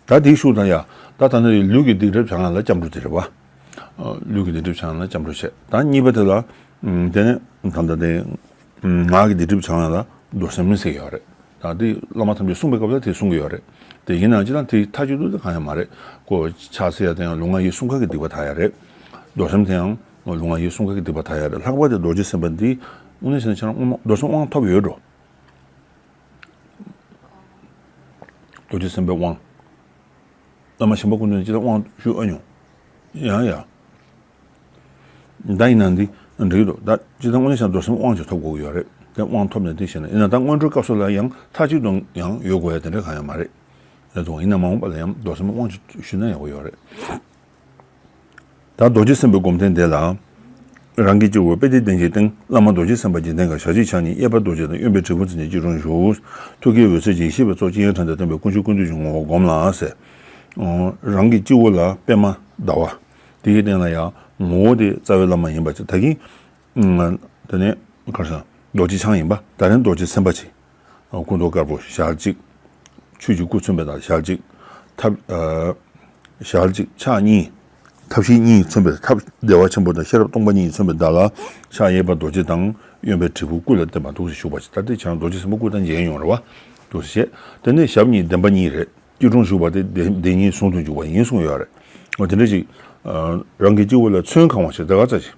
ད་དེའི་ཤུགས་དང་ཡ། ད་ད་ནི་ལུས་ཀྱི་སྡིག་སྒྲིབ་བྱང་ཡ་ལ་སྐྱབས་འགྲོ་དེ་རེད་བ། ཨ། ལུས་ཀྱི་སྡིག་སྒྲིབ་བྱང་ཡ་ལ་སྐྱབས་འགྲོ་བྱས། ད་གཉིས་པ་དེ་ལ། ཨུམ། དེ་ནས་ད་ལྟ་དེ། ཨུམ། ངག་གི་སྡིག་སྒྲིབ་བྱང་ཡ་ལ་རྡོར་སེམས་ཟེར་གྱི་ཡོད་རེད། ད་དེ་བླ་མ་ཐམས་ཅད་གསུངས་པའི་སྐབས་ལ་དེ་གསུང་གི་ཡོད་རེད། དེ་ཡིན་ནའང་སྤྱིར་བཏང་དེ་མཐའ་གཅིག་ཏུ་དེ་གང་ཡང་མ་རེད། ཁོ་ཕྱག་འཚལ་ཡ་དེ་ཡང་ལུས་ངག་ཡིད་གསུམ་ཀ་གི་སྡིག་པ་དག་ཡ་རེད། རྡོར་སེམས་དེ་ཡང་ལུས་ངག་ཡིད་གསུམ་ཀ་གི་སྡིག་པ་དག་ཡ་རེད། ལྷག་པར་དུ་རྡོ་རྗེ་སེམས་དཔའ་འདི་དངོས་གནས་བྱས་ན་ཁྱེད་རང་དངོས་མ་རྡོར་སེམས་དབང་ཐོབ་ཡོད་འགྲོ། རྡོ་རྗེ་སེམས་དཔའི་དབང་། བླ་མ་གཞན་པ་ཀུན་ཏུ་ཅི་ལྟར་དབང་ཞུ་ཨ་མྱོང་། ཡང་ཡང་། ད་ཡིན་ན་འདི་འགྲིག་གི་འདུག་ད་ཅི་ལྟར་དངོས་གནས་བྱས་ན་རྡོར་སེམས་དབང་ཅིག་ཐོབ་དགོས་ཀྱི་ཡོད་རེད། དེ་དབང་ཐོབ་ནས་དེ་བྱས་ན། ཡིན་ན་ད་སྔོན་འགྲོའི་སྐབས་སུ་ལ་ཡང་མཐའ་གཅིག་ཏུ་ཡང་ཡོད་དགོས་ཡ་དེ་འདྲ་གང་ཡང་མ་རེད། རེད་འདུག་ཡིན་ན་མ་འོངས་པ་ལ་ཡང་རྡོར་སེམས་དབང་ཅིག་ཞུས་ན་ཡག་པོ་ཡོད་རེད། ད་རྡོ་རྗེ་སེམས་དཔའི་སྒོམ་རྟེན་དེ་ལ། རང་གི་སྤྱི་བོར་པད་ཟླའི་གདན་གྱི་སྟེང་བླ་མ་རྡོ་རྗེ་སེམས་དཔའ་འཇིག་རྟེན་དཀར། ཞལ་གཅིག་ཕྱག་གཉིས་གཡས་པ་རྡོ་རྗེ་དང་། གཡོན་པས་དྲིལ་བུ་འཛིན་ཅིང་སྐྱིལ་ཀྲུང་བཞུགས། ཐུགས་ཀའི་འོད་ཟེར་གྱིས་ཡེ་ཤེས་པའི་མཚོ་སྤྱན་དྲངས་ཏེ་སྟོན་པའི་དཀོན་མཆོག་ཀུན་འདུས་ཀྱི་ངོ་བོ་བསྒོམ་ལ་ཟེར། རང་གི་སྤྱི་བོ་ལ་པདྨ་ཟླ་བ། དེའི་སྟེང་ལ་ཡང་ངོ་བོ་དེ་རྩ་བའི་བླ་མ་ཡིན་པ་ཅིག་ད་གིན། དེ་ནས་གར་སོང་རྡོ་རྗེ་འཆང་ཡིན་པ། ད་རིང་རྡོ་རྗེ་སེམས་དཔའ་ཅིག་སྐུ་མདོག་དཀར་པོ་ཞལ་གཅིག་ཆོས་ཀྱི་སྐུ་མཚོན་པའི་བརྡ། ཞལ་གཅིག་ཐབས། ཨ། ཞལ་གཅིག་ཕྱག་གཉིས། ཐབས་ཤེས་གཉིས་མཚོན་པའི། ཐབས་བདེ་བ་ཆེན་པོ་དང་ཤེས་རབ་སྟོང་པ་ཉིད་མཚོན་པའི་བརྡ་ལ། ཕྱག་གཡས་པ་རྡོ་རྗེ་དང་གཡོན་པས་དྲིལ་བུ་སྐུ་ལ་བརྟེན་པ་འདུག་སེ་བཞུགས་པ་ཅིག་ད་དེ་བྱས་ན་རྡོ་རྗེ་སེམས་དཔའ་སྐུ་དང་མཇལ་ཡོང་རེད་བ། འདུག་སེ་བྱས། དེ་ནས་ཞབས་གཉིས་བདེན་པ་གཉིས་རེད། སྐྱིལ་ཀྲུང་བཞུགས་པ་དེ་བདེ་བདེན་གཉིས་ཟུང་དུ་འཇུག་པ་ཡིན་གསུངས་ཡོད་རེད། འོ་དེ་འདྲ་ཅིག་ཨ། རང་གི་སྤྱི་བོ་ལ་ཚོན་གང་བ་ཞིག་དེ་ག་ཙམ་ཞིག་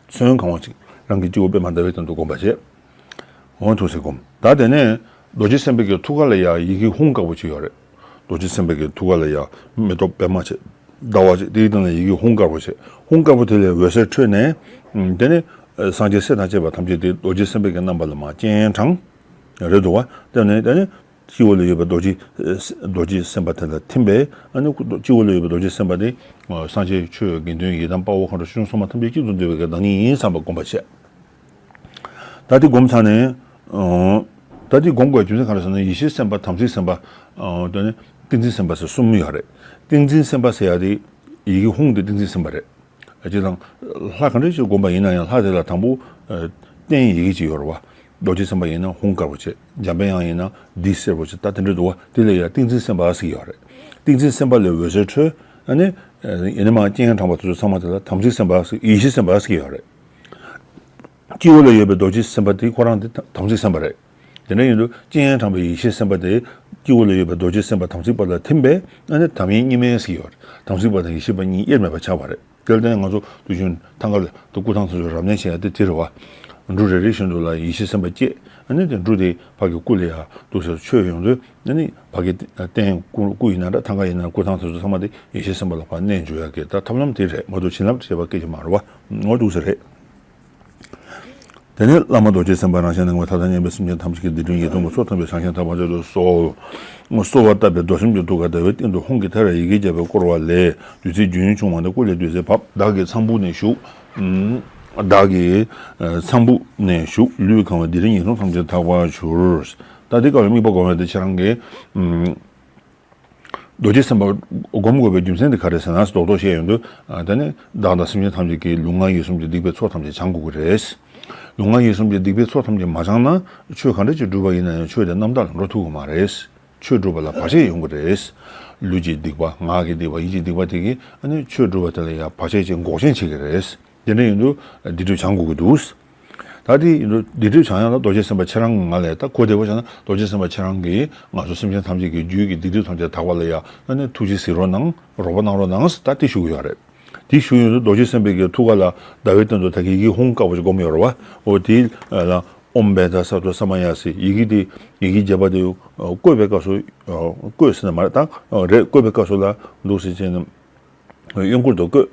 ཚོན་གང་བ་ཅིག་རང་གི་སྤྱི་བོ་པདྨ་ཟླ་བའི་སྟེང་དུ་བསྒོམ་པ་བྱས། འོ་འདུག་སེ་བསྒོམ། ད་དེ་ནས་རྡོ་རྗེ་སེམས་དཔའི་གི་ཐུགས་ཀ་ལ་ཡ་ཡི་གེ་ཧཱུྃ་དཀར་པོ་ཅིག་ཡོད་རེད། རྡོ་རྗེ་སེམས་དཔའི་གི་ཐུགས་ཀ་ལ་ཡ་མེ་ཏོག་པདྨ་ཅིག་ཟླ་བ་ཅིག་དེའི་སྟེང་ལ་ཡི་གེ་ཧཱུྃ་དཀར་པོ་ཅིག་ཧཱུྃ་དཀར་པོ་དེ་ལས་འོད་ཟེར་འཕྲོས་ནས། དེ་ནས་སངས་རྒྱས་སྲས་དང་བཅས་པ་ཐམས་ཅད་དེ་རྡོ་རྗེ་སེམས་དཔའི་གི་རྣམ་པ་ལ་མར་སྤྱན་དྲངས། རེད་འདུག་བ། དེ་ནས་དེ་ནས། སྤྱི་བོ་ལ་ཡོད་པའི་རྡོ་རྗེ། རྡོ་རྗེ་སེམས་དཔའ་དེ་ལ་ཐིམ་པས། ཨ་ནི་སྤྱི་བོ་ལ་ཡོད་པའི་རྡོ་རྗེ་སེམས་དཔའ་དེ། སངས་རྒྱས་ཆོས་དགེ་འདུན་ཡི་དམ་དཔའ་བོ་མཁའ་འགྲོ་ཆོས་སྐྱོང་སྲུང་མ་ཐམས་ཅད་གཅིག་ཏུ་འདུས་པའི་བདག་ཉིད་ཡིན་བསམ་པ་སྒོམ་པ་བྱས། ད་དེ་སྒོམ་ཚར་ནས། ད་དེ་སྒོམ་དགོས་རྒྱུ་མཚན་ག་རེ་ཟེར་ན། ཡེ་ཤེས་སེམས་དཔའ། དམ་ཚིག་སེམས་དཔའ། དེ་ནས་ཏིང་འཛིན་སེམས་དཔའ་ཟེར་གསུམ་ཡོད་རེད། ཏིང་འཛིན་སེམས་དཔའ་ཟེར་ཡ་དེ། ཡི་གེ་ཧཱུྃ་དེ་ཏིང་འཛིན་སེམས་དཔའ་རེད། སྤྱིར་བཏང་། ལྷ་ག་འདྲ་ཞིག་བསྒོམ་པ་ཡིན་ན་ཡང་ལྷ་དེ་ལ་དང་པོ། རྟེན་ཡི་གེ་ཅིག་ཡོད་རེད་བ། རྡོ་རྗེ་སེམས་དཔའ་ཡིན་ན་ཧཱུྃ་དཀར་པོ་བྱས། འཇམ་པའི་དབྱངས་ཡིན་ན་འདི་སེར་པོ་བྱས། ད་དེ་འདྲ་འདུག་བ། དེ་ལ་ཡང་ཏིང་འཛིན་སེམས་དཔའ་ཟེར་གྱི་ཡོད་རེད། ཏིང་འཛིན་སེམས་དཔའ་ལས་འོད་ཟེར་འཕྲོས། ཨ་ནི། ཡེ་ནས་མར་སྤྱན་དྲངས་པ་དེ་ཚོ་ཚང་མ་དེ་ལ་དམ་ཚིག་སེམས་དཔའ་ཟེར། ཡེ་ཤེས་སེམས་དཔའ་ཟེར་གྱི་ཡོད་རེད། སྤྱི་བོ་ལ་ཡོད་པའི་རྡོ་རྗེ་སེམས་དཔའ་དེ་ཁོ་རང་དེ་དམ་ཚིག་སེམས་དཔའ་རེད། དེ་འདྲ་ཡིན་དུས་སྤྱན་དྲངས་པའི་ཡེ་ཤེས་སེམས་དཔའ་དེ། སྤྱི་བོ་ལ་ཡོད་པའི་རྡོ་རྗེ་སེམས་དཔའ་དམ་ཚིག་པ་ལ་ཐིམ་པས། ཨ་ནི་དམ་ཡེ་གཉིས་སྨྲ་ཟེར་གྱི་ཡོད་རེད། དམ་ཚིག་པ་དང་ཡེ་ཤེས་པ་གཉིས་དབྱེར་མེད་པར་ཆགས་པ་རེད། དེར་བརྟེན་ང་ཚོ་དུས་རྒྱུན་ཐང་ག་ལ་དུ་སྐུ་ཐང་དེ་ཚོ་རབ་གནས་བྱེད་ཡ་དེ་དེ་རེད་བ། འབྲུ་རེ་རེ་བཞིན་དུ་ལ་ཡེ་ཤེས་སེམས་དཔའ་བསྐྱེད། ཨ་ནི་དེ་འབྲུ་དེ་ཕ་གི་སྐུ་ལ་ཡ་འདུག་སེ་མཆོད་ཡོང་དུས། ཨ་ནི་ཕ་གི་རྟེན་སྐུ་སྐུ་ཡིན་ན་འདྲ། ཐང་ག་ཡིན་ན་འདྲ། སྐུ་ཐང་དེ་ཚོ་ཚང་མ་དེ་ཡེ་ཤེས་སེམས་དཔའ་ལ་ཕར་གནས་འཇུག་ཡ་གི་ད་ཐབས་ལམ་དེ་རེད་མ་གཏོགས་བྱིན་རླབས་བྱེད་པ་སྐད་ཆ་མ་རེད་བ། འོ་འདུག་སེ་རེད། དེ་ནས་བླ་མ་རྡོ་རྗེ་སེམས་དཔའ་རང་གཞན་ལ་མངོན་པར་མཐའ་དག་མཉམ་པའི་སེམས་ཅན་ཐམས་ཅད་ཀྱི་སྡིག་ལྟུང་ཡིད་གཏོང་གི་ཚོགས་ཐམས་ཅད་བྱང་ཆུབ་ཐོབ་པར་མཛད་དུ་གསོལ། གསོལ་བ་བཏབ་པའི་རྡོར་སེམས་ཀྱི་ཐུགས་ཀར་ཟླ་བའི་སྟེང་དུ་ཧཱུྃ་གི་མཐའ་རུ་ཡི་གེ་བརྒྱ་པས་བསྐོར་བ་ལས་བདུད་རྩི་རྒྱུན་རིང་བྱུང་བ་ནི་སྐུ་ལས་བདུད་རྩི་བབས། བདག་གི་ཚངས་བུག་ནས་ཞུགས། བདག་གི་ཚངས་བུག་ནས་ཞུགས། ལུས་གང་བའི་སྡིག་ལྟུང་ཡིད་གཏོང་ཐམས་ཅད་དག་པར་གྱུར། ད་འདི་སྐབས་ལ་དམིགས་པ་སྒོམ་ཡ་དེ་ཁྱེད་རང་གིས། རྡོ་རྗེ་སེམས་དཔའ་སྒོམ་དགོས་པའི་རྒྱུ་མཚན་དེ་ག་རེ་ཟེར་ན། རྡོག་རྡོག་བཤད་ཡོང་དུས། ཨ། དེ་ནི་བདག་དང་སེམས་ཅན་ཐམས་ཅད་ཀྱི་ལུས་ངག་ཡིད་གསུམ་གྱི་སྡིག་པའི་ཚོགས་ཐམས་ཅད་བྱང་དགོས་ཀྱི་རེད། ལུས་ངག་ཡིད་གསུམ་གྱི་སྡིག་པའི་ཚོགས་ཐམས་ཅད་མ་བྱང་ན་ཆོས་ག་འདྲ་ཅིག་སྒྲུབ་པ་ཡིན་ན་ཡང་ཆོས་དེ་རྣམ་དག་ལ་འགྲོ་ཐུབ་ཀྱི་མ་རེད། ཆོས་སྒྲུབ་པ་ལ་བར་ཆད་ཡོང་གི་རེད། ལུས་ཀྱི་སྡིག་པ། ངག་གི་སྡིག་པ། ཡིད་ཀྱི་སྡིག་པ་དེ་གིས་ཨ་ནི་ཆོས་སྒྲུབ་པ་དེ་ལ་ཡང་བར་ཆད་ཅིག་འགོག་རྐྱེན་བྱེད་ཀྱི་རེད། དེ་འདྲ་ཡིན་དུས་སྡིག་སྒྲིབ་བྱང་དགོས་ཀྱི་འདུག། ད་དེ་ཡིན་དུས་སྡིག་སྒྲིབ་བྱང་ཡག་ལ་རྡོ་རྗེ་སེམས་དཔའ་ཁྱེད་རང་ང་ལས། ད་གོ་བདེ་བོ་བྱས་ན་རྡོ་རྗེ་སེམས་དཔའ་ཁྱེད་རང་གིས་ང་ཚོ་སེམས་ཅན་ཐམས་ཅད་ཀྱི་རྒྱུད་ཀྱི་སྡིག་སྒྲིབ་ཐམས་ཅད་དག་པ་ལ་ཡ་ཨ་ནི་ཐུགས་རྗེས་གཟིགས་རོགས་གནང་། རོགས་པ་གནང་རོགས་གནང་ཟེར་ད་དེ་ཞུ་གི་ཡོད་རེད། དེ་ཞུ་ཡོང་དུས་རྡོ་རྗེ་སེམས་དཔའི་གི་ཐུགས་ཀ་ལ་ཟླ་བའི་སྟེང་དུ་ད་གིན་ཡི་གེ་ཧཱུྃ་དཀར་པོ་ཅིག་བསྒོམས་ཡོད་རེད་བ། འོ་དེ་ལ་ཨོཾ་བཛྲ་སཏྭ་ས་མ་ཡ་ཟེར་ཡི་གེ་དེ། ཡི་གེ་བརྒྱད་པ་དེ་བཀོད་པའི་སྐབས་སུ། བཀོད་ཟེར་ན་མ་རེད། ད་རེད། བཀོད་པའི་སྐབས་སུ་ལ་འདུག་སེ་བྱས་ནས་གཡོན་སྐོར་དུ་བཀོད།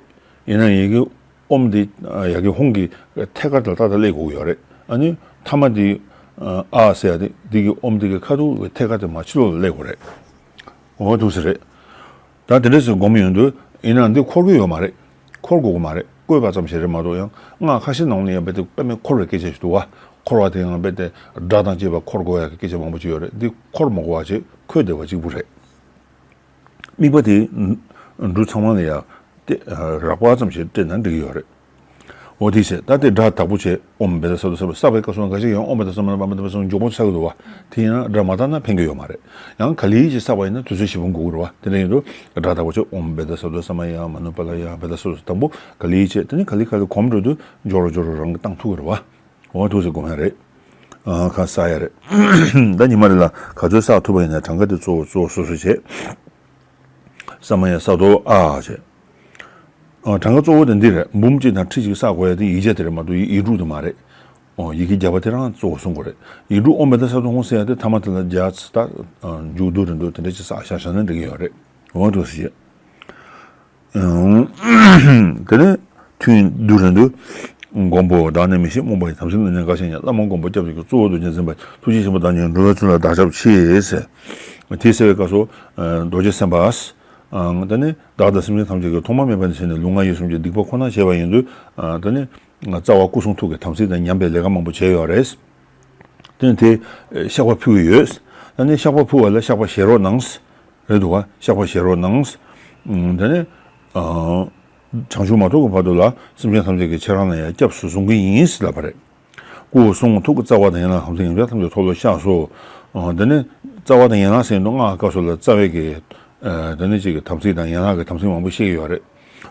ཡིན་ན་ཡི་གེ་ཨོཾ་འདི་ཡ་གི་ཧཱུྃ་གི་ཐད་ཀར་དུ་ཏག་ཏག་སླེབས་དགོས་ཀྱི་ཡོད་རེད། ཨ་ནི་མཐའ་མ་འདི་ཨ་ཟེར་ཡ་དེ་འདི་གི་ཨོཾ་འདི་གི་ཁ་ཐུག་གི་ཐད་ཀར་དུ་མར་ཕྱི་ལོགས་ལ་སླེབས་དགོས་རེད། འོ་འདུག་སེ་རེད། ད་དེ་འདྲ་ཟེར་སྒོམ་ཡོང་དུས་ཡིན་ན་འདི་འཁོར་གྱི་ཡོད་མ་རེད། འཁོར་དགོས་ཀྱི་མ་རེད། བཀོད་པ་ཙམ་ཞིག་རེད་མ་གཏོགས། ཡང་སྔགས་ཁ་ཤས་ནང་ནས་ཡང་དཔེ་དེ་དཔེ་མེད་འཁོར་བའི་སྐད་ཆ་ཞིག་འདུག་བ། འཁོར་བ་དེ་ཡང་དཔེ་དེ་སྒྲ་དང་བཅས་པ་འཁོར་དགོས་ཡ་གི་སྐད་ཆ་མང་པོ་ཅིག་ཡོད་རེད། འདི་འཁོར་མ་དགོས་པ་བྱས་འཁོད་བསྡད་པ་གཅིག་པུ་རེད། དམིགས་པ་དེ་འབྲུ་ཚང་མ་ལ་ཡ་དེ་རགས་པ་ཙམ་ཞིག་སྤྲད་ན་འགྲིག་གི་ཡོད་རེད། འོ་དེ་བྱས་ད་དེ་སྒྲ་དག་པོ་བྱས། ཨོཾ་བཛྲ་སཏྭ་ས་མ་ཡ། བསགས་པའི་སྐབས་སུ་འགའ་ཞིག་ཡང་ཨོཾ་བཛྲ་སཏྭ་ས་མ་ཡ་བཛྲ་སཏྭ་ས་མ་ཡ་མགྱོགས་པོ་ཆགས་ཀྱི་འདུག་བ། དེ་ཡིན་ན་སྒྲ་མ་དག་ན་ཕན་གྱི་ཡོད་མ་རེད། ཡང་ག་ལེ་ཅིག་བསགས་པ་ཡིན་ན་དུས་ཚོད་ཞེ་པོ་འགོར་གྱི་རེད་བ། དེ་འདྲ་ཡིན་དུས་སྒྲ་དག་པོ་བྱས། ཨོཾ་བཛྲ་སཏྭ་ས་མ་ཡ་མ་ནུ་པཱ་ལ་ཡ་བཛྲ་སཏྭ་ས། དང་པོ་ག་ལེ་བྱས། དེ་ནས་ག་ལེ་ག་ལེ་གོམས་འགྲོ་དུས་སྦྱོར་རུ་སྦྱོར་རུ་རང་གིས་བཏང་ཐུབ་ཀྱི་རེད་བ། འོ་འདུག་སེ་སྒོམ་ཡ་རེད། ཨ། ཁ་གསག་ཡ་རེད། ད་ཉི་མ་རེ་ལ་ག་ཚོད་བསགས་ཐུབ་པ་ཡིན་ན། གྲངས་ཀ་དེ་གཙོ་བོ་གཙོ་བོ་སོ་སོ་བྱས། ས་མ་ཡ་ས་རྡོ་ཨ་བྱས། ཨ། གྲངས་ཀ་གཙོ་བོ་དེ་འདི་རེད། འབུམ་གཅིག་དང་ཁྲི་གཅིག་བསགས་དགོས་ཡ་དེ་ཡིག་བརྒྱ་དེ་རེད་མ་གཏོགས་ཡིག་དྲུག་དེ་མ་རེད། ཨོ། ཡི་གེ་བརྒྱ་པ་དེ་རང་གཙོ་བོ་གསུང་དགོས་རེད། ཡིག་དྲུག་ཨོཾ་བཛྲ་སཏྭ་ས་མ་ཡ་ཟེར་ཡ་དེ་མཐའ་མ་དེ་ལ་བརྒྱ་ད་མཇུག་བསྡུ་རེད་འདུག། དེ་འདྲ་ཅིག་བསགས་བཞག་བཞག་ན་འགྲིག་གི་ཡོད་རེད། འོ་འདུག་སེ་བྱས། དེ་ནས་ཐུན་བསྡུ་རན་དུ། མགོན་པོ་བདག་ནི་མི་ཤེས་རྨོངས་པ་ཡི། དམ་ཚིག་ནི་ཉམས་པ་ཞེས་སྙམ། བླ་མ་མགོན་པོ་སྐྱབས་གཅིག་གིས། གཙོ་བོ་རྡོ་རྗེ་འཛིན་པ་ཡི། ཐུགས་རྗེས་ཆེན་པོ་བདག་ཉིད་འགྲོ་བའི་ཚུལ་ལ་བདག་སྐྱབས་མཆི་ཟེར། དེ་ཟེར་བའི་སྐབས་སུ་རྡོ་རྗེ་སེམས་དཔའ། དེ་ནས་བདག་དང་སེམས་ཅན་ཐམས་ཅད་ཀྱི་ཐོག་མ་མེད་པ་ནས་བྱས་ནས་ལུས་ངག་ཡིད་གསུམ་གྱི་སྡིག་པ་ཁོ་ན་བྱས་པ་ཡིན་དུས། དེ་ནས་རྩ་བ་སྐུ་གསུང་ཐུགས་ཀྱི་དམ་ཚིག་དང་མཉམ་པའི་ལས་ཀ་མང་པོ་བྱས་ཡོད་རེད། དེ་ནས་དེ་བཤགས་པ་ཕུལ་གྱི་ཡོད། ད་ནི་བཤགས་པ་ཕུལ་བ་ལ་བཤགས་པ་བཞེས་རོགས་གནང་། རེད་འདུག་བ། བཤགས་པ་བཞེས་རོགས་གནང་། ཨུམ། དེ་ནས། ཨ། བྱང་ཆུབ་མ་ཐོབ་ཀྱི་བར་དུ་ལ་སེམས་ཅན་ཐམས་ཅད་ཀྱིས་ཁྱེད་རང་ལ་ཡང་སྐྱབས་སུ་བཟུང་གི་ཡིན་ཟེར་ལབ་པ་རེད། སྐུ་གསུང་ཐུགས་ཀྱི་རྩ་བ་དང་ཡན་ལག་དམ་ཚིག་ཉམས་ཆག་ཐམས་ཅད་མཐོལ་ལོ་བཤགས་སོ། ཨ། དེ་ནས་རྩ་བ་དང་ཡན་ལག་ཟེར་དུས་སྔགས་སྐབས་སུ་ལ་རྩ་བའི་གི། ཨ། དེ་ནས་ཅིག་གི་དམ་ཚིག་དང་ཡན་ལག་གི་དམ་ཚིག་མང་པོ་བཤད་ཀྱི་ཡོད་རེད།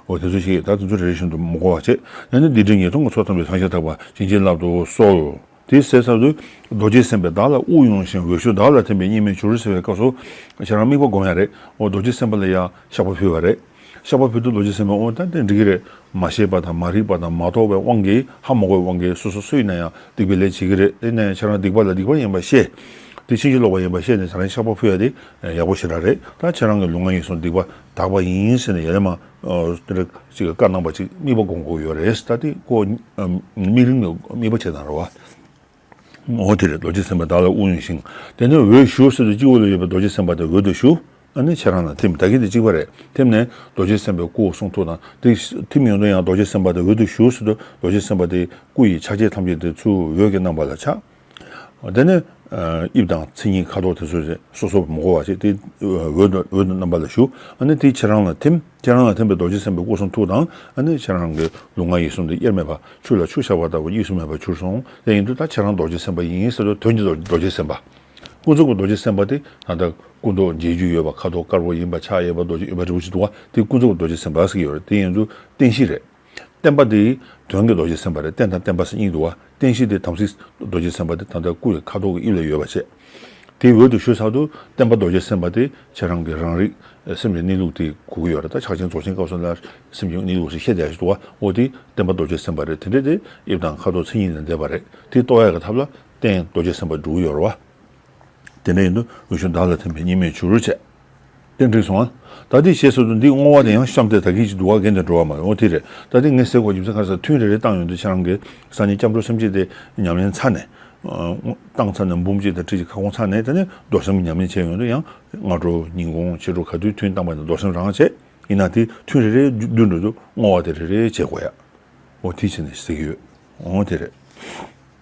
འོ། དེ་ཚོ་ཞིག་ད་དེ་ཚོ་རེ་རེ་བཞིན་དུ་མི་གོ་བ་བྱེད། དེ་ནས་སྡིག་སྒྲིབ་ཉེས་ལྟུང་གི་ཚོགས་ཐམས་ཅད་ཕྱག་རྒྱར་བཏབ་པ་བྱིན་གྱིས་བརླབ་ཏུ་གསོལ། དེ་ཟེར་ཚར་དུས་རྡོ་རྗེ་སེམས་དཔས་བདག་ལ་དབུགས་དབྱུང་ཞིང་། འོད་ཞུ་བདག་ལ་ཐིམ་པས་སྙིགས་མའི་ཆུ་རུད་ཟེར་བའི་སྐབས་སུ་ཁྱེད་རང་དམིགས་པ་སྒོམ་ཡ་རེད། འོ། རྡོ་རྗེ་སེམས་དཔའ་ལ་ཡང་བཤགས་པ་ཕུལ་བ་རེད། བཤགས་པ་ཕུལ་དུས་རྡོ་རྗེ་སེམས་དཔས། འོ། ད་དེ་འགྲིག་གི་རེད། མ་ཤེས་པ་དང་མ་རིག་པ་དང་མ་རྟོགས་པའི་དབང་གིས། ཧ་མ་གོ་བའི་དབང་གིས་སོ་སོ་སུ་ཡིན་ན་ཡང་སྡིག་པའི་ལས་བྱེད་ཀྱི་རེད། དེ་ཡིན་ན་ཡང་ཁྱེད་རང་སྡིག་པ་ལ་སྡིག་པ་ཡིན་པ་ཤེས། དེ་ཕྱིན་ཅི་ལོག་པ་ཡིན་པ་ཤེས་ནས་ཁྱེད་རང་བཤགས་པ་ཕུལ་ཡ་དེ་ཡག་པོ་ཞེ་དྲག་རེད། ད་ཁྱེད་རང་གི་ལུས་ངག་ཡིད་གསུམ་སྡིག་པ་དག་པ་ཡིན་ཟེར་ནས་ཡ་ལེ་མ། ཨ། དེ་འདྲ་ཅིག་གི་བཀའ་གནང་བ་ཅིག་དམིགས་པ་སྒོམ་དགོས་ཡོད་རེད། ད་དེ་ཁོ། ཨ། དམིགས་རིམ་གྱི་དམིགས་པ་བྱེད་སྟངས་རེད་བ། འོ་དེ་རེད། རྡོ་རྗེ་སེམས་དཔས་བདག་ལ་དབུགས་དབྱུང་ཞིང་། དེ་ནས་འོད་ཞུ་ཟེར་དུས་སྤྱི་བོ་ལ་ཡོད་པའི་རྡོ་རྗེ་སེམས་དཔའ་དེ་འོད་དུ་ཞུ། ཨ་ནི་ཁྱེད་རང་ལ་ཐིམ། ད་གིན་དེ་གཅིག་པ་རེད། ཐིམ་ནས་རྡོ་རྗེ་སེམས་དཔའི་སྐུ་གསུང་ཐུགས་དང་དེ་ཐིམ་ཡོང་དུས་ཡང་རྡོ་རྗེ་སེམས་དཔའ་དེ་འོད་དུ་ཞུ་ཟེར་དུས་རྡོ་རྗེ་སེམས་དཔའ་དེ་སྐུ་ཡི་ཆ་བྱད་ཐམས་ཅད་དེ་ཚུར་འོད་ཀྱི་རྣམ་པ་ལ་ཆགས། དེ་ནས། ཨ། དབྱིབས་དང་མཚན་ཉིད་ཁ་དོག་དེ་ཚོ་སོ་སོ་མི་གོ་བ་བྱས་ཏེ། འོད་དུ། འོད་དུ་རྣམ་པ་ལ་ཞུ། ཨ་ནི་དེ་ཁྱེད་རང་ལ་ཐིམ། ཁྱེད་རང་ལ་ཐིམ་པའི་རྡོ་རྗེ་སེམས་དཔའི་སྐུ་གསུང་ཐུགས་དང་། ཨ་ནི་ཁྱེད་རང་གི་ལུས་ངག་ཡིད་གསུམ་དེ་དབྱེར་མེད་པ། ཆུ་ལ་ཆུ་བཞག་པ་ལྟ་བུ་དབྱིངས་སུ་མེད་པར་གྱུར་སོང་། དེ་ཡིན་དུས་ད་ཁྱེད་རང་རྡོ་རྗེ་སེམས་དཔའ་ཡིན་ཟེར་དུས་དོན་གྱི་རྡོ་རྗེ་སེམས་དཔའ། ཀུན་རྫོབ་ཀྱི་རྡོ་རྗེ་སེམས་དཔའ་དེ་ད་ལྟ་སྐུ་མདོག་མཇལ་རྒྱུ་ཡོད་པ། ཁ་དོག་དཀར་པོ་ཡིན་པ། ཆགས་ཡོད་པ། རྡོ་རྗེ་ཡོད་པ་འདྲ་བོ་ཞིག་འདུག་བ། དེ་ཀུན་རྫོབ་ཀྱི་རྡོ་རྗེ་སེམས་དཔའ་ཟེར་གྱི་ཡོད་རེད། དེ་ཡིན་དུས་བརྟེན་གཞི་རེད། བརྟེན་པ་དེ་དོན་གྱི་རྡོ་རྗེ་སེམས་དཔའ་རེད། རྟེན་དང་བརྟེན་པ་ཟེར་གཉིས་འདུག་བ། བརྟེན་གཞི་དེ་དམ་ཚིག་རྡོ་རྗེ་སེམས་དཔའ་དེ་ད་ལྟ་སྐུ་ཡི་ཁ་དོག་གི་དབྱིབས་ལ་ཡོད་པ་བྱས། དེའི་འོད་དུ་ཞུ་ཚར་དུས་བརྟེན་པ་རྡོ་རྗེ་སེམས་དཔའ་དེ་ཁྱེད་རང་གི་རང་རིག་སེམས་ཀྱི་གནས་ལུགས་དེ་གོ་གི་ཡོད་རེད། ད་ཕྱག་ཆེན་རྫོགས་ཆེན་སྐབས་སུ་ལ་སེམས་ཀྱི་གནས་ལུགས་ཟེར་བཤད་བསྡད་ཡ་ཞིག་འདུག་བ། འོ་དེ་བརྟེན་པ་རྡོ་རྗེ་སེམས་དཔའ་རེད། དེ་འདྲ་དེ་དབྱིབས་དང་ཁ་དོག་མཚན་ཉིད་དང་ལྡན་པ་རེད། དེ་རྟོགས་ཡ་གི་ཐབས་ལ་རྟེན་རྡོ་རྗེ་སེམས་དཔའ་འགྲོ་གི་ཡོད་རེད་བ། དེ་འདྲ་ཡིན་དུས་འོད་ཞུ་བདག་ལ་ཐིམ་པས་སྙིགས་མའི་ཆུ་རུད་བྱས། དེ་འགྲིག་སོང་ཨ། ད་དེ་བྱས་ཚར་དུས་འདིའི་བསྔོ་བ་དེ་ཡང་གཤམ་དེ་ད་གིན་ཅིག་འདུག་བ། རྒན་དེ་འགྲོ་བ་མ་རེད། འོ་དེ་རེད། ད་དེ་ངས་ཟེར་དགོས་རྒྱུ་མཚན་ག་རེ་ཟེར། ཐུན་རེ་རེ་བཏང་ཡོང་དུས་ཁྱེད་རང་གི་སང་ཉིན་སྐྱབས་འགྲོ་སེམས་བསྐྱེད་དེ་ཉམས་ལེན་ཚར་ནས། ཨ། བཏང་ཚར་ནས་འབུམ་གཅིག་དང་ཁྲི་གཅིག་ཁ་སྐོང་ཚར་ནས། དེ་ནས་རྡོར་སེམས་ཉམས་ལེན་བྱས་ཡོང་དུས་ཡང་སྔ་དྲོ་ཉིན་གུང་ཕྱི་དྲོ་ག་དུས་ཐུན་བཏང་པ་ཡིན་ན་རྡོར་སེམས་རང་བྱས། ཡིན་ན་དེ་ཐུན་རེ་རེ་བསྡུ་འགྲོ་དུས་བསྔོ་བ་དེ་རེ་རེ་བྱེད་དགོས་ཡ། འོ་དེ་བྱས་ནས་ཟེར་གྱི་ཡོད། འོ་དེ་རེད།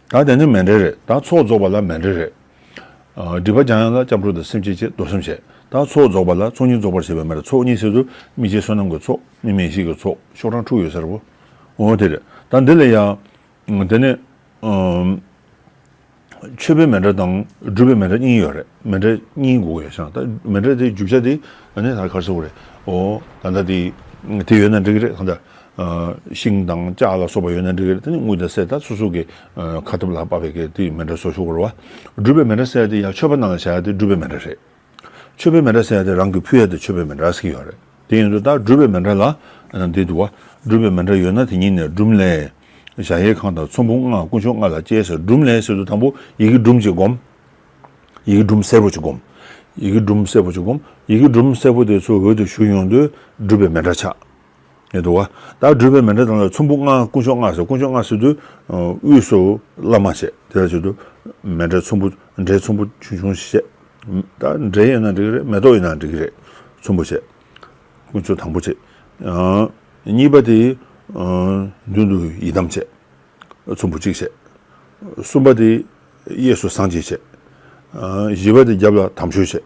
ད་དེ་ནི་མཎྜལ་རེད། ད་ཚོགས་རྫོགས་པ་ལ་མཎྜལ་རེད། ཨ། སྒྲིབ་པ་སྦྱང་ཡག་ལ་སྐྱབས་འགྲོ་དང་སེམས་བསྐྱེད་བྱས། རྡོར་སེམས་བྱས། ད་ཚོགས་རྫོགས་པ་ལ་ཚོགས་གཉིས་རྫོགས་པར་བྱེད་པའི་མེ་ར། ཚོགས་གཉིས་ཟེར་དུས་མི་བརྗེད་བསོད་ནམས་ཀྱི་ཚོགས། དམིགས་མེད་བཞི་གི་ཚོགས། ཤོག་གྲངས་དྲུག་ཡོད་ཟེར་བོ། འོ་དེ་རེད། ད་འདི་ལ་ཡང་དེ་ནས་མཆོད་པའི་མེ་འདྲ་དང་སྒྲུབ་པའི་མེ་འདྲ་གཉིས་ཡོད་རེད། མེ་འདྲ་གཉིས་དགོས་ཡོད་ཤག་ད་མེ་འདྲ་དེ་རྒྱུ་ཆ་དེ་ཨ་ནི་ད་གར་སོ་རེད། འོ་ད་ལྟ་དེ་དེ་ཡོད་ན་འགྲིག་གི་རེད། གང་ལྟར་ཤིང་དང་ལྕགས་ལ་སོགས་པ་ཡོད་ན་འགྲིག་གི་རེད། དེ་ནི་དངུལ་དང་གསེར་ད་སོ་སོ་གི་ཁ་ཐུབ་ལ་དཔག་པའི་གི་དེ་མེ་འདྲ་བཟོ་ཆོག་གི་རེད་བ། སྒྲུབ་པའི་མེ་འདྲ་ཟེར་ཡ་དེ་ཡང་མཆོད་པ་ནང་ལ་བྱ་ཡ་དེ་སྒྲུབ་པའི་མེ་འདྲ་རེད། མཆོད་པའི་མེ་འདྲ་ཟེར་ཡ་དེ་རང་གིས་ཕུལ་ཡ་དེ་མཆོད་པའི་མེ་འདྲ་ཟེར་གྱི་ཡོད་རེད། དེ་ཡིན་དུས་ད་སྒྲུབ་པའི་མེ་འདྲ་ལ་འདི་འདུག་བ། སྒྲུབ་པའི་མེ་འདྲ་ཡོད་ན་དེ་ཉིད་ནས་སྒྲུབ་ལས། གཞལ་ཡས་ཁང་དང་ཚོམ་བུ་ལྔ་དཀོན་མཆོག་ལྔ་ལ་གཅེས་ཟེར། སྒྲུབ་ལས་ཟེར་དུས་དང་པོ་ཡི་གེ་སྒྲུབ་ཅིག་སྒོམ། ཡི་གེ་སྒྲུབ་གསལ་པོ་ཅིག་སྒོམ། ཡི་གེ་སྒྲུབ་གསལ་པོ་ཅིག་སྒོམ། ཡི་གེ་སྒྲུབ་གསལ་པོ་དེ་ཚོ་འོད་དུ་ཞུ་ཡོང་དུས་སྒྲུབ་པའི་མེ་འདྲ་ཆགས། ཡོད་འདུག་བ། ད་སྒྲུབ་པའི་མེ་འདྲ་དང་ལ་ཚོམ་བུ་ལྔ་དཀོན་མཆོག་ལྔ་ཟེར། དཀོན་མཆོག་ལྔ་ཟེར་དུས་དབུས་སུ་བླ་མ་བྱས། དེ་ལ་བྱེད་དུས་མེ་འདྲའི་ཚོམ་བུ། འབྲས་ཚོམ་བུ་ཆུང་ཆུང་ཞིག་བྱས། ད་འབྲས་ཡོད་ན་འགྲིག་གི་རེད། མེ་ཏོག་ཡོད་ན་འགྲིག་གི་རེད། ཚོམ་བུ་བྱས། དཀོན་མཆོག་དང་པོ་བྱས། གཉིས་པ་དེ་མདུན་དུ་ཡི་དམ་བྱས། ཚོམ་བུ་གཅིག་བྱས། གསུམ་པ་དེ་གཡས་སུ་སངས་རྒྱས་བྱས། བཞི་པ་དེ་རྒྱབ་ལ་དམ་ཆོས་བྱས།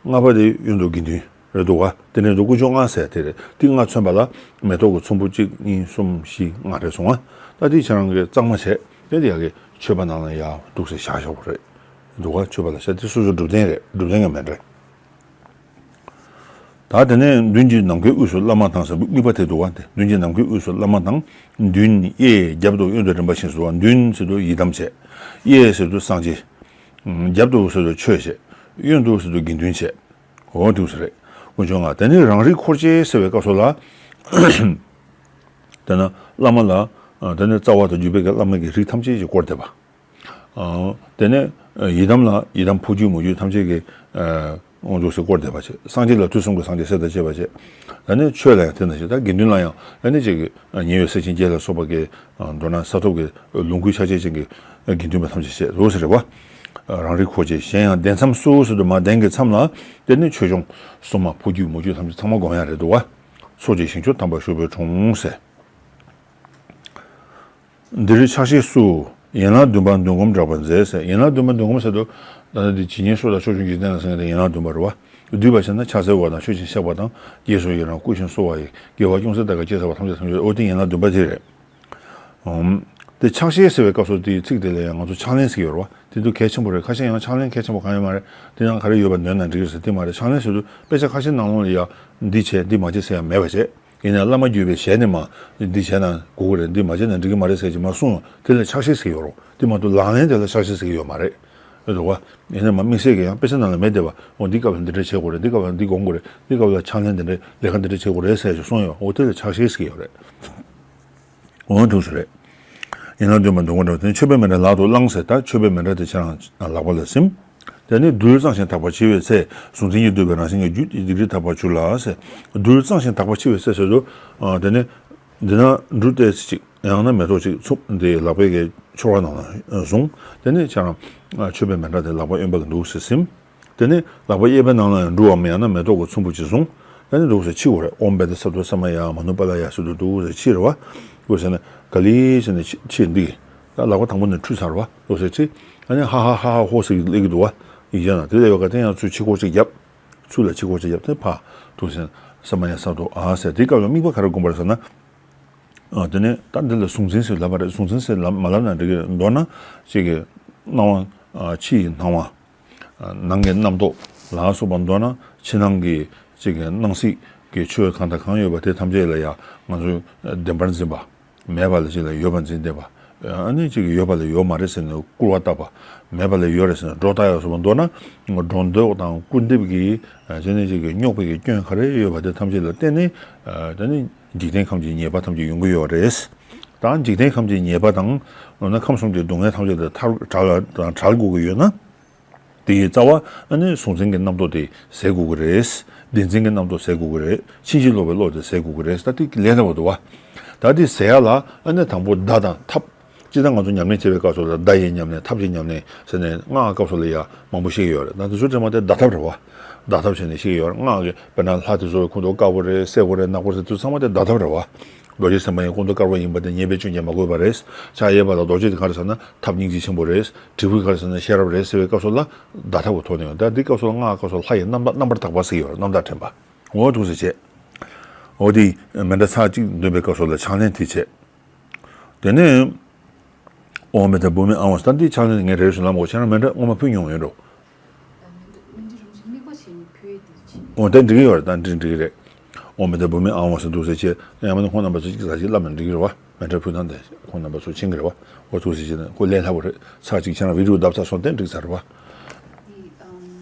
ལྔ་པ་དེ་གཡོན་དུ་དགེ་འདུན་རེད་འདུག་བ། དེ་ནས་འདུག་དཀོན་མཆོག་ལྔ་ཟེར་དེ་རེད། དེ་ལྔ་མཚོན་པ་ལ་མེ་ཏོག་གི་ཚོམ་བུ་གཅིག་གཉིས་གསུམ་བཞི་ལྔ་རེ་སོང་ང་། ད་དེ་ཁྱེད་རང་གིས་གཙང་མ་བྱས། དེ་དེ་ཡ་གི་མཆོད་པ་ནང་ལ་ཡ་འདུག་ཟེར་བཞག་བཞག་པ་རེད་འདུག་བ། མཆོད་པ་ལ་བྱ་དེ་སོ་སོ་སྒྲུབ་རྟེན་རེད། སྒྲུབ་རྟེན་གྱི་མེ་འདྲ། ད་དེ་ནས་མདུན་གྱི་ནམ་མཁའི་དབུས་སུ་བླ་མ་དང་ཟེར་དམིགས་པ་དེ་འདུག་བ། དེ་མདུན་གྱི་ནམ་མཁའི་དབུས་སུ་བླ་མ་དང་། མདུན་གཡས་རྒྱབ་ཏུ་གཡོན་དུ་རིམ་པ་བཞིན་སུ་བ། མདུན་ཟེར་དུས་ཡི་དམ་བྱས། གཡས་ཟེར་དུས་སངས་རྒྱས། རྒྱབ་ཏུ་ཟེར་དུས་ཆོས་བྱས། གཡོན་དུ་ཟེར་དུས་དགེ་འདུན་བྱས། འོ་དེ་ཟེར་རེད། དཀོན་མཆོག་ལྔ། དེ་ནས་རང་རིག་འཁོར་བཅས་ཟེར་བའི་སྐབས་སུ་ལ། དེ་ན་བླ་མ་ལ། དེ་ནས་རྩ་བ་དང་བརྒྱུད་པའི་བླ་མ་གི་རིགས་ཐམས་ཅད་ཀྱིས་བསྐོར་བསྡད་པ། དེ་ནས་ཡི་དམ་ལ་ཡི་དམ་ཕོ་རྒྱུད་མོ་རྒྱུད་ཐམས་ཅད་ཀྱིས་དབང་ཕྱུག་སེ་བསྐོར་བསྡད་པ་བྱས། སངས་རྒྱས་ལ་དུས་གསུམ་གྱི་སངས་རྒྱས་སྲས་དང་བཅས་པ་བྱས། ད་ནི་ཆོས་ལ་ཡང་དེ་ནང་བཞིན། ད་དགེ་འདུན་ལ་ཡང་ད་ནི་ཅིག་གི་ཉེ་བའི་སྲས་ཆེན་བརྒྱད་ལ་སོགས་པ་གི་མདོར་ན་ས་ཐོབ་ཀྱི་ལོངས་སྐུའི་ཆ་བྱད་ཅན་གྱི་དགེ་འདུན་པ་ཐམས་ཅད་བྱས་འདུག་ཟེར་རེད་བ། རང་རིག་འཁོར་བཅས། གཞན་ཡང་གདན་མཚམས་སུ་ཟེར་དུས་མ་གདན་གྱི་མཚམས་ལ་དེ་ནི་ཆོས་སྐྱོང་སྲུང་མ་ཕོ་རྒྱུད་མོ་རྒྱུད་ཐམས་ཅད་ཚང་མ་སྒོམ་ཡ་རེད་འདུག་བ། ཚོགས་ཀྱི་ཞིང་མཆོག་དམ་པ་བཞུགས་པའི་དྲུང་ཟེར། འདིར་ཕྱག་བཞེས་སུ། ཡན་ལག་བདུན་པ་འདོན་སྒོམ་སྦྱར་བར་མཛད་ཟེར། ཡན་ལག་བདུན་པ་འདོན་སྒོམ་ཟེར་དུས། ད་ལྟ་འདི་ཇི་སྙེད་སུ་དང་ཕྱོགས་བཅུའི་འཇིག་རྟེན་ལ་ཟེར་མཁན་དེ་ཡན་ལག་བདུན་པ་རེད་བ། བསྡུས་པ་བྱས་ན་ཕྱག་འཚལ་བ་དང་མཆོད་ཅིང་བཤགས་པ་དང་། དགྱེས་སུ་ཡི་རང་བསྐུལ་ཞིང་གསོལ་བ་ཡི། དགེ་བ་ཅུང་ཟད་བདག་གིས་བགྱིས་ཟེར་བ་ཐམས་ཅད་ཐམས་ཅད། འོ་དེ་ཡན་ལག་བདུན་པ་དེ་རེད། ཨོམ། དེ་ཕྱག་བཞེས་ཟེར་བའི་སྐབས་སུ་དེའི་ཚིག་དེ་ལ་ཡང་ང་ཚོ་ཕྱག་ལེན་ཟེར་གྱི་ཡོད་རེད་བ། དེ་དུས་གལ་ཆེན་པོ་རེད། ཁ་ཤས་ཡང་ཕྱག་ལེན་གལ་ཆེན་པོ་གང་ཡོད་མ་རེད། དེ་ཡང་ག་རེ་ཡོད་པ་འདོན་ན་འགྲིག་རེད་ཟེར་དེ་མ་རེད། ཕྱག་ལེན་ཟེར་དུས་དཔེ་ཆ་ཁ་ཤས་ནང་ལོགས་ལ་ཡང་འདི་བྱས་འདི་མ་བྱེད་ཟེར་ཡ་མེད་པ་བྱས། ཡིན་ནའི་བླ་མ་བརྒྱུད་པའི་ཞལ་ནས་མ་འདི་བྱས་ན་དགོས་ཀྱི་རེད། འདི་མ་བྱས་ན་འགྲིག་གི་མ་རེད་ཟེར་གྱི་མ་གསུངས་ཡོང་། དེ་ལ་ཕྱག་བཞེས་ཟེར་གྱི་ཡོད་རེད། དེ་མ་གཏོགས་ལག་ལེན་དེ་ལ་ཕྱག་བཞེས་ཟེར་གྱི་ཡོད་མ་རེད། རེད་འདུག་བ། ཡིན་ནའི་མ་དམིགས་བསལ་གྱི་ཡང་དཔེ་ཆ་ནང་ལ་མེད་བསྡད་པ། འོ་འདི་སྐབས་ལ་འདི་འདྲ་བྱེད་དགོས་རེད། འདི་སྐབས་ལ་འདི་སྒོམ་དགོས་རེད། འདི་སྐབས་ལ་ཕྱག་ལེན་འདི་འདྲ་ལས་ཀ་འདི་འདྲ་བྱེད་དགོས་རེད་ཟེར་ཞིག་གསུངས་ཡོད། འོ་དེ་ལ་ཕྱག་བཞེས་ཟེར་གྱི་ཡོད་རེད། འོ་འདུག་ཟེར་རེད། ཡན་ལག་བདུན་པ་འདོན་སྒོམ་འདྲ་བ་དེ་ནི་མཆོད་པའི་མེ་འདྲ་ལག་ཏུ་བླངས་ཟེར། ད་མཆོད་པའི་མེ་འདྲ་དེ་ཁྱེད་རང་ལག་པ་ལ་ཟིན། དེ་ནས་རྡུལ་གཙང་ཞིང་དག་པར་འཆི་བའི་ཚེ། གཟུང་འཛིན་གྱིས་བསྡུས་པའི་རང་བཞིན་གྱི་རྒྱུད་ཀྱི་སྡིག་སྒྲིབ་དག་པར་གྱུར་ལ་ཟེར། རྡུལ་གཙང་ཞིང་དག་པར་འཆི་བའི་ཚེ་ཟེར་དུས། དེ་ནས་འདི་ན་འབྲུ་ཏོག་ཙམ་ཅིག་ཡང་ན་མེ་ཏོག་ཅིག་འཚུབ་འདི་ལག་པའི་གི་ཕྱོགས་ར་ནང་ལ་བཟུང་། དེ་ནས་ཁྱེད་རང་མཆོད་པའི་མེ་འདྲ་དེ་ལག་པ་གཡོན་པ་གི་འདུག་ཟེར་ཟིན། དེ་ནས་ལག་པ་གཡས་པའི་ནང་ལ་འབྲུ་བའམ་ཡང་ན་མེ་ཏོག་གི་ཚོམ་བུ་ཅིག་བཟུང་། དེ་ནས་འདུག་ཟེར་འཆི་བ་རེད། ཨོཾ་བཛྲ་སཏྭ་ས་མ་ཡ་མ་ནུ་པཱ་ལ་ཡ་ཟེར་དུས་འདུག་ཟེར་འཆི་རེད་བ། འདུག་ཟེར་ནས་ག་ལེ་ཟེར་ནས་འཆི་འཆི་འདི། ད་ལག་པ་དང་པོ་ནས་འཁྲུད་ཚར་བ། འདུག་ཟེར་འཆི། ཨ་ནི་ཧ་ཧ་ཧ་ཧ་ཧོ་ཟེར་གྱི་སླེབས་ཀྱི་འདུག་བ། ཡིན་ཀྱང་ན་དེ་ལས་ཡོད་ག་དེ་ཡང་ཚུར་ཕྱི་སྐོར་ཅིག་བརྒྱབ། ཚུར་ལ་ཕྱི་སྐོར་ཅིག་བརྒྱབ་དེ་ཕར་འདུག་ཟེར་ས་མ་ཡ་ས་ཏོ་ཨ་ཟེར། དེ་སྐབས་ལ་དམིགས་པ་ག་རེ་བསྒོམ་པ་རེད་ཟེར་ན། ཨ་དེ་ནས་ད་འདི་ལ་གཟུང་འཛིན་ཟེར་ལབ་པ་རེད། གཟུང་འཛིན་ཟེར་ལབ་མ་ལབ་ན་འགྲིག་གི་རེད། མདོར་ན་ཅིག་གི་སྣང་བ། ཕྱི་ཡི་སྣང་བ། ནང་གི་རྣམ་རྟོག་ལ་སོགས་པ། མདོར་ན་ཕྱི་ནང་གི་ཅིག་གི་སྣང་སྲིད་ཀྱི་ཆོས་གང་དང་གང་ཡོད་པ་དེ་ཐམས་ཅད་ལ་ཡང་ང་ཚོས་བདེན་པར་འཛིན་པ། མེད་པ་ལ་ཅིག་ལ་ཡོད་པར་འཛིན་བསྡད་པ། ཨ་ནི་ཅིག་གི་ཡོད་པ་ལ་ཡོད་མ་རེད་ཟེར་ནས་སྐུར་བ་བཏབ་པ། མེད་པ་ལ་ཡོད་རེད་ཟེར་ནས་སྒྲོ་བཏགས་ཡ་སོགས་པ། མདོར་ན་སྒྲོ་འདོགས་དང་སྐུར་འདེབས་ཀྱི་ཅི་ནས་ཅིག་གི་རྙོག་པའི་གི་སྐྱོན་ག་རེ་ཡོད་པ་དེ་ཐམས་ཅད་ལ་བརྟེན་ནས། ཨ་དེ་ནི་འཇིག་རྟེན་ཁམས་ཀྱི་ཉེས་པ་ཐམས་ཅད་ཡོང་གི་ཡོད་རེད། ད་འཇིག་རྟེན་ཁམས་ཀྱི་ཉེས་པ་དང་། འོ་ན་ཁམས་གསུམ་གྱི་སྡུག་བསྔལ་ཐམས་ཅད་དེ་ཐར་བྲལ་དང་བྲལ་དགོས་ཀྱི་ཡོད་ན། དེ་ཡི་རྩ་བ་ཨ་ནི་གཟུང་འཛིན་གྱི་རྣམ་རྟོག་དེ་ཟད་དགོས་ཀྱི་རེད། བདེན་འཛིན་གྱི་རྣམ་རྟོག་ཟད་དགོས་ཀྱི་རེད། ཕྱིན་ཅི་ལོག་པའི་བློ་དེ་ཟད་དགོས་ཀྱི་རེད། ད་དེ་ལས་སླ་པོ་འདུག་བ། ད་དེ་ཟད་ཡ་ལ་ཨ་ནི་དང་པོ་བརྡ་དང་ཐབས། སྤྱིར་བཏང་ང་ཚོ་ཉམས་ལེན་བྱེད་པའི་སྐབས་སུ་ལ་བརྡ་ཡི་ཉམས་ལེན། ཐབས་ཀྱི་ཉམས་ལེན་ཟེར་ནས་སྔགས་སྐབས་སུ་ལ་ཡ་མང་པོ་བཤད་ཀྱི་ཡོད་རེད། ད་དེ་ཚོ་ཚང་མ་དེ་བརྡ་ཐབས་རེད་བ། བརྡ་ཐབས་བྱས་ནས་བཤད་ཀྱི་ཡོད་རེད། སྔགས་ཀྱི་དཔེར་ན་ལྷ་དེ་ཚོ་ཁོང་ཚོ་དཀར་པོ་རེད། སེར་པོ་རེད། ནག་པོ་རེད། དེ་ཚོ་ཚང་མ་དེ་བརྡ་ཐབས་རེད་བ། རྡོ་རྗེ་སེམས་དཔའ་ཡང་ཀུན་ཏུ་དཀར་པོ་ཡིན་པ་དེ་རྙེད་པའི་སྐྱོན་གྱིས་མ་གོས་པ་རེད། ཕྱག་གཡས་པ་ལ་རྡོ་རྗེ་དེ་ག་རེ་ཟེར་ན་ཐབས་སྙིང་རྗེ་ཆེན་པོ་རེད། དྲིལ་བུ་ག་རེ་ཟེར་ན་ཤེས་རབ་རེད་ཟེར་བའི་སྐབས་སུ་ལ་བརྡ་ཐག་པོ་ཐོགས་ནས་ཡོད། ད་འདི་སྐབས་སུ་ལ་སྔགས་སྐབས་སུ་ལྷ་ཡི་རྣམ་དག་རྣམ་པར་དག་པ་ཟེར་གྱི་ཡོད་རེད། རྣམ་དག་ཕྲེང་བ། འོ་འདུག་སེ་བྱས། འོ་དེ་མཎྜལ་ཚར་གཅིག་འདོན་པའི་སྐབས་སུ་ལ་ཕྱག་ལེན་དེ་བྱས། དེ་ནས་ཨོཾ་མི་ཏྲ་བྷཱུ་མི་ཨཱཿཧཱུྃ་ཟེར། ད་འདི་ཕྱག་ལེན་ངས་རེ་རེ་བཞིན་ལབ་དགོས། ཁྱེད་རང་མཎྜལ་སྔོན་མ་ཕུལ་མྱོང་ཡོད་འགྲོ། འོ་དེ་འགྲིག་གི་ཡོད་རེད། ད་འགྲིག་འགྲིག་གི་རེད། ཨོཾ་མི་ཏྲ་བྷཱུ་མི་ཨཱཿཧཱུྃ་ཟེར་འདུག་སེ་བྱས། ཡང་མིན་ན་ཁོང་རྣམ་པ་ཚོ་གཅིག་ཟ་གཅིག་བསླབ་ན་འགྲིག་གི་རེད་བ། མཎྜལ་ཕུལ་སྟངས་དེ་ཁོང་རྣམ་པ་ཚོ་མཁྱེན་གི་རེད་བ། འོ་འདུག་སེ་བྱས་ནས་ཁོ་ལས་སླ་པོ་རེད། ཚར་གཅིག་ཁྱེད་རང་བི་ཌིའོ་བརྡབ་ཚར་སོང་དེ་འགྲིག་ཚར་རེད་བ། འདི་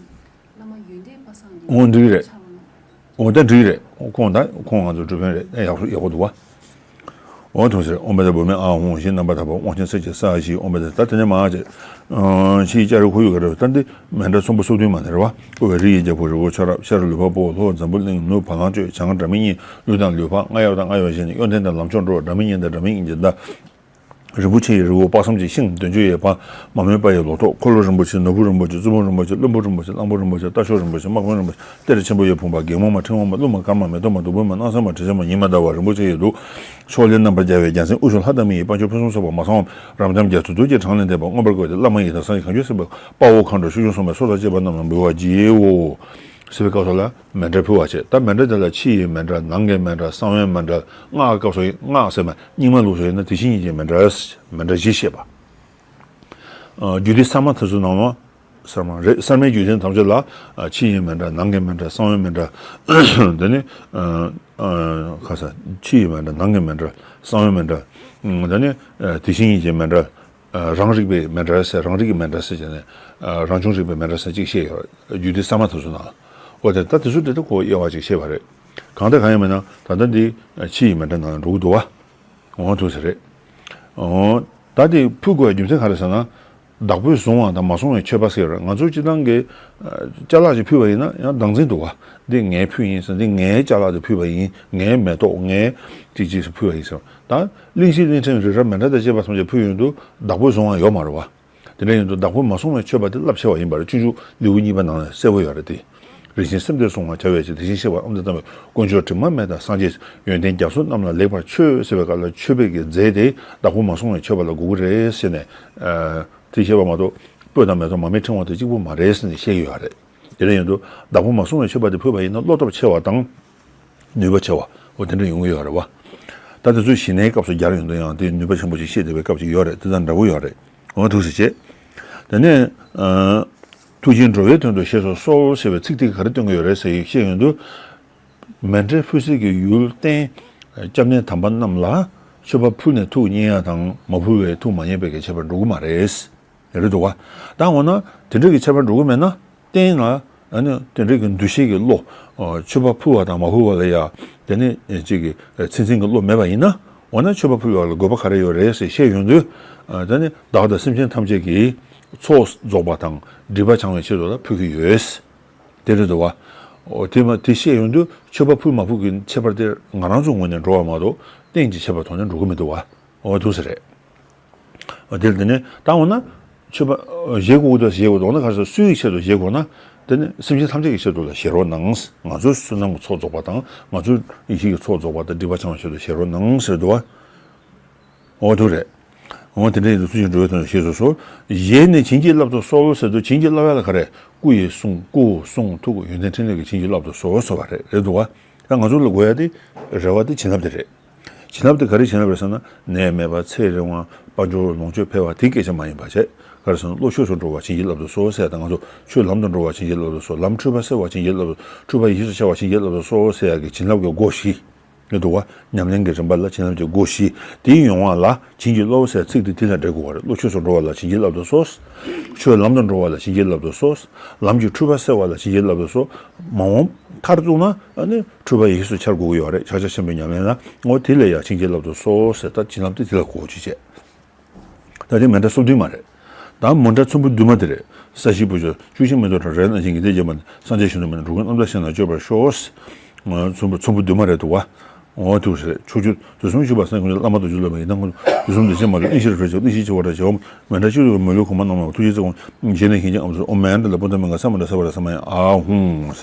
ཨམ། བླ་མ་ཡོན་ཏན་པ་སངས་ཀྱི། འོ་འགྲིག་གི་རེད། ཕྱག་ལེན། འོ་ད་འགྲིག་རེད། ཁོང་ད་ཁོང་ང་ཚོ་འགྲུལ་ཕན་རེད། ཡག་ཡག་པོ་འདུག་བ། འོ་ཐུགས་ཟེར། ཨོཾ་མི་ཏྲ་བྷཱུ་མི་ཨཱཿཧཱུྃ། ཞེས་རྣམ་པར་དག་པ་དབང་ཆེན་ཚིགས་བཅད་རྩ་བཞི། ཨོཾ་མི་ཏྲ། ད་དེ་ནས་མར་བྱས། ཕྱིའི་ལྕགས་རི་ཁོར་ཡུག་ག་རེ། ད་འདི་མཎྜལ་ཚོམ་བུ་སོ་བདུན་མ་དེ་རེད་བ། བསྐོར་བའི་རི་ཡི་རྒྱལ་པོ་རི་བོ་ཁྲ་རབ། ཤར་ལུས་འཕགས་པོ་ལྷོ་འཛམ་བུ་གླིང་། ནུབ་བ་ལང་སྤྱོད་བྱང་སྒྲ་མི་སྙན། ལུས་དང་ལུས་འཕགས་རྔ་ཡབ་དང་རྔ་ཡབ་བཞི་ནི། གཡོན་ཐལ་དང་ལམ་མཆོག་འགྲོ་བ་སྒྲ་མི་སྙན་དང་སྒྲ་མི་སྙན་གྱི་བརྡ། རིན་པོ་ཆེ་ཡི་རི་བོ་དཔག་བསམ་གྱི་ཤིང་། འདོད་འཇོ་ཡི་ཕ་མ་མོའི་དཔལ་ཡི་ལོ་ཏོག་འཁོར་ལོ་རིན་པོ་ཆེ། ནོར་བུ་རིན་པོ་ཆེ། བཙུན་མོ་རིན་པོ་ཆེ། བློན་པོ་རིན་པོ་ཆེ། གླང་པོ་རིན་པོ་ཆེ། རྟ་མཆོག་རིན་པོ་ཆེ། གཏེར་ཆེན་པོ་ཡི་བུམ་པ། རྒན་མོ་མ། ཕྲེང་བ་མ། ཀླུ་མ། སྐར་མ། མེ་ཏོག་མ། བདུག་སྤོས་མ། སྣང་གསལ་མ། དྲི་ཆབ་མ། ཉི་མ་ཟླ་བ། རིན་པོ་ཆེ་ཡི་གདུགས། ཕྱོགས་ལས་རྣམ་པར་རྒྱལ་བའི་རྒྱལ་མཚན། དབུ་ཞྭ་ལྷ་དང་མི་ཡི་དཔལ་འབྱོར་ཕུན་སུམ་ཚོགས་པ། མ་ཚང་བ་རབ་འབྱམས་རྒྱ་མཚོ་རྡོ་རྗེ་གྲངས་ལས་འདས་པ། མངོན་པར་བསྐོར་ཏེ་བླ་མ་ཡི་དམ་གསང་བའི་གང་བྱོའི་སྲིད་པ། དཔའ་བོ་མཁའ་འགྲོ་ཆོས་སྐྱོང་སྲུང་མའི་སོ་ཐར་བཅས་པ་རྣམས་ལ་འབུལ་བར་བགྱིའོ། ཟེར་བའི་སྐབས་སུ་ལ་མཎྜལ་ཕུལ་བ་བྱས། ད་མཎྜལ་དེ་ལ་ཕྱི་ཡི་མཎྜལ། ནང་གི་མཎྜལ། གསང་བའི་མཎྜལ། སྔགས་སྐབས་སུ་སྔགས་ཟེར་མ་རྙིང་མ་ལུགས་སུ་ཡིན་ན་དེ་བཞིན་ཉིད་ཀྱི་མཎྜལ། མཎྜལ་བཞི་བཤད་པ། རྒྱུད་སྡེ་གསར་མ་དེ་ཚོ་ནང་ལ། གསར་མ་རེད། གསར་མའི་རྒྱུད་སྡེ་ཐམས་ཅད་ལ་ཕྱི་ཡི་མཎྜལ། ནང་གི་མཎྜལ། གསང་བའི་མཎྜལ། དེ་ནི་ཁ་ས་ཕྱི་ཡི་མཎྜལ། ནང་གི་མཎྜལ། གསང་བའི་མཎྜལ། དེ་ནི་དེ་བཞིན་ཉིད་ཀྱི་མཎྜལ། རང་རིག་པའི་མཎྜལ་ཟེར། རང་རིག་གི་མཎྜལ་ཟེར་བྱས་ནས། རང་བྱུང་རིག་པའི་མཎྜལ་ཟེར་གཅིག་བཤད་ཡོད་རེད། རྒྱུད་སྡེ་གསར་མ་དེ་ཚོ་ནང་། འོ་དེ་ད་དེ་ཚོ་དེ་ད་ཁོ་དབྱེ་བ་གཅིག་བཤད་པ་རེད། གང་ལྟར་གང་ཡིན་མིན་ན་ད་ལྟ་འདི་ཕྱི་ཡི་མཎྜལ་ནང་ལ་འགྲོ་གི་འདུག་བ། འོ་འདུག་ཟེར་རེད། འོ། ད་དེ་ཕུལ་དགོས་པའི་རྒྱུ་མཚན་ག་རེ་ཟེར་ན། བདག་པོས་བཟུང་བ་དང་མ་བཟུང་བའི་མཆོད་པ་ཟེར་ཡོད་རེད། ང་ཚོ་སྤྱིར་བཏང་གི་ཅ་ལག་ཅིག་ཕུལ་བ་ཡིན་ན་ཡང་བདག་འཛིན་འདུག་བ། འདི་ངའི་ཕུལ་ཡིན་ཟེར། འདི་ངའི་ཅ་ལག་དེ་ཕུལ་བ་ཡིན། ངའི་མེ་ཏོག་ངའི་ཅིག་ཅིག་ཕུལ་བ་ཡིན་ཟེར། ད་གླིང་བཞི་གླིང་ཕྲན་རི་རབ་མཎྜལ་དང་བཅས་པ་ཐམས་ཅད་ཕུལ་ཡོང་དུས་བདག་པོས་བཟུང་བ་ཡོད་མ་རེད་བ། དེ་འདྲ་ཡིན་དུས་བདག་པོས་མ་བཟུང་བའི་མཆོད་པ་དེ་རླབས་ཆེ་བ་ཡིན་པར་སྤྱོད་འཇུག་ལེའུ་གཉིས་པ་ནང་ལ་གསལ་པོ་ཡོད་རེད་དེ། རིན་ཆེན་གསེར་འདོད་བསྲུང་བར་བྱ་བའི་ཕྱིར། དེ་བཞིན་གཤེགས་པ་དབང་དུ་བཏང་བའི། དཀོན་མཆོག་དྲི་མ་མེད་དང་སངས་རྒྱས་ཡོན་ཏན་རྒྱ་མཚོ་རྣམས་ལ་ལེགས་པར་མཆོད་ཟེར་བའི་སྐབས་ལ་མཆོད་པའི་གི་རྫས་དེ་བདག་པོས་མ་བཟུང་བའི་མཆོད་པ་ལ་གོ་གི་རེད་ཟེར་ནས། དེ་བཤད་པ་མ་གཏོགས་སྤོས་དང་མེ་ཏོག་མར་མེ་ཕྲེང་བ་དང་གཅིག་པུ་མ་རེད་ཟེར་ནས་བཤད་ཀྱི་ཡོད་རེད། དེ་འདྲ་ཡིན་དུས་བདག་པོས་མ་བཟུང་བའི་མཆོད་པ་དེ་ཕུལ་བ་ཡིན་ན་བློ་སྟོབས་ཆེ་བ་དང་། ནུས་པ་ཆེ་བ། འོ་དེ་འདྲ་ཡོང་གི་ཡོད་རེད་བ། ད་དེ་ཚོ་ཞི་གནས་སྐབས་སུ་སྦྱར་ཡོང་དུས་ཡང་དེ་ནུས་པ་ཆེན་པོ་ཅིག་བཤད་བསྡད་པའི་སྐབས་ཅིག་ཡོད་རེད། དེ་དང་འདྲ་པོ་ཡོད་རེད། འོ་འདུག་སེ་བྱས། དེ་ནས། ཐུགས་རྗེས་འགྲོ་བའི་དོན་དུ་གཤེགས་སུ་གསོལ་ཟེར་བའི་ཚིག་དེ་ག་རེ་སྟོན་གྱི་ཡོད་རེད་ཟེར་བཤད་ཡོང་དུས། མཎྜལ་ཕུལ་སའི་གི་ཡུལ་རྟེན། སྐྱབས་གནས་དམ་པ་རྣམས་ལ་མཆོད་པ་ཕུལ་ནས་ཐུགས་མཉེས་ཡ་དང་མ་ཕུལ་བའི་ཐུགས་མ་མཉེས་པའི་གི་ཁྱད་པར་འགྲོ་གི་མ་རེད། རེད་འདུག་བ། ད་འོ་ན་དེ་འདྲ་གི་ཁྱད་པར་འགྲོ་གི་མེད་ན་རྟེན་ལ་ཨ་ནི་དེ་འདྲ་གི་འདུ་ཤེས་ཀྱི་བློ། མཆོད་པ་ཕུལ་བ་དང་མ་ཕུལ་བ་ལ་ཡ་དེ་ནི་གཅིག་གི་ཚད་འཛིན་གྱི་བློ་མེད་པ་ཡིན་ན། འོ་ན་མཆོད་པ་ཕུལ་བ་ལ་དགོས་པ་ག་རེ་ཡོད་རེད་ཟེར་བཤད་ཡོང་དུས། ད་ནི་བདག་དང་སེམས་ཅན་ཐམས་ཅད་ཀྱི་ཚོགས་རྫོགས་པ་དང་སྒྲིབ་པ་བྱང་བའི་ཆེད་དུ་ལ་ཕུལ་གྱི་ཡོད། དེ་རེད་འདུག་བ། འོ་དེ་མ་དེ་བཤད་ཡོང་དུས་མཆོད་པ་ཕུལ་མ་ཕུལ་གྱི་ཁྱད་པར་དེ་ང་རང་ཚོའི་ངོས་ནས་འགྲོ་བ་མ་གཏོགས་རྟེན་གྱི་ཁྱད་པར་ཐོག་ནས་འགྲོ་གི་མི་འདུག་བ། འོ་འདུག་ས་རེད། འོ་དེ་ལ་དེ་ནས་ད་འོ་ན་མཆོད་པ་བཞེས་དགོས་འདུག་བཞེས་དགོས་འདུག་ན་ག་རེ་ཟེར། སུའི་ཆེད་དུ་བཞེས་དགོས་ན། དེ་ནི་སེམས་ཅན་ཐམས་ཅད་ཀྱི་ཆེད་དུ་ལ་བཞེས་རོགས་གནང་། ང་ཚོའི་བསོད་ནམས་ཀྱི་ཚོགས་རྫོགས་པ་དང་ང་ཚོའི་ཡེ་ཤེས་ཀྱི་ཚོགས་རྫོགས་པ་དང་སྒྲིབ་པ་བྱང་བའི་ཆེད་དུ་བཞེས་རོགས་གནང་ཟེར་འདུག་བ། འོ་དེ་རེད། འོ་དེ་འདྲ་ཡིན་དུས་ཐུགས་རྗེས་འགྲོ་བའི་དོན་དུ་གཤེགས་སུ་གསོལ། བཞེས་ནས་བྱིན་གྱིས་བརླབ་ཏུ་གསོལ་ཟེར་དུས་བྱིན་གྱིས་བརླབ་ཡ་ལ་ག་རེ། སྐུ་ཡི་གསུང་། སྐུ་གསུང་ཐུགས་ཡོན་ཏན་ཕྲིན་ལས་ཀྱི་བྱིན་གྱིས་བརླབ་ཏུ་གསོལ་ཟེར་བ་རེད། རེད་འདུག་བ། ད་ང་ཚོ་ལ་དགོས་ཡ་དེ་རེ་བ་དེ་བྱིན་རླབས་དེ་རེད། བྱིན་རླབས་དེ་ག་རེ་བྱིན་རླབས་རེད་ཟེར་ན། ནད་མེད་པ། ཚེ་རིང་བ། དཔལ་འབྱོར་ལོངས་སྤྱོད་འཕེལ་བ་དེ་སྐད་ཆ་མ་ཡིན་པ་བྱས། ག་རེ་ཟེར་ན། བློ་ཆོས་སུ་འགྲོ་བར་བྱིན་གྱིས་བརླབ་ཏུ་གསོལ་ཟེར་ཡ་དང་། ང་ཚོ་ཆོས་ལམ་དུ་འགྲོ་བར་བྱིན་གྱིས་བརླབ་ཏུ་གསོལ། ལམ་འཁྲུལ་པ་སེལ་བར་བྱིན་གྱིས་བརླབ་ཏུ། འཁྲུལ་པ་ཡིས་སུ་འཆར་བར་བྱིན་གྱིས་བརླབ་ཏུ་གསོལ་ཟེར་ཡ་གི་བྱིན་རླབས་ཀྱི་སྒོ་བཞི། ཡོད་འདུག་བ། ཉམས་ལེན་གྱི་རིམ་པ་ལ་བྱིན་རླབས་ཀྱི་སྒོ་བཞི། དེའི་ཡོང་བ་ལ་བྱིན་གྱིས་རློབ་ཟེར་ཚིག་དེ་དེ་ལ་འགྲེལ་དགོས་པ་རེད། བློ་ཆོས་སུ་འགྲོ་བ་ལ་བྱིན་གྱིས་བརླབ་ཏུ་གསོལ། ཆོས་ལམ་དུ་འགྲོ་བ་ལ་བྱིན་གྱིས་བརླབ་ཏུ་གསོལ། ལམ་གྱི་འཁྲུལ་པ་སེལ་བ་ལ་བྱིན་གྱིས་བརླབ་ཏུ་གསོལ། མ་འོངས་མཐར་གཏུགས་ན་ཨ་ནི་འཁྲུལ་པ་ཡིས་སུ་འཆར་དགོས་ཀྱི་ཡོད་རེད། ཕྱག་རྒྱ་ཆེན་པོའི་ཉམས་ལེན་ལ། འོ་དེ་ལ་ཡང་བྱིན་གྱིས་བརླབ་ཏུ་གསོལ་ཟེར། ད་བྱིན་རླབས་དེ་དེ་ལ་གོ་ཅི་བྱས། ད་དེ་མཎྜལ་སོ་བདུན་མ་རེད། ད་མཎྜལ་ཚོམ་བུ་བདུན་མ་དེ་རེད། ས་གཞི་བུ་ཆུ་བཅུ་བཞི་མེ་ཏོག་ཁྲ་རལ་གནག་ཅན་གྱི་དེ་རྒྱས་པ་ནི། སངས་རྒྱས་གཞོན་ནུ་མ་ནི་འགྲོ་ཀུན་རྣམ་དག་སེམས་ལ་སྤྱོད་པར་ཤོག། ཚོམ་བུ་ཚོམ་བུ་བདུན་མ་རེད་འདུག་བ། འོ་འདུག་ཟེར། ཕྱོགས་བཅུ་དུས་གསུམ་བཞུགས་པ་སངས་རྒྱས་ཀུན་གྱི་བླ་མ་རྡོ་རྗེ་སློབ་མའི་ཡི་དམ་མགོན། དུས་གསུམ་བདེ་ཆེན་མ་ལུས་གླིང་བཞིར་འཕེལ་ཞིང་གླིང་བཞིའི་བྱེ་བ་འབར་བའི་ཕྱོགས། མཎྜལ་སྤྱི་བོ་མ་ལུས་གོང་མ་རྣམས་ལ། ཐུགས་རྗེའི་ཚེ་གོང་བཞེས་ནས་ཞིང་ཆེན་ཨམ་སྲུ་ཨོཾ་མཎྜལ་ལ་པུ་ཏ་མིང་ག་ས་མ་འདྲ་ས་བ་ར་ས་མ་ཡ་ཨ་ཧུང་།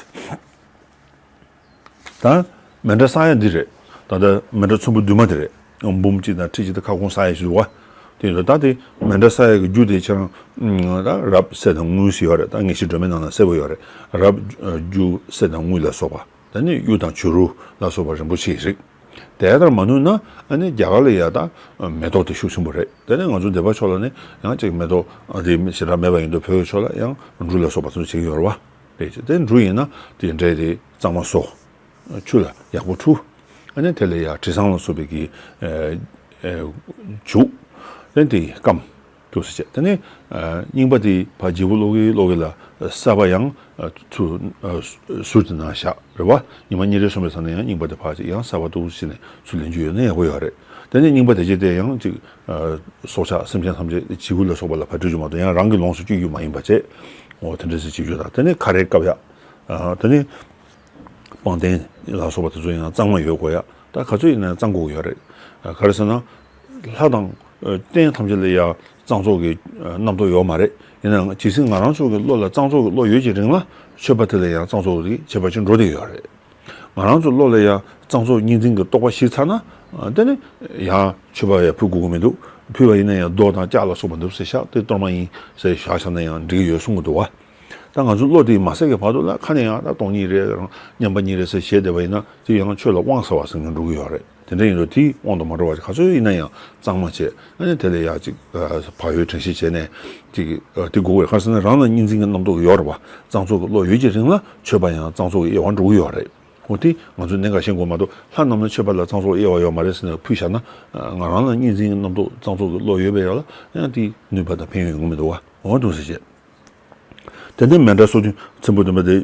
ད་མཎྜལ་བསག་ཡ་འདི་རེད། ད་ལྟ་མཎྜལ་ཚོམ་བུ་བདུན་མ་དེ་རེད། འབུམ་གཅིག་དང་ཁྲི་གཅིག་དང་ཁ་སྐོང་བསགས་ཡ་ཞིག་འདུག་བ། དེ་ཡིན་དུས་ད་དེ་མཎྜལ་བསགས་ཡ་གི་རྒྱུ་དེ་ཁྱེད་རང་ད་རབ་གསལ་དང་དངོས་ཟེར་ཡོད་རེད། ད་ངེས་ཤེས་སྒྲོན་མེའི་ནང་ན་གསལ་པོ་ཡོད་རེད། རབ་རྒྱུ་གསལ་དང་དངོས་ལ་སོགས་པ། ད་ནི་གཡུ་དང་བྱུ་རུ་ལ་སོགས་པ་རིན་པོ་ཆེའི་རིགས། དེ་ལྟར་མ་ནུས་ན་ཨ་ནི་རྒྱ་གར་ལ་ཡ་ད་མེ་ཏོག་དེ་ཤུགས་ཆེན་པོ་རེད། དེ་ནས་ང་ཚོ་འདི་པ་ཕྱོགས་ལ་ནི་ཡང་ཅིག་མེ་ཏོག་དེ་ཞེ་དྲག་མེད་པ་ཡིན་དུས་བོད་ཕྱོགས་ལ་ཡང་འབྲུ་ལ་སོགས་པ་ཚོ་བྱེད་ཀྱི་ཡོད་རེད་བ། རེད་ཅེ་དེ་འབྲུ་ཡིན་ན་དེ་འབྲས་དེ་གཙང་མ་བཟོ། ཆུ་ལ་ཡག་པོ་འཁྲུ། ཨ་ནི་དེ་ལ་ཡ་དྲི་བཟང་ལ་སོགས་པའི་གི་ཨེ་ཨེ་བྱུག་ཨ་ནི་དེ་སྐམ་འདུག་ཟེར་བྱས། དེ་ནས་ཨ་རྙིང་པ་དེ་ཕར་ལྗིད་པོ་སློག་གི་སློག་གི་ལ་གསར་པ་ཡང་ཨ་ཚུར་ཨ་ཟུར་དེ་ནང་བཞག་རེད་བ། ཉི་མ་གཉིས་རེ་སོང་པའི་ཚར་ནས་ཡང་རྙིང་པ་དེ་ཕར་ཅིག་ཡང་གསར་པ་འདུག་ཟེར་ནས་ཚུར་ལེན་རྒྱུ་ཡོད་ན་ཡག་པོ་ཡོད་རེད། དེ་ནས་རྙིང་པ་དེ་རྗེས་དེ་ཡང་ཅིག་ཨ་སྲོག་ཆགས་སེམས་ཅན་ཐམས་ཅད་བྱི་ཁུ་ལ་སོགས་པ་ལ་ཕར་སྤྲད་རྒྱུ་མ་གཏོགས་ཡང་རང་གི་ལོངས་སུ་སྤྱོད་རྒྱུ་མ་ཡིན་པ་བྱས། འོ་དེ་འདྲ་ཞིག་བྱེད་རྒྱུ་དང་། དེ་ནས་ཁ་རས་བཀབ་ཡག་ཨ་དེ་ནས་པང་གདན་ལ་སོགས་པ་དེ་ཚོ་ཡང་གཙང་མ་ཡོད་དགོས་ཡ། ད་ག་ཚོད་ཡིན་ན་གཙང་དགོས་ཀྱི་ཡོད་རེད། ཨ་ག་རེ་ཟེར་ན། ལྷ་དང་ཨ་རྟེན་ཐམས་ཅད་ལ་ཡ་གཙང་བཙོག་གི་ཨ་རྣམ་རྟོག་ཡོད་མ་རེད། ཡིན་ནའང་ཇི་སྲིད་ང་རང་ཚོ་གི་བློ་ལ་གཙང་བཙོག་གི་བློ་ཡོད་ཀྱི་རིང་ལ་མཆོད་པ་དེ་ལ་ཡང་གཙང་བཙོག་གི་ཁྱད་པར་ཅིག་འགྲོ་བསྡད་ཡོད་རེད། ང་རང་ཚོ་བློ་ལ་ཡ་གཙང་བཙོག་གཉིས་འཛིན་གྱི་རྟོག་པ་ཞིག་ཚར་ན། ཨ་དེ་ནི་ཡང་མཆོད་པ་ཡ་ཕུལ་དགོས་ཀྱི་མི་འདུག་ཕུལ་བ་ཡིན་ན་ཡང་རྡོ་དང་ལྕགས་ལ་སོགས་པ་འདུག་ཟེར་བཞག་དེ་གཏོར་མ་ཡིན་ཟེར་བཞག་བཞག་ན་ཡང་འགྲིག་གི་ཡོད་གསུང་གི་འདུག་བ། ད་ང་ཚོ་བློ་དེ་མ་གསལ་གྱི་བར་དུ་ལ་ཁ་ནས་ཡང་ད་སྟོང་ཉིད་རེད་རང་མཉམ་པ་ཉིད་རེད་ཟེར་བཤད་བསྡད་པ་ཡིན་ན་དེ་ཡང་ཆོས་ལ་དབང་ཟེར་བ་ཟེར་མཁན་འགྲོ་གི་ཡོད་རེད། དེ་འདྲ་ཡིན་དུས་དེའི་དབང་དུ་མ་འགྲོ་བ་ག་ཚོད་ཡིན་ན་ཡང་གཙང་མ་བྱས། ཨ་ནི་དེ་ལས་ཡག་ཅིག་བག་ཡོད་དྲན་ཤེས་བྱས་ནས་ཅིག་དེ་དགོས་རེད། ག་རེ་ཟེར་ན་རང་ལ་གཉིས་འཛིན་གྱི་རྣམ་རྟོག་ཡོད་རེད་བ། གཙང་བཙོག་གི་བློ་ཡོད་ཀྱི་རིང་ལ་མཆོད་པ་ཡང་གཙང་བཙོག་གི་དབྱེ་བ་འགྲོ་གི་ཡོད་རེད། འོ་དེ་ང་ཚོས་གནད་འགག་ཤེས་དགོས་མ་གཏོགས་ལྷ་རྣམས་ལ་མཆོད་པ་ལ་གཙང་བཙོག་དབྱེ་བ་ཡོད་མ་རེད་ཟེར་ནས་ཕུལ་བཞག་ན། ང་རང་ལ་གཉིས་འཛིན་གྱི་རྣམ་རྟོག་གཙང་བཙོག་གི་བློ་ཡོད་པའི་ཡག་ལ་ཡང་དེ་ནུས་པ་དང་ཕན་ཡོན་ཡོང་གི་མི་འདུག་བ། འོ་འདུག་ཟེར་བྱས། དེ་ནས་མཎྜལ་སོ་བདུན་ཚེམ་བུ་བདུན་པ་དེ་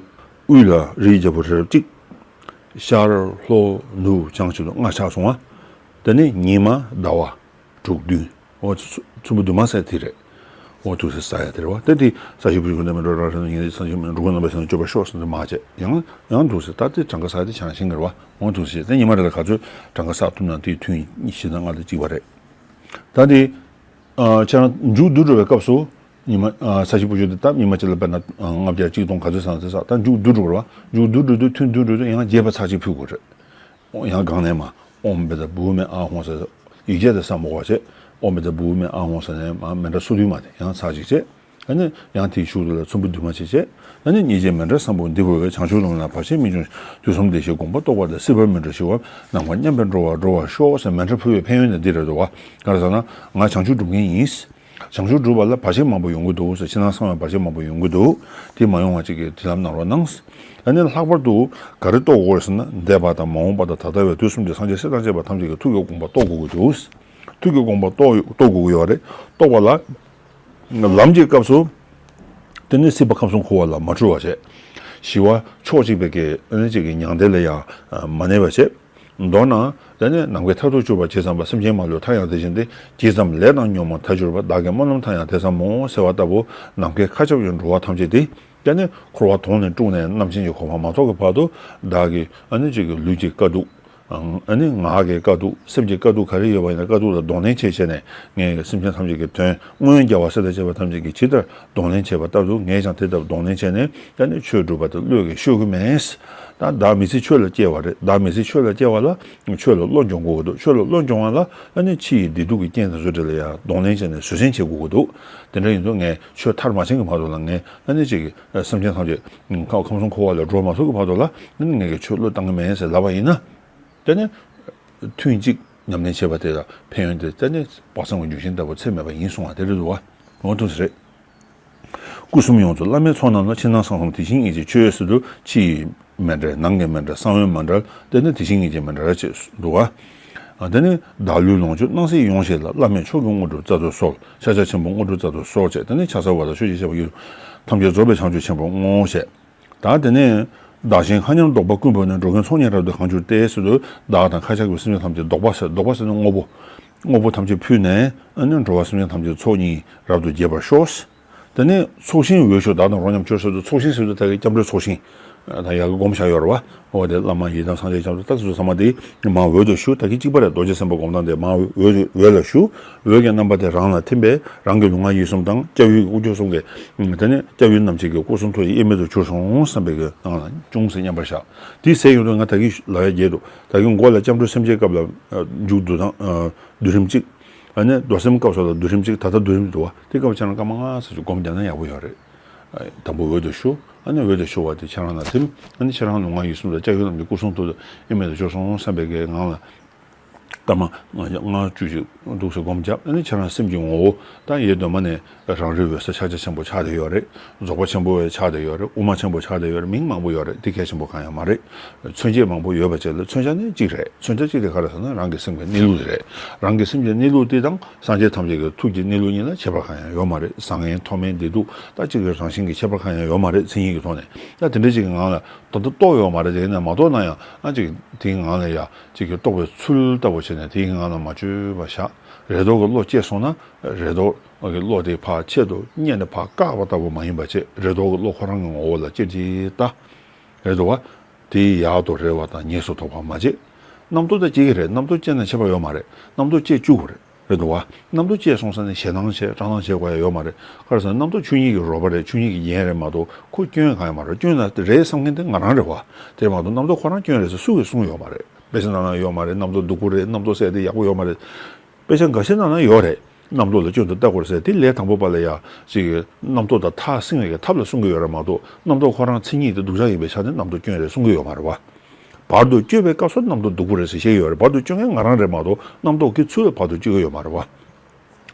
དབུས་ལ་རིའི་རྒྱལ་པོ་རི་རབ་གཅིག་ཤར་ལྷོ་ནུབ་བྱང་ཕྱོགས་ལ་ལྔ་ཆགས་སོང་བ། དེ་ནས་ཉི་མ་ཟླ་བ་དྲུག་བདུན། འོ་ཚེམ་བུ་བདུན་མ་ཟེར་དེ་རེད། འོ་འདུག་ཟེར་ས་ཡ་དེ་རེད་བ། དེ་དེ་ས་གཞི་བུ་གུ་འདི་མི་འགྲོ་ར་ར་ཉིན་ས་གཞི་མི་འགྲོ་གུ་རྣམ་པའི་སང་སྤྱོད་པ་ཤོག་ཟེར་འདི་མ་བྱས། ཡང་ཡང་འདུག་ཟེར། ད་དེ་གྲངས་ཀ་ས་ཡ་དེ་བྱང་ཤིང་གི་རེད་བ། འོ་འདུག་ཟེར། དེ་ཉི་མ་རེ་ལ་ག་ཚོད་གྲངས་ཀ་ས་ཐུབ་ན་དེ་ཐུན་བཞི་དང་ལྔ་དང་གཅིག་པ་རེད། ད་དེ་ཨ་ཁྱེད་རང་མཇུག་བསྡུ་འགྲོ་བའི་སྐབས་སུ་ཉི་མ་ཨ་ས་གཞི་བུ་གུ་དེ་ད་ཉི་མ་གཅིག་ལ་དཔེར་ན་ཨ་ལྔ་བརྒྱ་གཅིག་སྟོང་ག་ཚོད་སང་ཟེར་ས། ད་མཇུག་བསྡུ་འགྲོ་བ་རེད་བ། མཇུག་བསྡུ་འགྲོ་དུས་ཐུན་བསྡུ་འགྲོ་དུས་ཡང་རྒྱས་པ་ཚར་གཅིག་ཕུལ་དགོས་རེད། ཡང་སྒང་ནས་མ་ཨོཾ་བི་ད་བྷཱུ་མི་ཨཱཿཧཱུྃ་ཟེར། ཡིག་བརྒྱ་དེ་བསམ་མོ་བ་བྱས། ཨོཾ་བི་ད་བྷཱུ་མི་ཨཱཿཧཱུྃ་ཟེར་ནས་མ་མཎྜལ་སོ་བདུན་མ་དེ་ཡང་ཚར་གཅིག་བྱས། ཨ་ནི་ཡང་དེའི་གཞུག་ཏུ་ལ་ཚེམ་བུ་བདུན་མ་ཅིག་བྱས། ཨ་ནི་ཉེར་གཅིག་མཎྜལ་བཟང་པོ་འདི་འབུལ་བས། བྱང་ཆུབ་ལམ་ལ་བར་ཆད་མི་འབྱུང་ཞིང་། དུས་གསུམ་བདེ་གཤེགས་དགོངས་པ་རྟོགས་པ་དང་། སྲིད་པར་མི་འགྲོ་ཞི་བ་ནམ་མཁའ་མཉམ་པར་འགྲོ་བར་འགྲོ་བར་ཤོག་ཟེར་མཎྜལ་ཕུལ་བའི་ཕན་ཡོན་དེ་འདི་རེད་འདུག་བ། ག་རེ་ཟེར་ན་ང་བྱང་ཆུབ་སྒྲུབ་མཁན་ཡིན། བྱང་ཆུབ་སྒྲུབ་པ་ལ་བར་ཆད་མང་པོ་ཡོང་གི་འདུག་ཟེར། ཕྱི་ནང་གསང་བའི་བར་ཆད་མང་པོ་ཡོང་གི་འདུག་དེ་མ་ཡོང་བ་ཅིག་གི་དྲིན་ལན་གནང་རོགས་གནང་། ཨ་ནི་ལྷག་པར་དུ་ག་རེ་རྟོགས་དགོས་ཟེར་ན། འདས་པ་དང་མ་འོངས་པ་དང་ད་ལྟ་བའི་དུས་གསུམ་གྱི་སངས་རྒྱས་སྲས་དང་བཅས་པ་ཐམས་ཅད་ཀྱི་ཐུགས་ཀྱི་དགོངས་པ་རྟོགས་དགོས་ཀྱི་འདུག་ཐུགས་ཀྱི་དགོངས་པ་རྟོགས་རྟོགས་དགོས་ཀྱི་ཡོད་རེད། རྟོགས་པ་ལ་ལམ་གྱི་སྐབས་སུ་དེ་ནི་སྲིད་པ་ཁམས་གསུམ་འཁོར་བ་ལ་མ་འཁྲུལ་བ་བྱས། ཞི་བ་ཕྱོགས་གཅིག་པའི་གི་ཨ་ནི་གཅིག་གི་མྱང་འདས་ལ་ཡང་མ་གནས་པ་བྱས། མདོར་ན་དེ་ནི་ནམ་མཁའི་མཐར་ཐུག་གྱུར་པ་ཇི་ཙམ་པ། སེམས་ཅན་མ་ལུས་མཐའ་ཡང་དེ་བཞིན་ཏེ། ཇི་ཙམ་ལས་དང་ཉོན་མོངས་མཐར་གྱུར་པ། བདག་གི་སྨོན་ལམ་མཐའ་ཡང་དེ་ཙམ་མོ་ཟེར་བ་ལྟ་བུ། ནམ་མཁའི་མཁའ་ཁྱབ་ཀྱི་འགྲོ་བ་ཐམས་ཅད་དེ། ཀྱང་ནི་འཁོར་བ་དོང་ནས་སྤྲུགས་ནས་རྣམ་མཁྱེན་གྱི་གོ་འཕང་མ་ཐོབ་ཀྱི་བར་དུ་བདག་གི་ཨ་ནི་གཅིག་གི་ལུས་ཀྱི་དཀའ་སྡུག་ཨ་ནི་ངག་གི་དཀའ་སྡུག་སེམས་ཀྱི་དཀའ་སྡུག་ག་རེ་ཡོད་པ་ཡིན་ན་དཀའ་སྡུག་ལ་གདོང་ལེན་བྱེད་བྱས་ནས། ངས་སེམས་ཅན་ཐམས་ཅད་ཀྱི་དོན་སྔོན་རྒྱལ་བ་སྲས་དང་བཅས་པ་ཐམས་ཅད་ཀྱིས་ཇི་ལྟར་གདོང་ལེན་བྱས་པ་ལྟར་དུ་ངས་ཀྱང་དེ་ལྟར་གདོང་ལེན་བྱས་ནས། ཀྱང་ནི་ཆོས་སྒྲུབ་པ་དེ་བློས་ཀྱིས་ཤོར་གྱི་མེད། ད་བདག་མི་ཚེ་ཆོས་ལ་སྐྱེལ་བ་རེད། བདག་མི་ཚེ་ཆོས་ལ་སྐྱེལ་བ་ལ་ཆོས་ལ་བློ་སྦྱོང་དགོས་ཀྱི་འདུག་ཆོས་ལ་བློ་སྦྱོང་བ་ལ་ཨ་ནི་ཕྱི་ཡི་བདེ་སྡུག་གི་རྐྱེན་དང་བཟོ་འདྲ་ལ་ཡང་གདོང་ལེན་བྱས་ནས་བཟོད་བསྲན་བྱེད་དགོས་ཀྱི་འདུག་དེ་འདྲ་ཡིན་དུས་ངས་ཆོས་མཐར་མ་ཕྱིན་གྱི་བར་དུ་ལ། ངས་ཨ་ནི་གཅིག་གི་སེམས་ཅན་ཐམས་ཅད་ཁམས་གསུམ་འཁོར་བ་ལས་སྒྲོལ་མ་ཐུབ་ཀྱི་བར་དུ་ལ་ཨ་ནི་ངས་ཀྱི་ཆོས་བློས་བཏང་གི་མེད་ཟེར་ལབ་པ་ཡིན་ན། དེ་ནི་ཐུན་གཅིག་ཉམས་ལེན་བྱས་པ་དེ་ལ་ཕན་ཡོན་དེ་དེ་ནི་དཔག་བསམ་གྱི་ལྗོན་ཤིང་ལྟ་བུ་ཚད་མེད་པ་ཡིན་གསུང་བ་དེ་རེད་འདུག་བ། འོ་འདུག་སེ་རེད། སྐུ་གསུམ་ཡོངས་སུ་བླ་མེད་ཚོགས་རྣམས་ལ། ཕྱི་ནང་གསང་གསུམ་དེ་བཞིན་ཉིད་ཀྱི་ཆོས་ཟེར་དུས་ཕྱི་ཡི་མཎྜལ། ནང་གི་མཎྜལ། གསང་བའི་མཎྜལ། དེ་ནི་དེ་བཞིན་ཉིད་ཀྱི་མཎྜལ་ཅེས་འདུག་བ། དེ་ནི་བདག་ལུས་ལོངས་སྤྱོད་སྣང་སྲིད་ཡོངས་བཞེས་ལ། བླ་མེད་མཆོག་གི་དངོས་གྲུབ་སྩལ་དུ་གསོལ། ཤཱཀྱ་ཆེན་པོ་དངོས་གྲུབ་སྩལ་དུ་གསོལ་བྱས། དེ་ནི་ཕྱག་འཚལ་བ་དང་ཆོས་ཀྱི་བཤད་པ་ཡོད། ཐམས་ཅད་རྫོགས་པའི་བྱང་ཆུབ་ཆེན་པོར་བསྔོ་བྱས། ད་དེ་ནས་བདག་གཞན་མཁའ་མཉམ་རྡོག་པ་ཀུན་བོས་ནས། འགྲོ་ཀུན་ཚོགས་གཉིས་རབ་ཏུ་གང་གྱུར་ཏེ་ཟེར་དུས། བདག་དང་མཁའ་ཁྱབ་ཀྱི་སེམས་ཅན་ཐམས་ཅད། རྡོག་པ་ཟེར་རྡོག་པ་ཟེར་ན་དངོས་པོ། དངོས་པོ་ཐམས་ཅད་ཕུལ་ནས་ཨ་ནི་འགྲོ་བ་སེམས་ཅན་ཐམས་ཅད་ཚོགས་གཉིས་རབ་ཏུ་རྒྱས་པར་ཤོག་དེ་ནས་ཚོགས་ཞིང་འོས་ཤོག་བདག་དང་རོ་མཉམ་གྱུར་ཟེར་དུས། ཚོགས་ཞིང་ཟེར་དུས་ད་གི་སྐྱབས་འགྲོའི་ཚོགས་ཞིང་། ད་ཡག་གི་སྒོམ་བཞག་ཡོད་རེད་བ། འོ་དེ་བླ་མ་ཡི་དམ་སངས་རྒྱས་བྱང་ཆུབ་ད་སོ་སོ་ཚང་མ་དེ་མར་འོད་དུ་ཞུ། ད་གི་གཅིག་པ་རེད། རྡོ་རྗེ་སེམས་དཔའ་སྒོམ་སྟངས་དེ་མར་འོད་འོད་ལ་ཞུ། འོད་ཀྱི་རྣམ་པ་དེ་རང་ལ་ཐིམ་པས་རང་གི་ལུས་ངག་ཡིད་གསུམ་དང་སྐྱབས་ཡུལ་གྱི་དབུ་ཁྱུད་གསུམ་གྱི་དེ་ནས་སྐྱབས་ཡུལ་རྣམས་ཀྱི་སྐུ་གསུང་ཐུགས་ཀྱི་དབྱེར་མེད་དུ་གྱུར་སོང་བསམ་པའི་གི་ངང་ལ་ཅུང་ཟད་མཉམ་པར་བཞག་དེ་ཟེར་ཡོང་དུས་ང་ད་གི་ལབ་ཡ་བརྒྱད་འདུག་ད་གི་མགོ་ལ་སྐྱབས་འགྲོ་སེམས་བསྐྱེད་སྐབས་ལ་མཇུག་བསྡུ་དང་བསྡུ་རིམ་གཅིག་ཨ་ནི་རྡོར་སེམས་སྐབས་སུ་ལ་བསྡུ་རིམ་གཅིག་ད་ལྟ་བསྡུ་རིམ་འདུག་བ། དེ་སྐབས་ཁྱེད་རང་སྐར་མ་ལྔ་ཙམ་ཅིག་སྒོམ་བརྒྱབ་ན་ཡག་པོ་ཡོད་རེད། དང་པོ་འོད་དུ་ཞུ། ཨ་ནི་འོད་དུ་ཞུ་བ་དེ་ཁྱེད་རང་ལ་ཐིམ། ཨ་ནི་ཁྱེད་རང་ལུས་ངག་ཡིད་གསུམ་དང་སྐྱབས་ཡུལ་རྣམས་ཀྱི་སྐུ་གསུང་ཐུགས་དབྱེར་མེད་དུ་གྱུར་སོང་བསམ་པའི་གི་ངང་ལ། སྐར་མ་ལྔ་བཅུ་ཞིག་འདུག་སེ་སྒོམ་བརྒྱབ། ཨ་ནི་ཁྱེད་རང་སེམས་ཀྱི་ངོ་བོ་ད་ཡེ་གདོད་མ་ནས་རང་རིག་འོད་གསལ་ཕྱག་རྒྱ་ཆེན་པོ་ཆགས་བསྡད་ཡོད་རེད། རྫོགས་པ་ཆེན་པོ་ཆགས་བསྡད་ཡོད་རེད། དབུ་མ་ཆེན་པོ་ཆགས་བསྡད་ཡོད་རེད། མིང་མང་པོ་ཡོད་རེད། དེ་གལ་ཆེན་པོ་གང་ཡང་མ་རེད། མཚོན་བྱེད་མང་པོ་ཡོད་པ་བཅས་ལ་མཚོན་བྱ་ནི་གཅིག་རེད། མཚོན་བྱ་གཅིག་དེ་ག་རེ་ཟེར་ན་རང་གི་སེམས་ཀྱི་གནས་ལུགས་རེད། རང་གི་སེམས་ཀྱི་གནས་ལུགས་དེ་དང་སངས་རྒྱས་ཐམས་ཅད་ཀྱི་ཐུགས་ཀྱི་གནས་ལུགས་གཉིས་ལ་ཁྱད་པར་གང་ཡང་ཡོད་མ་རེད། བཟང་ངན་མཐོ་དམན་བདེ་སྡུག་ད་གཅིག་གི་རང་བཞིན་གྱི་ཁྱད་པར་གང་ཡང་ཡོད་མ་རེད། མཚན་ཉིད་ཀྱི་ཐོག་ནས་ད་དེ་འདྲ་ཅིག་གི་ངང་ལ་ད་ལྟ་རྟོགས་ཡོད་མ་རེད། དེ་ཡིན་ན་མ་རྟོགས་ན་ཡང་ཨ་ཅིག་དེའི་ངང་ལ་ཡ་ཅིག་གི་རྟོགས་པའི་ཚུལ་ལྟ་བུ་བྱས་ནས་དེའི་ངང་ལ་མ་བཅོས་པ་བཞག་རེ་དོགས་ཀྱི་བློ་སྐྱེས་སོང་ན་རེ་དོགས་ཀྱི་བློ་དེ་ཕར་ཆེད་དུ་གཉེར་ནས་ཕར་བཀག་པ་ལྟ་བུ་མ་ཡིན་པ་བྱས། རེ་དོགས་ཀྱི་བློ་ཁོ་རང་གི་ངོ་བོ་ལ་ཅེར་ཅེར་ལྟ། རེད་འདུག་བ། དེའི་ཡག་ཏུ་རེ་བ་དང་ཉེས་སུ་དོགས་པ་མ་བྱེད། རྣམ་རྟོག་དང་སྐྱེ་གི་རེད། རྣམ་རྟོག་སྐྱེས་ན་ཁྱད་པར་ཡོད་མ་རེད། རྣམ་རྟོག་སྐྱེ་བཅུག་གི་རེད། རེད་འདུག་བ། རྣམ་རྟོག་སྐྱེས་སོང་ཙང་ནས་ཞེད་སྣང་བྱེད་སྐྲག་སྣང་བྱེད་དགོས་ཡ་ཡོད་མ་རེད། ག་རེ་ཟེར་ན་རྣམ་རྟོག་ཆོས་ཉིད་ཀྱི་རོལ་པ་རེད། ཆོས་ཉིད་ཀྱི་རྒྱན་རེད་མ་གཏོགས་ཁོ་སྐྱོན་གང་ཡང་མ་རེད། སྐྱོན་ན་རེད་བསམ་མཁན་དེ་ང་རང་རེད་བ། དེ་མ་གཏོགས་རྣམ་རྟོག་ཁོ་རང་སྐྱོན་རེད་ཟེར་སུ་གིས་གསུངས་ཡོད་མ་རེད། དཔེ་ཆ་ནང་ན་ཡོད་མ་རེད། རྣམ་རྟོག་སྡུག་པོ་རེད། རྣམ་རྟོག་ཟེར་དེ་ཡག་པོ་ཡོད་མ་རེད། དཔེ་ཆ་འགའ་ཤས་ནང་ན་ཡོད་རེད། རྣམ་རྟོག་ལ་སྐྱོན་དུ་ལྟ་དགོས་ཟེར་དེ་ལས་དང་པོ་པ་ལ་ཡ་ཅིག་རྣམ་རྟོག་དང་ཐག་བསྲིང་བའི་ཐབས་ལ་གསུང་གི་ཡོད་རེད་མ་གཏོགས་རྣམ་རྟོག་ཁོ་རང་མཚན་ཉིད་དེ་སྡུག་ཅག་ཡིན་པའི་ཆ་ནས་རྣམ་རྟོག་སྐྱོན་རེད་གསུང་གི་ཡོད་མ་རེད་བ། བར་དུ་གཅོད་པའི་སྐབས་སུ་རྣམ་རྟོག་སྡུག་པོ་རེད་ཟེར་བཤད་ཡོད་རེད། བར་དུ་གཅོད་མཁན་ང་རང་རེད་མ་གཏོགས་རྣམ་རྟོག་གི་ཚུལ་ལ་བར་དུ་གཅོད་ཀྱི་ཡོད་མ་རེད་བ།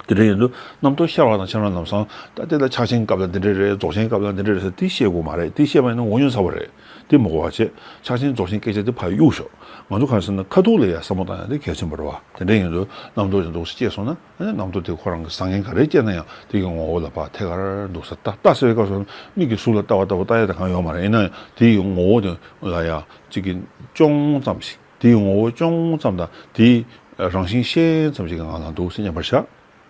དེ་འདྲ་ཡིན་དུས་རྣམ་རྟོག་ཤར་བ་དང་ཁྱེད་རང་ལམ་སང་ད་ལྟ་ལ་ཕྱག་ཆེན་སྐབས་ལ་འདི་འདྲ་རེད། རྫོགས་ཆེན་སྐབས་ལ་འདི་འདྲ་རེད་ཟེར་དེ་བཤད་དགོས་མ་རེད། དེ་བཤད་པ་ཡིན་ན་ངོ་ཉོན་ཚ་བོ་རེད། དེ་མི་གོ་བ་བྱེད། ཕྱག་ཆེན་རྫོགས་ཆེན་སྐད་ཆ་དེ་ཕར་གཡུག་ཞོག་ང་ཚོ་ག་རེ་ཟེར་ན་ཁ་ཐུག་ལ་ཡ་བསམ་བློ་བཏང་ཡ་དེ་གལ་ཆེན་པོ་རེད་བ། དེ་འདྲ་ཡིན་དུས་རྣམ་རྟོག་ཅིག་འདུག་སེ་སྐྱེས་སོང་ན་ཨ་ནི་རྣམ་རྟོག་དེ་ཁོ་རང་གི་བཟང་ངན་ག་རེ་སྐྱེས་ན་ཡང་དེ་གི་ངོ་བོ་ལ་ཕར་ཐད་ཀར་འདུག་སེ་ལྟ། ལྟ་ཟེར་བའི་སྐབས་སུ་མིག་གིས་གཟུགས་ལ་ལྟ་བ་ལྟ་བུ་ལྟ་ཡ་དེ་གང་ཡོད་མ་རེད། ཡིན་ན་ཡང་དེ་ཡི་ངོ་བོ་དེ་ལ་ཡ་གཅིག་གི་ཅུང་ཙམ་ཞིག་དེའི་ངོ་བོ་ཅུང་ཙམ་དང་དེའི་རང་བཞིན་ཤེས་ཙམ་ཞིག་གི་ངང་ལ་འདུག་སེ་མཉམ་པར་བཞག་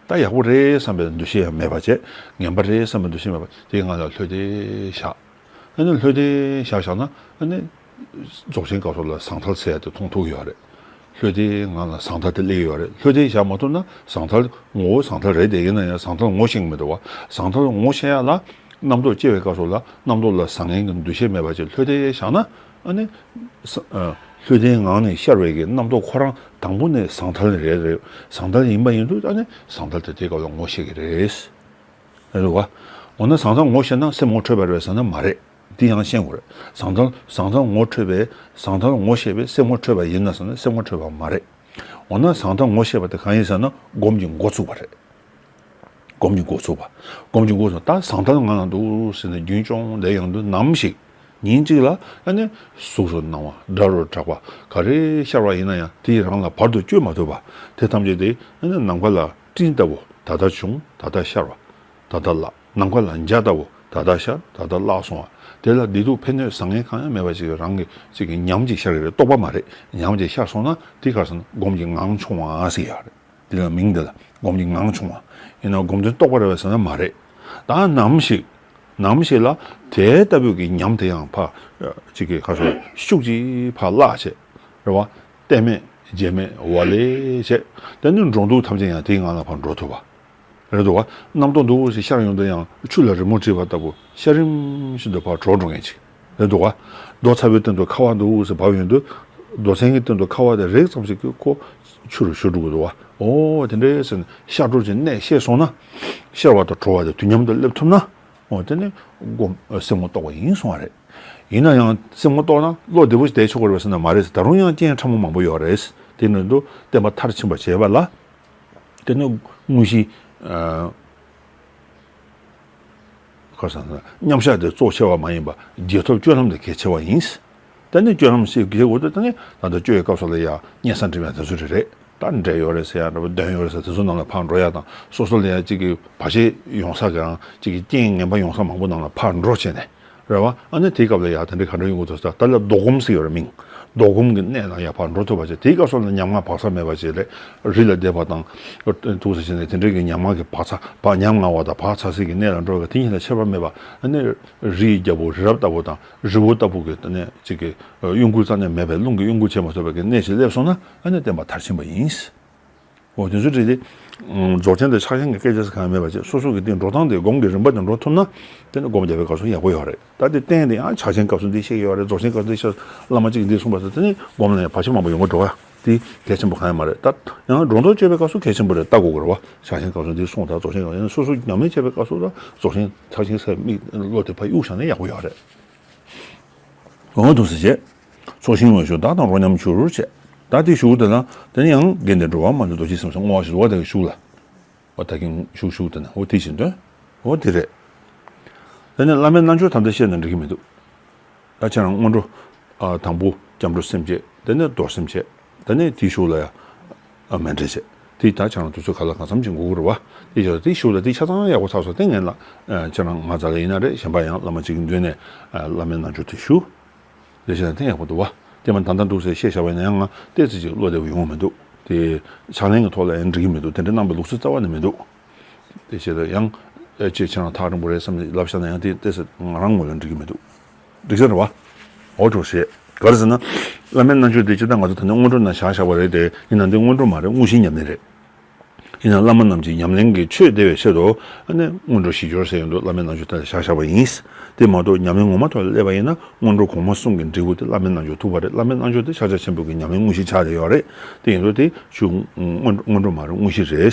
ད་ཡག་པོ་རེད་བསམ་པའི་འདུ་ཤེས་ཡང་མེད་པ་བྱས། ངན་པ་རེད་བསམ་པའི་འདུ་ཤེས་མེད་པ། དེའི་ངང་ལ་ལྷོད་དེ་བཞག་ཨ་ནི་ལྷོད་དེ་བཞག་བཞག་ན་ཨ་ནི་རྫོགས་ཆེན་སྐབས་སུ་ལ་ཟང་ཐལ་ཟེར་ཡ་དེ་མཐོང་ཐུབ་ཡོད་རེད། ལྷོད་དེ་ངང་ལ་ཟང་ཐལ་དེ་སླེབས་ཡོད་རེད། ལྷོད་དེ་བཞག་མ་ཐུབ་ན་ཟང་ཐལ་ངོ་བོ་ཟང་ཐལ་རེད་དེ། ཡིན་ན་ཡང་ཟང་ཐལ་ངོ་ཤེས་ཀྱི་མི་འདུག་བ། ཟང་ཐལ་ངོ་ཤེས་ཡ་ལ་རྣམ་རྟོག་སྐྱེ་བའི་སྐབས་སུ་ལ་རྣམ་རྟོག་ལ་བཟང་ངན་གྱི་འདུ་ཤེས་མེད་པ་ཅིག་ལྷོད་དེ་བཞག་ན། ཨ་ནི། ལྷོད་ལྷོད་ལྡན་ངང་ནས་ཤར་བའི་གི་རྣམ་རྟོག་ཁོ་རང་དང་པོ་ནས་ཟང་ཐལ་རེད་རེད། ཟང་ཐལ་ཡིན་པ་ཡིན་དུས་ཨ་ནི་ཟང་ཐལ་དེ་དེ་སྐབས་ལ་ངོ་ཤེས་ཀྱི་རེད། རེད་འདུག་ག་འོ་ན་ཟང་ཐལ་ངོ་ཤེས་ན་སེམས་ངོ་འཕྲོད་པ་རེད་ཟེར་ན་མ་རེད། འདི་ཡང་ཤེས་དགོས་རེད། ཟང་ཐལ་ཟང་ཐལ་ངོ་འཕྲོད་པའི་ཟང་ཐལ་ངོ་ཤེས་པའི་སེམས་ངོ་འཕྲོད་པ་ཡིན་ན་ཟེར་ན་སེམས་ངོ་འཕྲོད་པ་མ་རེད། འོ་ན་ཟང་ཐལ་ངོ་ཤེས་པ་དེ་གང་ཡིན་ཟེར་ན་སྒོམ་གྱི་འགོ་ཚུགས་པ་རེད། སྒོམ་གྱི་འགོ་ཚུགས་པ། སྒོམ་གྱི་འགོ་ཚུགས་ད་ཟང་ཐལ་ངང་ལ་འདུག་ཟེར་ནས་རྒྱུན་སྐྱོང་བསྡད་ཡོང་དུས་ནམ་ཞིག་ཉིན་གཅིག་ལ་ཨ་ནི་གཟུགས་སུ་སྣང་བ་སྒྲ་རུ་གྲགས་པ་ག་རེ་ཤར་བ་ཡིན་ན་ཡང་དེ་རང་ལ་བར་དུ་གཅོད་མ་ཐུབ་པ་དེ་ཐམས་ཅད་དེ་ཨ་ནི་ནམ་མཁའ་ལ་སྤྲིན་ལྟ་བུ་ད་ལྟ་བྱུང་ད་ལྟ་ཤར་བ་ད་ལྟ་བརླག་ནམ་མཁའ་ལ་འཇའ་ལྟ་བུ་ད་ལྟ་ཤར་ད་ལྟ་བརླག་སོང་བ་དེ་ལ་བདེ་སྡུག་ཕན་གནོད་བཟང་ངན་གང་ཡང་མེད་པ་ཅིག་རང་གི་ཅིག་གི་ཉམས་ཅིག་ཤར་གི་རེད། རྟོག་པ་མ་རེད། ཉམས་ཅིག་ཤར་སོང་ན་དེ་ག་རེ་ཟེར་ན་སྒོམ་གྱི་ངང་བྱུང་བ་ཟེར་ཡ་རེད། དེ་ལ་མིང་འདི་ལ་སྒོམ་གྱི་ངང་བྱུང་བ། ཡིན་ནའང་སྒོམ་དོན་རྟོགས་པ་རེད་པས་ཟེར་ན་མ་རེད། ད་ནམ་ཞིག་ནམ་ཞིག་ལ་དེ་ལྟ་བུའི་གི་ཉམས་དེ་ཡང་ཕར་ཅིག་གི་ཁ་ཤོར་ཤུགས་ཀྱིས་ཕར་བརླག་བྱས། རེད་བ། གཏད་མེད་བརྗེད་མེད་ཝ་ལེ་བྱས། དེ་ནི་འགྲོ་འདུག་ཐམས་ཅད་ཡང་དེའི་ངང་ལ་ཕར་འགྲོ་ཐུབ་པ། རེད་འདུག་བ། རྣམ་རྟོག་འདུག་ཞེས་ཤར་ཡོང་དུས་ཡང་ཆུ་ལ་རི་མོ་བྲིས་པ་ལྟ་བུ་ཤ་རིམ་བཞིན་དུ་ཕར་གྲོལ་འགྲོ་མཁན་ཅིག་རེད་འདུག་བ། རྡོ་ཚ་བོའི་སྟེང་དུ་ཁ་བ་འདུག་ཟེར་བབས་ཡོང་དུས་རྡོ་ཚན་གྱི་སྟེང་དུ་ཁ་བ་དེ་རེག་ཙམ་ཞིག་གིས་ཁོ་ཆུ་རུ་ཞུ་འགྲོ་གི་འདུག་བ། ཨོ་དེ་འདྲའི་ཟེར་ནས་ཤར་གྲོལ་གྱི་གནད་ཤེས་སོང་ན་ཤར་བ་དང་གྲོལ་བ་དེ་དུས་མཉམ་དུ་སླེབས་ཐུབ་ན་ཨོ་དེ་ནི་སྒོམ་སེམས་ངོ་རྟོགས་པ་ཡིན་གསུང་བ་རེད། ཡིན་ན་ཡང་སེམས་ངོ་རྟོགས་ན་བློ་བདེ་པོ་ཞིག་བསྡད་ཆོག་གི་རེད་པས་ཟེར་ན་མ་རེད་ཟེར། ད་རུང་ཡང་རྐྱེན་ཕྲ་མོ་མང་པོ་ཡོད་རེད། དེ་ནི་འདུག་བསྟན་པ་མཐར་ཕྱིན་པ་བྱེད་པ་ལ། དེ་ནི་དངོས་གཞི། ཁ་སང་མཉམ་བཞག་དེ་གཙོ་ཆེ་བ་མ་ཡིན་པ་རྗེས་ཐོབ་སྤྱོད་ལམ་དེ་གལ་ཆེ་བ་ཡིན། དེ་ནི་སྤྱོད་ལམ་ཞིག་གལ་དགོས་དུས་དེ་ནི་ད་ལྟ་སྤྱོད་ཡའི་སྐབས་སུ་ལ་ཡང་སྙན་སེང་འབྲི་བའི་དེ་ཚོ་རེ་རེད། ད་འབྲས་ཡོད་རེད་ཟེར་ཡ་འདྲ་པོ་གདོན་ཡོད་རེད་ཟེར་དེ་ཚོ་ནང་ལ་ཕར་འགྲོ་ཡ་དང་སོ་སོ་ལ་ཡ་གཅིག་གི་བར་ཆད་ཡོང་ས་གང་གཅིག་གི་རྐྱེན་ངན་པ་ཡོང་ས་མང་པོ་ནང་ལ་ཕར་འགྲོ་བྱས་ནས། རེད་བ། ཨ་ནི་དེའི་སྐབས་ལ་ཡ་དེ་འདྲའི་ག་འདྲ་ཡོང་གི་འདུག་ཟེར་ད་ལ་ལྡོག་སྒོམ་ཟེར་ཡོད་རེད་མིང་། ལྡོག་སྒོམ་གྱི་གནས་ལ་ཡར་ཕར་འགྲོ་ཐུབ་པ་བྱས། དེའི་སྐབས་སུ་ལ་ཉམ་ང་བག་ཚ་མེད་པ་བྱས་རེད། རི་ལ་བསྡད་པ་དང་། ཐུགས་སུ་བྱས་ནས་དེ་འདྲའི་གི་ཉམ་ང་གི་བག་ཚ་བག་ཉམ་ང་བ་དང་བག་ཚ་སའི་གི་གནས་ལ་འགྲོ་བའི་དེ་གཉིས་ལ་ཁྱད་པར་མེད་པ། ཨ་ནི་རི་ཡི་རྒྱལ་པོ་རི་རབ་ལྟ་བུ་དང་རི་བོ་ལྟ་བུ་གི་ཨ་ནི་གཅིག་གི་གཡོ་འགུལ་རྩ་ནས་མེད་པའི། རླུང་གི་གཡོ་འགུལ་བྱེད་མ་ཐུབ་པའི་གི་གནས་ཤིག་སླེབས་སོང་ན། ཨ་ནི་བརྟན་པ་མཐར་ཕྱིན་པ་ཡིན། འོ་དེ་ཚོ་རེད་དེ། རྫོགས་ཆེན་དང་ཕྱག་ཆེན་གྱི་སྐད་ཆ་ཟེར་གང་ཡང་མེད་པ་བྱས། སོ་སོ་གི་དེ་འགྲོ་སྟངས་དེ་སྒོམ་གྱི་རིམ་པ་དེ་འགྲོ་ཐུབ་ན། དེ་ནི་སྒོམ་རྒྱག་པའི་སྐབས་སུ་ཡག་པོ་ཡོད་རེད། ད་དེ་གཏན་དེ་ཡང་ཕྱག་ཆེན་སྐབས་སུ་འདི་བཤད་ཀྱི་ཡོད་རེད། རྫོགས་ཆེན་སྐབས་སུ་འདི་བཤད། བླ་མ་གཅིག་གིས་འདི་གསུངས་པ་ཟེར། དེ་ནི་སྒོམ་ལ་ཡང་བར་ཆད་མང་པོ་ཡོང་གི་འགྲོ་བ། དེ་གལ་ཆེན་པོ་གང་ཡང་མ་རེད། ད་ཡང་སྒྲོ་འདོགས་གཅོད་པའི་སྐབས་སུ་གལ་ཆེན་པོ་རེད། ལྟ་དགོས་ཀྱི་རེད་བ། ཕྱག་ཆེན་སྐབས་སུ་འདི་གསུངས། ད་རྫོགས་ཆེན་སྐབས་སུ། སོ་སོ་ཉམས་ལེན་བྱེད་པའི་སྐབས་སུ། ད་རྫོགས་ཆེན་ཕྱག་ཆེན་ཟེར་མིག་བློ་དེ་ཕར་གཡུག་བཞག་ན་ཡག་པོ་ཡོད་རེད། འོ་འདུག་སེ་བྱས། ཚོགས་ཞིང་ངོས་བཞུགས་བདག་དང་རོ་མཉམ་གྱུར་བྱས། ད་དེ་བཞུགས་དེ་ལ་དེ་ནས་ཡང་དགེ་འདུན་འགྲོ་བ་མ་ལུས་རྡོ་རྗེ་སེམས་སུ་བསྔོ་བ་ཞིག་འདུག་བ། དེ་བཞུགས་ལ། འོ་ད་གིན་བཞུགས་བཞུགས་དེ་ན་འོ་དེ་བཞིན་དོན། འོ་དེ་རེད། དེ་ནས་བླ་མའི་རྣལ་འབྱོར་ད་ལྟ་བཤད་ན་འགྲིག་གི་མི་འདུག་ད་ཁྱེད་རང་སྔོན་འགྲོ། ཨ་དང་པོ་སྐྱབས་འགྲོ་སེམས་བསྐྱེད། དེ་ནས་རྡོར་སེམས་བྱས། དེ་ནས་དེའི་གཞུག་ལ་ཡང་། ཨ་མཎྜལ་བྱས། དེ་ད་ཁྱེད་རང་དུས་ཚོད་ག་ལ་གང་འཚམ་ཅིག་འགོར་གི་རེད་བ། དེ་བྱས་དེའི་གཞུག་ལ་དེ་ཆ་ཚང་ཡག་པོ་ཚར་སོང་། དེ་ངན་ལ། ཨ་ཁྱེད་རང་ང་རྩ་ལ་ཡིན་ན་རེད། གཞན་པ་ཡང་བླ་མ་གཅིག་གི་མདུན་ནས། ཨ་བླ་མའི་རྣལ་འབྱོར་དེ་ཞུ། དེ་བྱས་ན་དེ་ཡག་པོ་འདུག་བ། དེ་མ་ད་ལྟ་འདུག་ཟེར་བཤད་བཞག་པ་ཡིན་ན་ཡང་ང་ཏོག་ཙམ་ཅིག་བློ་བདེ་པོ་ཡོང་བ་མི་འདུག་དེ་ཕྱག་ལེན་གྱི་ཐོག་ལ་ཡང་འགྲིག་གི་མི་འདུག་དེ་འདྲ་གནང་བའི་ལུགས་སྲོལ་རྩ་བ་ནས་མི་འདུག་དེ་བྱས་ཏེ་ཡང་། ཨེ་ཅེ་ཁྱེད་རང་ཐག་རིང་པོ་རེད་བསམ་ནས་ལབ་བཞག་ན་ཡང་དེ་ཏོག་ཙམ་ང་རང་ངོས་ལ་འགྲིག་གི་མི་འདུག་འགྲིག་ས་རེད་བ། འོ་འགྲོ་ཞེས། ག་རེ་ཟེར་ན། བླ་མའི་རྣལ་འབྱོར་དེ་སྤྱིར་བཏང་ང་ཚོ་ད་ནི་སྔོན་འགྲོ་ནང་བཞག་བཞག་པ་རེད་དེ། ཡིན་ན་འདི་སྔོན་འགྲོ་མ་རེད། དངོས་གཞིའི་ཉམས་ལེན་རེད། ཡིན་ན་བླ་མ་རྣམས་ཀྱི་ཉམས་ལེན་གྱི་ཆོས་བདེ་བའི་ཆེད་དུ། ཨ་ནི་སྔོན་འགྲོ་ཞི་སྦྱོར་ཟེར་ཡོང་དུས་བླ་མའི་རྣལ་འབྱོར་དེ་ལ་བཞག་བཞག་པ་ཡིན། དེ་མ་གཏོགས་ཉམས་ལེན་ངོ་མ་ཐོག་ལ་སླེབས་པ་ཡིན་ན། སྔོན་འགྲོ་གོང་མ་གསུམ་གྱི་འབྲས་བུ་དེ་བླ་མའི་རྣལ་འབྱོར་ཐུག་པ་རེད། བླ་མའི་རྣལ་འབྱོར་དེ་ཕྱག་རྒྱ་ཆེན་པོ་གི་ཉམས་ལེན་དངོས་གཞི་ཆགས་བསྡད་ཡོད་རེད། དེ་ཡིན་དུས་དེ་ཆོས་སྔོན་སྔོན་འགྲོ་མ་རེད། དངོས་གཞི་རེད།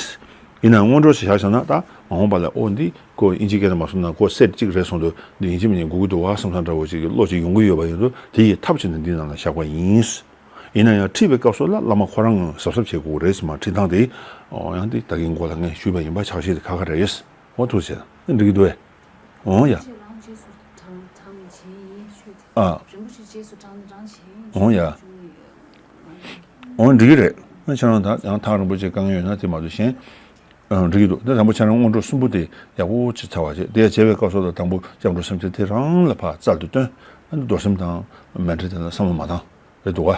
ཡིན་ནའང་སྔོན་འགྲོ་ཞིག་བཞག་བཞག་ན། ད་མ་འོངས་པ་ལ་འོ་འདི་ཁོ་དབྱིན་ཇིའི་སྐད་ནང་མ་སོང་ན་ཁོ་སེཊ་གཅིག་རེད་གསུངས་དུས། འདི་ཡིན་གཅིག་མིན་གཅིག་དགོས་ཀྱི་འདུག་བ་བསམ་བསམ་འདྲ་བོ་ཞིག་གི་བློ་ཅིག་ཡོང་གི་ཡོད་པ་ཡིན་དུས། དེ་ཡི་ཐབས་བྱས་ནས་འདི་ནང་ལ་བཞག་པ་ཡིན། ཡིན་ན་ཡང་ཁྲིད་པའི་སྐབས་སུ་ལ་བླ་མ་ཁོ་རང་གཟབ་གཟབ་བྱེད་དགོས་རེད་ཟེར་མ། ཁྲིད་སྟངས་དེ། འོ་ཡང་དེ་ད་གིན་མགོ་ལ་ངས་ཞུས་པ་ཡིན་པ། ཕྱག་བཞེས་དེ་ཁ་ཁ་རེད། འོ་ཐུགས་རྗེ་ཆེ། འགྲིག་གི་འདུག་ཨེ། འོ་ཡ། རྗེས་སུ་དྲངས་དྲངས་ནས་བྱས་ཡིན་ཞུས་ཏེ། ཨ། རིན་པོ་ཆེ་རྗེས་སུ་དྲངས་ནས་དྲངས་བྱས་ཡིན། འོ་ཡ། ཞུས་ནས་ཡོད། འོ་འགྲིག་གི་རེད། ཁྱེད་རང་ད་ཡང་ཐག་རིང་པོ་ཅིག་དཀའ་ངལ་ཡོད་ན་དེ་མ་གཏོགས་གཞན། ཨ་འགྲིག་གི་འདུག་དེ་དང་པོ་ཁྱེད་རང་སྔོན་འགྲོ་གསུམ་པོ་དེ་ཡག་པོ་ཅིག་ཚར་བ་བྱས། དེ་བྱས་པའི་སྐབས་སུ་ལ་དང་པོ་སྐྱབས་འགྲོ་སེམས་བསྐྱེད་དེ་རང་ལ་ཕར་རྩལ་དུ་བཏོན། ཨ་ནི་རྡོར་སེམས་དང་མཎྜལ་དེ་ལ་བསམ་བློ་མ་བཏང་། རེད་འདུག་བ།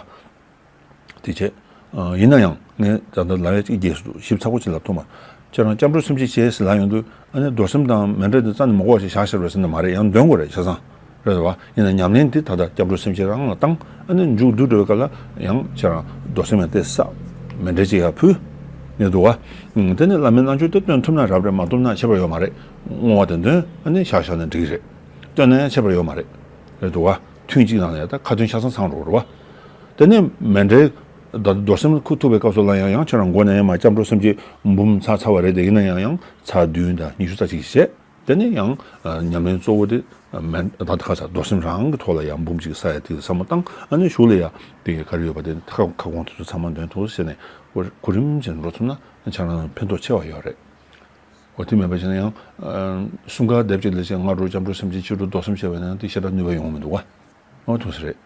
དེ་བྱས། ཨ་ཡིན་ན་ཡང་ངས་ད་ལྟ་ལབ་ཡ་གཅིག་རྗེས་སུ་ཞིབ་ཚགས་པོ་ཅིག་ལབ་ཐུབ་མ། ཁྱེད་རང་སྐྱབས་འགྲོ་སེམས་བསྐྱེད་བྱས་ཟེར་ལབ་ཡོང་དུས། ཨ་ནི་རྡོར་སེམས་དང་མཎྜལ་དེ་རྩ་ནས་མ་དགོས་པ་ཞིག་བཞག་ཤར་བས་ཟེར་ན་མ་རེད། ཡང་འདོན་དགོས་རེད་ཆ་ཚང་། རེད་བ། ཡིན་ན་ཉམས་ལེན་དེ་ད་ལྟ་སྐྱབས་འགྲོ་སེམས་བསྐྱེད་རང་ལ་བཏང་། ཨ་ནི་མཇུག་བསྡུ་འགྲོ་བའི་སྐབས་ལ་ཡང་ཁྱེད་རང་རྡོར་སེམས་ཡང་དེ་བསགས། མཎྜལ་ཅིག་ཡར་ཕུལ། ནས་འདུག་བ། ཨང་། དེ་ནས་བླ་མའི་རྣལ་འབྱོར་དེ་བཏོན་ཐུབ་ན་རབ་རེད། མ་ཐུབ་ན་ཁྱད་པར་ཡོད་མ་རེད། བསྔོ་བ་དེ་འདོན། ཨ་ནི་བཞག་བཞག་ན་འགྲིག་གི་རེད། བཏོན་ན་ཡང་ཁྱད་པར་ཡོད་མ་རེད། རེད་འདུག་བ། ཐུན་གཅིག་ནང་ལ་ཡང་ད་ཁ་ཏོན་ཆ་ཚང་ཚང་འགྲོ་རེད་བ། དེ་ནས་མཎྜལ། ད་རྡོར་སེམས་ཁུ་ཐུག་པའི་སྐབས་སུ་ལ་ཡང་ཡང་ཁྱེད་རང་མགོ་ནས་ཡང་མར་སྐྱབས་འགྲོ་སེམས་བསྐྱེད་འབུམ་ཚར་ཚར་བ་རེད་དེ། ཡིན་ན་ཡང་ཡང་ཚར་བདུན་དང་ཉི་ཤུ་རྩ་གཅིག་བྱས། དེ་ནས་ཡང་ཉམས་ལེན་གཙོ་བོ་དེ་མན་ད་ལྟ་ཁ་ས་རྡོར་སེམས་རང་གི་ཐོག་ལ་ཡང་འབུམ་གཅིག་ས་ཡ་དེ་བསམ་བློ་བཏང་། ཨ་ནི་གཞུག་ལ་ཡང་དེ་ག་རེ་ཡོད་པ་དེ་ཁ་ཁ་སྐོང་དེ་ཚོ་ཚང་མ་འདོན་ཐུབ་ཟེར་ནས་གོ་རིམ་བྱས་ནས་འགྲོ་ཐུབ་ན་ཁྱེད་རང་ཕན་ཐོགས་ཆེ་བ་ཡོད་རེད། འོ་དེ་མེད་པ་བྱས་ན་ཡང་གསུམ་ཀ་སྡེབ་གཅིག་ལ་བྱས། སྔ་དྲོ་སྐྱབས་འགྲོ་སེམས་བསྐྱེད། ཕྱི་དྲོ་རྡོར་སེམས་བྱས་པ་ན་ཡང་དེ་ཞེ་དྲག་ནུས་པ་ཡོང་མི་འདུག་བ། འོ་ཐུགས་སུ་རེད།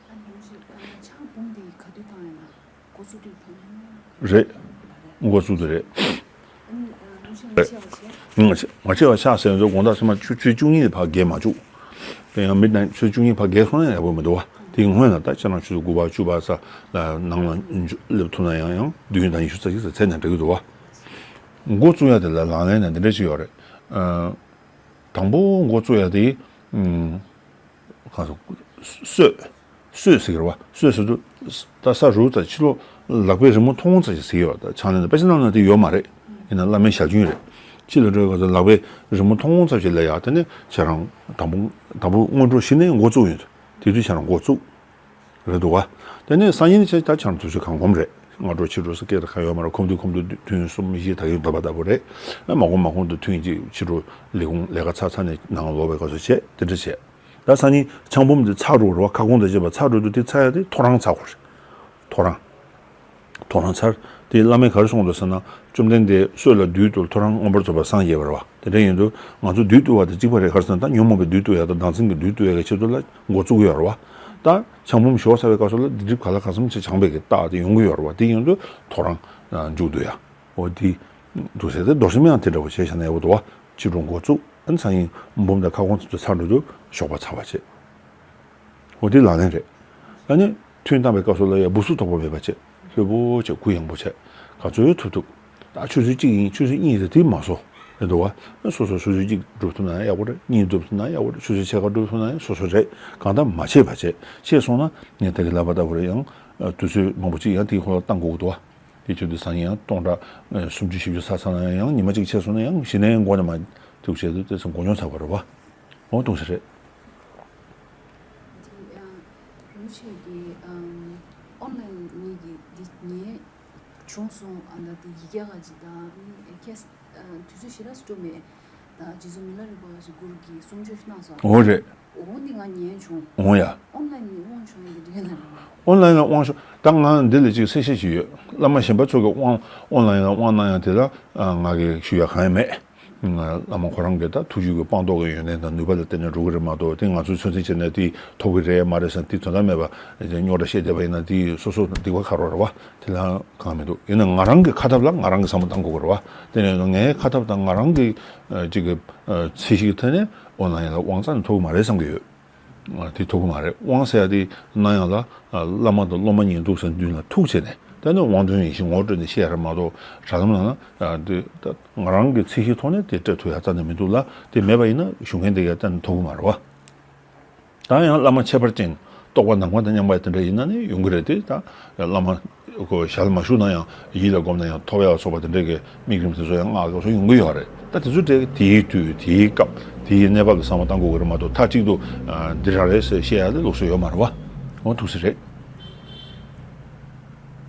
ཕྱག་འབུམ་འདི་ག་དུས་བཏང་ཡོད་ན། འགོ་ཚུགས་དུས་བཏང་ཡོད་ན། རེད། འགོ་ཚུགས་དུས་རེད། ཨ་ནི་ཨ་ནུ་ཤ་ངོ་ཆེ་བ་ཆེ། ངོ་ཆེ་བ་ཆགས་ཟེར་ཚོ་དགོང་དག་ཚང་མ་ཆུ་ཚོད་བཅུ་གཉིས་ལས་ཕར་བརྒལ་མ་བཅུག་དེ་ཡང་མི་དང་ཆུ་ཚོད་བཅུ་གཉིས་ཕར་བརྒལ་སོང་ན་ཡག་པོ་མི་འདུག་བ། དེའི་སྔོན་ལ་ད་ཁྱེད་རང་ཆུ་ཚོད་དགུ་པ་བཅུ་པ་ས་ལ་ནང་ལ་སླེབས་ཐུབ་ན་ཡང་ཡང་བདུན་དང་ཉི་ཤུ་རྩ་གཅིག་ཙམ་ཚད་ན་འགྲིག་གི་འདུག་བ། འགོ་བཙུགས་ཡ་དེ་ལ་ལག་ལེན་ནས་འདི་འདྲ་ཞིག་ཡོད་རེད། ཨ། དང་པོ་འགོ་བཙུགས་ཡ་དེ། ཨ། གང་ཟེར། གསོས། གསོས་ཟེར་གི་རེད་བ། གསོས་ཟེར་དུས་ད་ས་རུབ་ཙམ་ཕྱི་ལོགས་ལག་པའི་རི་མོ་མཐོང་ཙམ་ཞིག་ཟེར་གི་ཡོད་རེད། ད་ཕྱག་ལེན་དེ་དཔེ་ཆ་ནང་ན་དེ་ཡོད་མ་རེད། ཡིན་ན་བླ་མའི་ཞལ་རྒྱུན་རེད། ཕྱི་ལ་འགྲོའི་སྐབས་སུ་ལག་པའི་རི་མོ་མཐོང་ཙམ་ཞིག་ལ་ཡ། དེ་ནས་ཁྱེད་རང་དང་པོ་དང་པོ་སྔོན་འགྲོ་གཞི་ནས་འགོ་བཙུགས་ཡོད། དེ་དུས་ཁྱེད་རང་འགོ་བཙུགས། རེད་འདུག་བ། དེ་ནས་སང་ཉིན་ཆེ་ད་ཆང་དུས་ཚོད་གང་གོམ་རེད། སྔ་དྲོ་ཕྱི་དྲོ་ས་སྐད་ད་གང་ཡོད་མ་རེད། ཁོམ་དུས་ཁོམ་དུས་ཐུན་གསུམ་བཞི་ད་གིན་འདོད་པ་ལྟ་བུ་རེད། མ་གོམ་མ་གོམ་དུ་ཐུན་གཅིག་ཕྱི་དྲོ་ལས་ཁུངས་ལས་ཀ་ཚར་ཚར་ནས་ནང་ལོག་པའི་སྐབས་སུ་བྱས། དེ་འདྲ་བྱས། ད་སང་ཉིན་ཆང་འབུམ་དེ་ཚར་འགྲོ་རེད་བ། ཁ་སྐོང་དང་བཅས་པ་ཚར་འགྲོ་དུས་དེ་ཚར་ཡ་དེ་ཐོ་རངས་ཚར་དགོས་རེད། ཐོ་རངས། ཐོ་རངས་ཚར། དེ་བླ་མས་ག་རེ་གསུངས་འདུག་ཟེར་ན། བཅོམ་ལྡན་འདས་སྲོད་ལ་བདུད་བཏུལ། ཐོ་རངས་མངོན་པར་རྫོགས་པར་སངས་རྒྱས་པ་རེད་བ། དེ་འདྲ་ཡིན་དུས་ང་ཚོ་བདུད་བཏུལ་བ་དང་གཅིག་པ་རེད། ག་རེ་ཟེར་ན་ད་ཉོན་མོངས་པའི་བདུད་བཏུལ་ཡ་དང་བདག་འཛིན་གྱི་བདུད་བཏུལ་ཡ་གི་ཆེད་དུ་ལ་འགོ་བཙུགས་ཀྱི་ཡོད་རེད་བ། ད་ཆང་འབུམ་ཞོགས་ཚར་བའི་སྐབས་སུ་ལ་སྡིག་སྒྲིབ་ག་ལ་གང་འཚམ་ཞིག་སྦྱངས་པའི་གི་རྟགས་དེ་ཡོང་གི་ཡོད་རེད་བ། དེ་ཡིན་དུས་ཐོ་རངས་མཇུག་བསྡུ་ཡ། འོ་དེ་འདུག་ཟེར་ཏེ། རྡོར་སེམས་ཡང་དེ་འདྲ་བོ་བྱས་བཞག་ན་ཡག་པོ་འདུག་བ། ཕྱི་དྲོ་འགོ་བཙུགས། ཨ་ནི་སང་ཉིན་འབུམ་དང་ཁ་སྐོང་དེ་ཚོ་ཚར་འགྲོ་དུས་ཞོགས་པ་ཚར་བ་བྱས། འོ་དེ་ལག་ལེན་རེད། ཨ་ནི་ ཐུན་བཏང་བའི་སྐབས་སུ་ལ་ཡང་སྦུ་སུ་དོག་པོ་མེད་པ་བྱས། ལྷོད་པོ་བྱས། གུ་ཡངས་པོ་བྱས། ག་ཚོད་ཐུབ་ཐུབ། ད་ཆུ་ཚོད་གཅིག་ཡིན། ཆུ་ཚོད་གཉིས་ཡིན། དེ་མ་སོ་རེད་འདུག་བ། སོ་སོ་ཆུ་ཚོད་གཅིག་སྒྲུབ་ཐུབ་ན་ཡག་པོ་རེད། གཉིས་སྒྲུབ་ཐུབ་ན་ཡག་པོ་རེད། ཆུ་ཚོད་ཕྱེད་ཀ་སྒྲུབ་ཐུབ་ན་ཡང་སོ་སོ་རེད། གང་ལྟར་མ་བྱས་པ་བྱས། བྱས་སོང་ན་ངས་ད་གིན་ལབ་པ་ལྟ་བུ་རེད། ཡང་དུས་ཚོད་མང་པོ་གཅིག་ཡང་དེའི་ཁོ་ལ་བཏང་དགོས་ཀྱི་འདུག་བ། དེ་ཆེད་དུ་སང་ཉིན་ཡང་སྟོང་ཕྲག་སུམ་ཅུ་བཞི་བཅུ་ཚར་ཚར་ན་ཡང་ཉི་མ་གཅིག་ཆད་སོང་ན་ཡང་གཞི་ནས་མགོ་ནས་མ་ཐུག་བྱས་དུས་དེ་ཚོ་མགོ་སྐྱོང་ཚར་བ་རེད་བ། འོ་གཏོང་ས་རེད། དེ་ཨ་རིན་པོ་ཆེ་གི་ཨམ་ཨོན་ལན་ངེད་ཀྱི་འདི་ངས་བྱུང་སོང་། ཨ་ད་དེ་ཡི་གེ་ག་ཅིག་དང་ནི་ཁྱེད་དུས་ཚོད་ཞེ་དྲག་སྤྲོ་མེད། ད་རྗེ་བཙུན་མི་ལ་རས་པ་ག་ཅིག་གུ་རུ་གི་གསུང་ཆོས་གནང་སོང་། འོ་རེད། འོ་འདི་ང་ཉན་བྱུང་། འོ་ཡ། ཨོན་ལན་ནི་དབང་བྱུང་ཡིན་དེ་འདྲ་ཡིན་ན་རེད། ཨོན་ལན་ལ་དབང་ཤོག་ད་ང་འདི་ལ་ཅིག་གསལ་བཤད་ཅིག་ཡོད། བླ་མ་གཞན་པ་ཚོ་གི་དབང་ཨོན་ལན་ལ་དབང་གནང་ཡང་དེ་ལ་ང་གི་ཞུ་ཡ་གང་ཡང་མེད། བླ་མ་ཁོ་རང་གི་ད་ཐུགས་རྒྱུད་ཀྱི་སྤངས་རྟོགས་ཀྱི་ཡོན་ཏན་དང་ནུས་པ་ལ་བརྟེན་ནས་འགྲོ་གི་རེད་མ་གཏོགས། དེ་ང་ཚོས་ཚོད་འཛིན་བྱས་ནས་དེ་ཐོབ་ཀྱི་རེད་མ་རེད་ཟེར་དེ་དོན་དག་མེད་པ་རྙོག་དྲ་བཤད་བསྡད་པ་ཡིན་ན་དེ་སོ་སོ་སྡིག་པ་ཁ་རོག་རེད་བ། དེ་ལ་གང་མི་འདུག་ཡིན་ན་ང་རང་གི་ཁ་ཐབས་ལ་ང་རང་གི་བསམ་བློ་བཏང་དགོས་ཀྱི་རེད་བ། དེ་ནས་ངའི་ཁ་ཐབས་དང་ང་རང་གི་ཅིག་གི་ཚད་གཞི་གི་ཐད་ནས་ཨོན་ལན་ལ་དབང་རྩ་ནས་ཐོབ་ཀྱི་མ་རེད་བསམ་གྱི་ཡོད། དེ་ཐུབ་ཀྱི་མ་རེད། དབང་ཟེར་ཡ་དེ་གནང་ཡག་ལ་བླ་མ་དང་སློབ་མ་ཉན་ཐོས་ཟེར་མདུན་ལ་ཐུག་བྱས་ནས། དེ་ནས་དབང་དོན་ཡིད་བཞིན་ངོ་སྤྲོད་ནས་བཤད་ཡ་རེད་མ་གཏོགས། དྲ་ལམ་ནང་ལ་དེ་ད་ང་རང་གི་ཚད་གཞིའི་ཐོག་ནས་དེ་སྤྲད་ཐུབ་ཡ་རྩ་ནས་མི་འདུག་ལ། དེ་མེད་པ་ཡིན་ན་ཞུ་མཁན་དེ་གས་རྩ་ནས་ཐུབ་ཀྱི་མ་རེད་བ། ད་ཡང་བླ་མ་ཁྱད་པར་ཅན། རྟོགས་པ་ནམ་མཁའ་དང་མཉམ་པ་དེ་འདྲ་ཡིན་ན་ནི་ཡོང་གི་རེད་དེ། ད་བླ་མ་ཁོ་ཞལ་མ་བཞུགས་ན་ཡང་ཡིད་ལ་བསྒོམས་ན་ཡང་ཐོབ་ཡག་སོགས་པ་དེ་འདྲ་གི་དམིགས་རིམ་དེ་ཚོ་ཡང་སྔགས་སོགས་ཡོང་གི་ཡོད་རེད། ད་དེ་ཚོ་དེ་དེའི་དུས་དེའི་སྐབས་དེའི་གནས་བབ་ལ་བསམ་བློ་བཏང་དགོས་ཀྱི་རེད་མ་གཏོགས། མཐའ་གཅིག་ཏུ་འདི་རང་རེད་ཟེར་བཤད་ཡག་ལ་ལུགས་སྲོལ་ཡོད་མ་རེད་བ། འོ་ཐུགས་སྲས་རེད།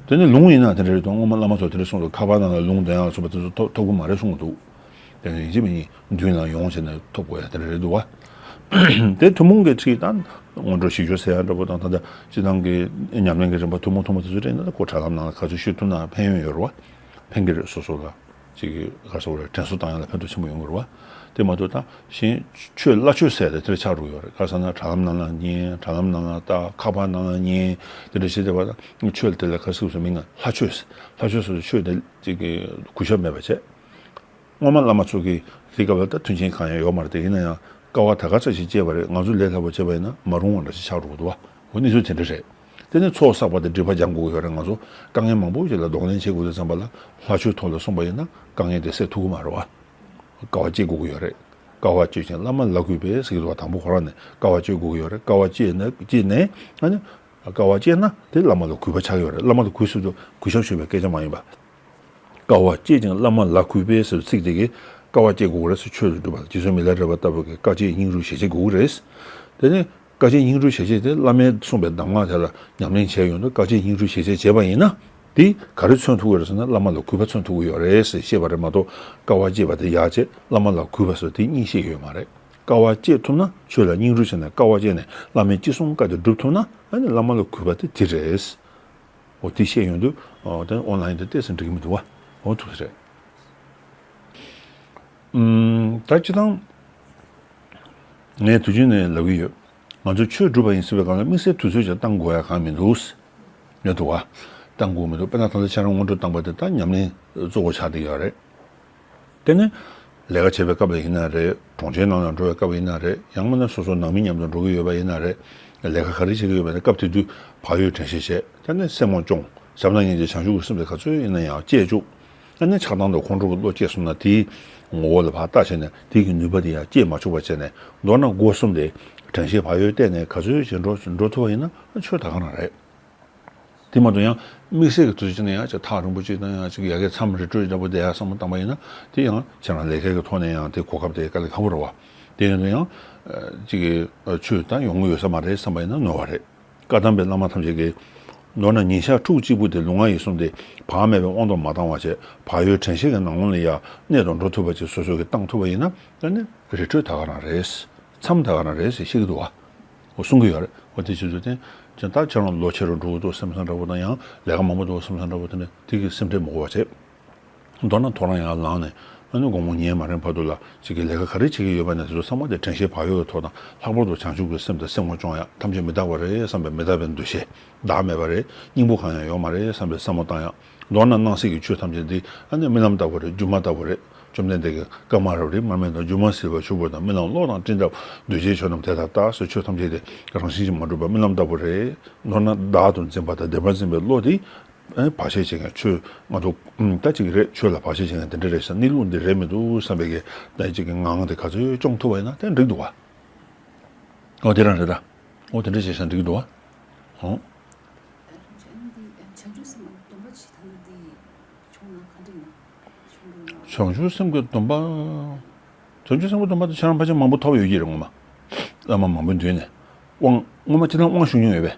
དེ་ནི་ལུང་ཡིན་ན་དེ་འདྲ་རེད་དོ། སྔོན་མ་བླ་མ་ཚོ་དེ་འདྲ་གསུངས་འདུག་ཁ་པར་ནང་ལ་ལུང་འདོན་ཡག་སོགས་པ་དེ་ཚོ་ཐོབ་ཐོབ་ཀྱི་མ་རེད་གསུངས་འདུག་དེ་ནི་ཡིན་གཅིག་མིན་གཉིས་མདུན་ལ་ཡོང་བྱས་ནས་ཐོབ་དགོས་ཡ་དེ་འདྲ་རེད་འདུག་བ། དེ་ཐུན་མོང་གི་ཁྲིད་དང་སྔོན་འགྲོ་ཞི་གྱུར་ཟེར་ཡ་འདྲ་པོ་དང་། ད་ལྟ་སྤྱི་བཏང་གི་ཉམས་ལེན་གྱི་རིམ་པ་ཐུན་མོང་ཐུན་མོང་དེ་ཚོ་རེད་ན། ད་ཁོ་དྲ་ལམ་ནང་ལ་ག་ཚོད་ཤོད་ཐུབ་ན་ཕན་ཡོན་ཡོད་རེད་བ། ཕན་གྱི་རེད། སོ་སོ་ལ་ཅིག་ག་རེ་ཟེར་དགོས་རེད། དྲན་གསོ་བཏང་ཡ་ལ་ཕན་ཐོགས་ཆེན་པོ་ཡོང་གི་རེད་བ། དེ་མ་གཏོགས་ད་གཞན་ཆོས་སླ་ཆོས་ཟེར་ཏེ་དེ་འདྲ་ཆགས་འགྲོ་གི་ཡོད་རེད། ག་རེ་ཟེར་ན་དྲ་ལམ་ནང་ལ་ཉན། དྲ་ལམ་ནང་ལ་ལྟ། ཁ་པར་ནང་ལ་ཉན། དེ་འདྲ་བྱེད་བསྡད་པ་དང་། ཆོས་དེ་ལ་ག་རེ་ཟེར་དགོས་རེད། མིང་ལ་སླ་ཆོས། སླ་ཆོས་ཟེར་དུས་ཆོས་དེ་ཅིག་གུས་ཞབས་མེད་པ་བྱས། སྔོན་མ་བླ་མ་ཚོ་གི་དེ་སྐབས་ལ་ད་མཐུན་རྐྱེན་གང་ཡང་ཡོད་མ་རེད་དེ། ཡིན་ན་ཡང་དཀའ་བ་ད་ག་ཚོད་ཅིག་སྤྱད་པ་རེད། ང་ཚོས་ལས་སླ་པོ་བྱས་པ་ཡིན་ན་མ་རུང་བ་འདྲ་ཞིག་ཆགས་འགྲོ་གི་འདུག་བ། འོ་གནས་ཚུལ་དེ་འདྲ་རེད། དེ་ནས་ཚོགས་བསགས་པ་དེ་སྒྲིབ་པ་སྦྱང་དགོས་ཀྱི་ཡོད་རེད། ང་ཚོ་དཀའ་ངལ་མང་པོ་ཞིག་ལ་གདོང་ལེན་བྱེད་དགོས་དུས་ཙམ་པ་ལ། ལྷ་ཆོས་ཐོག་ལ་གསུངས་པ་ཡིན་ན་དཀའ་ངལ་དེ་སེལ་ཐུབ་ཀྱི་མ་རེད་བ། དཀའ་བ་སྤྱད་དགོས་ཀྱི་ཡོད་རེད། དཀའ་བ་སྤྱད་ཅིང་བླ་མ་ལ་གུས་པས་ཟེར་གྱི་འདུག་བ། དང་པོ་ཁོ་རང་ནས་དཀའ་བ་སྤྱད་དགོས་ཀྱི་ཡོད་རེད། དཀའ་བ་སྤྱད་ནས་སྤྱད་ནས་ཨ་ནི། དཀའ་བ་སྤྱད་ན་དེ་བླ་མ་ལ་གུས་པ་ཆགས་ཀྱི་ཡོད་རེད། བླ་མ་ལ་གུས་ཟེར་དུས་གུས་ཞབས་ཞུ་བའི་སྐད་ཆ་མ་ཡིན་པ། དཀའ་བ་སྤྱད་ཅིང་བླ་མ་ལ་གུས་པས་ཟེར་བའི་ཚིག་དེ་གིས་དཀའ་བ་སྤྱད་དགོས་ཀྱི་རེད་ཟེར། ཆོས་ལ་སྒྲུབ་པ་ལ། རྗེ་བཙུན་མི་ལ་རས་པ་ལྟ་བུ་གིས་དཀའ་སྤྱད་སྙིང་རུས་ཞེ་བྱེད་དགོས་ཀྱི་རེད། དེ་ནས་དཀའ་སྤྱད་སྙིང་རུས་ཞེ་བྱེད་དེ་བླ་མས་གསུངས་པའི་གདམས་ངག་དེ་ལ་ཉམས་ལེན་བྱས་ཡོང་དུས། དཀའ་སྤྱད་སྙིང་རུས་ཞེ་བྱེད་བྱས་པ་ཡིན་ན། དེས་ག་རེ་མཚོན་ཐུབ་ཀྱི་རེད་ཟེར་ན། བླ་མ་ལ་གུས་པ་མཚོན་ཐུབ་ཀྱི་ཡོད་རེད་ཟེར་བཤད་པ་རེད་མ་གཏོགས། དཀའ་བ་སྤྱད་པ་དེ་ཡག་བྱས། བླ་མ་ལ་གུས་པ་ཟེར་དེ་གཉིས་བཤད་ཀྱི་ཡོད་མ་རེད། དཀའ་བ་སྤྱད་ཐུབ་ན། ཆོས་ལ་སྙིང་རུས་བྱས་ནས་དཀའ་བ་སྤྱད་ནས་བླ་མའི་ཅི་གསུང་བཀའ་དེ་སྒྲུབ་ཐུབ་ན། ཨ་ནི་བླ་མ་ལ་གུས་པ་དེ་དེ་རེད། འོ་དེ་བཤད་ཡོང་དུས། འོ་དེ་ཨོན་ལན་དེ་ཏོག་ཙམ་འགྲིག་གི་མི་འདུག་བ། འོ་ཐུགས་རྗེ་ཆེ། ཨུམ། ད་སྤྱིར་བཏང་ངས་དུས་རྒྱུན་ནས་ལབ་ཀྱི་ཡོད། ང་ཚོས་ཆོས་སྒྲུབ་པ་ཡིན་ཟེར་བའི་སྒང་ལ་དམིགས་བསལ་དུས་ཚོད་ཅིག་བཏང་དགོས་ཡ་གང་མི་འདུག་ལབ་འདུག་བ། བཏང་དགོས་མི་འདུག་དཔེར་ན་ད་ལྟ་ཁྱེད་རང་སྔོན་འགྲོ་བཏང་པ་དེ་ད་ཉམས་ལེན་གཙོ་བོ་ཆགས་བསྡད་ཡོད་རེད། དེ་ནི་ལས་ཀ་བྱེད་པའི་སྐབས་ལ་ཡིན་ན་རེད། གྲོང་ཁྱེར་ནང་ལ་འགྲོ་བའི་སྐབས་ཡིན་ན་རེད། ཡང་མིན་ན་སོ་སོ་ནང་མི་མཉམ་དུ་འགྲོ་གི་ཡོད་པ་ཡིན་ན་རེད། ལས་ཀ་ག་རེ་བྱེད་ཀྱི་ཡོད་པ་ཡིན་ན། སྐབས་དེ་དུས་བག་ཡོད་དྲན་ཤེས་བྱས། དེ་ནས་སེམས་ངོ་སྐྱོང་། བྱམས་དང་སྙིང་རྗེ་བྱང་ཆུབ་ཀྱི་སེམས་དེ་ག་ཚོད་ཡིན་ན་ཡང་བསྐྱེད་བཅུག་དེ་ནས་ཆགས་སྡང་དང་ཁོང་ཁྲོ་གི་བློ་སྐྱེས་སོང་ན། དེའི་ངོ་བོ་ལ་ཕར་བལྟ་བྱས་ནས་དེ་གི་ནུས་པ་དེ་ཡང་བསྐྱེད་མ་བཅུག་པ་བྱས་ནས། མདོར་ན་སྒོ་གསུམ་དེ་དྲན་ཤེས་བག་ཡོད་བསྟེན་ནས་ག་ཚོད་ཅིག་འགྲོ་འགྲོ་ཐུབ་པ་ཡིན་ན་ཆོས་ད་ག་རང་རེད། དེ་མ་གཏོགས་ཡང་དམིགས་བསལ་གྱི་དུས་ཚོད་ཅིག་ནས་ཡང་ཅིག་ཐག་རིང་པོ་ཅིག་དང་། ཡང་ཅིག་ཡ་གི་མཚམས་རི་ཁྲོད་འདྲ་པོ་བསྡད་ཡ་བསམ་བློ་བཏང་པ་ཡིན་ན། དེ་ཡང་ཁྱེད་རང་ལས་ཀའི་གི་ཐོག་ནས་ཡང་དེ་གོ་སྐབས་དེ་དཀའ་ལས་ཁག་པོ་རེད་བ། དེ་ཡིན་ན་ཡང་ཅིག་གི་ཆོས་ད་ཡོང་གི་ཡོད་ས་མ་རེད་བསམ་པ་ཡིན་ན་ནོར་བ་རེད། བཀའ་གདམས་པའི་བླ་མ་ཐམས་ཅད་ཀྱིས། མདོར་ན་ཉིན་ཞག་ཕྲུགས་གཅིག་པུ་དེ་ལུས་ངག་ཡིད་གསུམ་དེ་བག་མེད་པའི་དབང་དུ་མ་བཏང་བ་བྱས། བག་ཡོད་དྲན་ཤེས་ཀྱི་ནང་ལོགས་ལ་ཡ་གནད་དུ་འགྲོ་ཐུབ་པ་ཅིག་སོ་སོ་གིས་བཏང་ཐུབ་པ་ཡིན་ན། ད་ནི་རི་ཁྲོད་ད་ག་རང་རེད། མཚམས་ད་ག་རང་རེད་ཟེར་བཤད་ཀྱི་འདུག་བ། འོ་གསུང་གི་ཡོད་རེད། འོ་དེ་བྱེད་དུས་དེ་ཅང་ད་ཁྱེད་རང་ལོ་ཆེ་རུ་འགྲོ་གི་འདུག་བསམ་བསམ་འདྲ་པོ་དང་། ཡང་ལས་ཀ་མང་པོ་འདུག་བསམ་བསམ་འདྲ་པོ་དེ་ནི་དེ་གི་སེམས་ཁྲལ་མི་དགོས་པ་བྱས། མདོར་ན་ཐོ་རངས་ཡར་ལངས་ནས་ཨ་ནི་དགོང་མོ་ཉལ་མ་རན་བར་དུ་ལ་ཅིག་གི་ལས་ཀ་ག་རེ་བྱེད་ཀྱི་ཡོད་པ་ན། དེ་ཚོ་ཚང་མ་དེ་དྲན་ཤེས་བག་ཡོད་ཀྱི་ཐོག་དང་། ལྷག་པར་དུ་བྱང་ཆུབ་ཀྱི་སེམས་དང་སེམས་ངོ་སྐྱོང་ཡ། ཐམས་ཅད་མི་རྟག་པ་རེད་བསམ་པའི་མི་རྟག་པའི་འདུ་ཤེས། བདག་མེད་པ་རེད། སྙིང་པོ་གང་ཡང་ཡོད་མ་རེད་བསམ་པའི་བསམ་བློ་བཏང་ཡ། མདོར་ན་སྣང་སྲིད་ཀྱི་ཆོས་ཐམས་ཅད་འདི་ཨ་ནི་རྨི་ལམ་ལྟ་བུ་རེད། སྒྱུ་མ་ལྟ་བུ་རེད། བཅོམ་ལྡན་འདས་ཀྱིས་བཀའ་མ་རབ་རིབ་མར་མེ་དང་སྒྱུ་མ་ཟིལ་པ་ཆུ་བུར་དང་རྨི་ལམ་གློག་དང་སྤྲིན་དང་འདུས་བྱས་ཆོས་རྣམས་དེ་ལྟར་རྟག་སོགས་ཆོས་ཐམས་ཅད་དེ་རང་བཞིན་གྱིས་མ་གྲུབ་པ་རྨི་ལམ་ལྟ་བུ་རེད། མདོར་ན་བདག་ཏུ་འཛིན་པ་དང་བདེན་པར་འཛིན་པའི་བློ་དེ་བར་ཆད་བྱེད་མཁན་ཆོས་ང་ཚོ་ད་ཅིག་རེད། ཆོས་ལ་བར་ཆད་བྱེད་མཁན་དེ་འདྲ་རེད་ཟེར། གནས་ལུགས་འདི་རེད་མི་འདུག་བསམ་པའི་གི་ད་ཅིག་གི་ངང་དེ་ག་ཚོད་སྐྱོང་ཐུབ་པ་ཡིན་ན་དེ་འགྲིག་འདུག་བ། ཨོ་དེ་རང་རེད་ད། ཨོ་དེ་འདྲ་བྱས་ཤག་འགྲིག་འདུག་ཨ། ཧོ། བྱང་ཆུབ་སེམས་ལ་སྡོམ་པ་བྱེད་ཐབས་འདི་བྱུང་ན་ག་འདྲ་ཡིན་ན། བྱང་ཆུབ་སེམས་ཀྱི་སྡོམ་པ། བྱང་ཆུབ་སེམས་ཀྱི་སྡོམ་པ་དེ་ཁྱེད་རང་ཕལ་ཆེར་མང་པོ་ཐོབ་ཡོད་ཀྱི་རེད་སྔོན་མ། བླ་མ་མང་པོའི་མདུན་ནས། དབང་སྔོན་མ་ཅི་ལྟར་དབང་ཞུ་མྱོང་ཡོད་པས།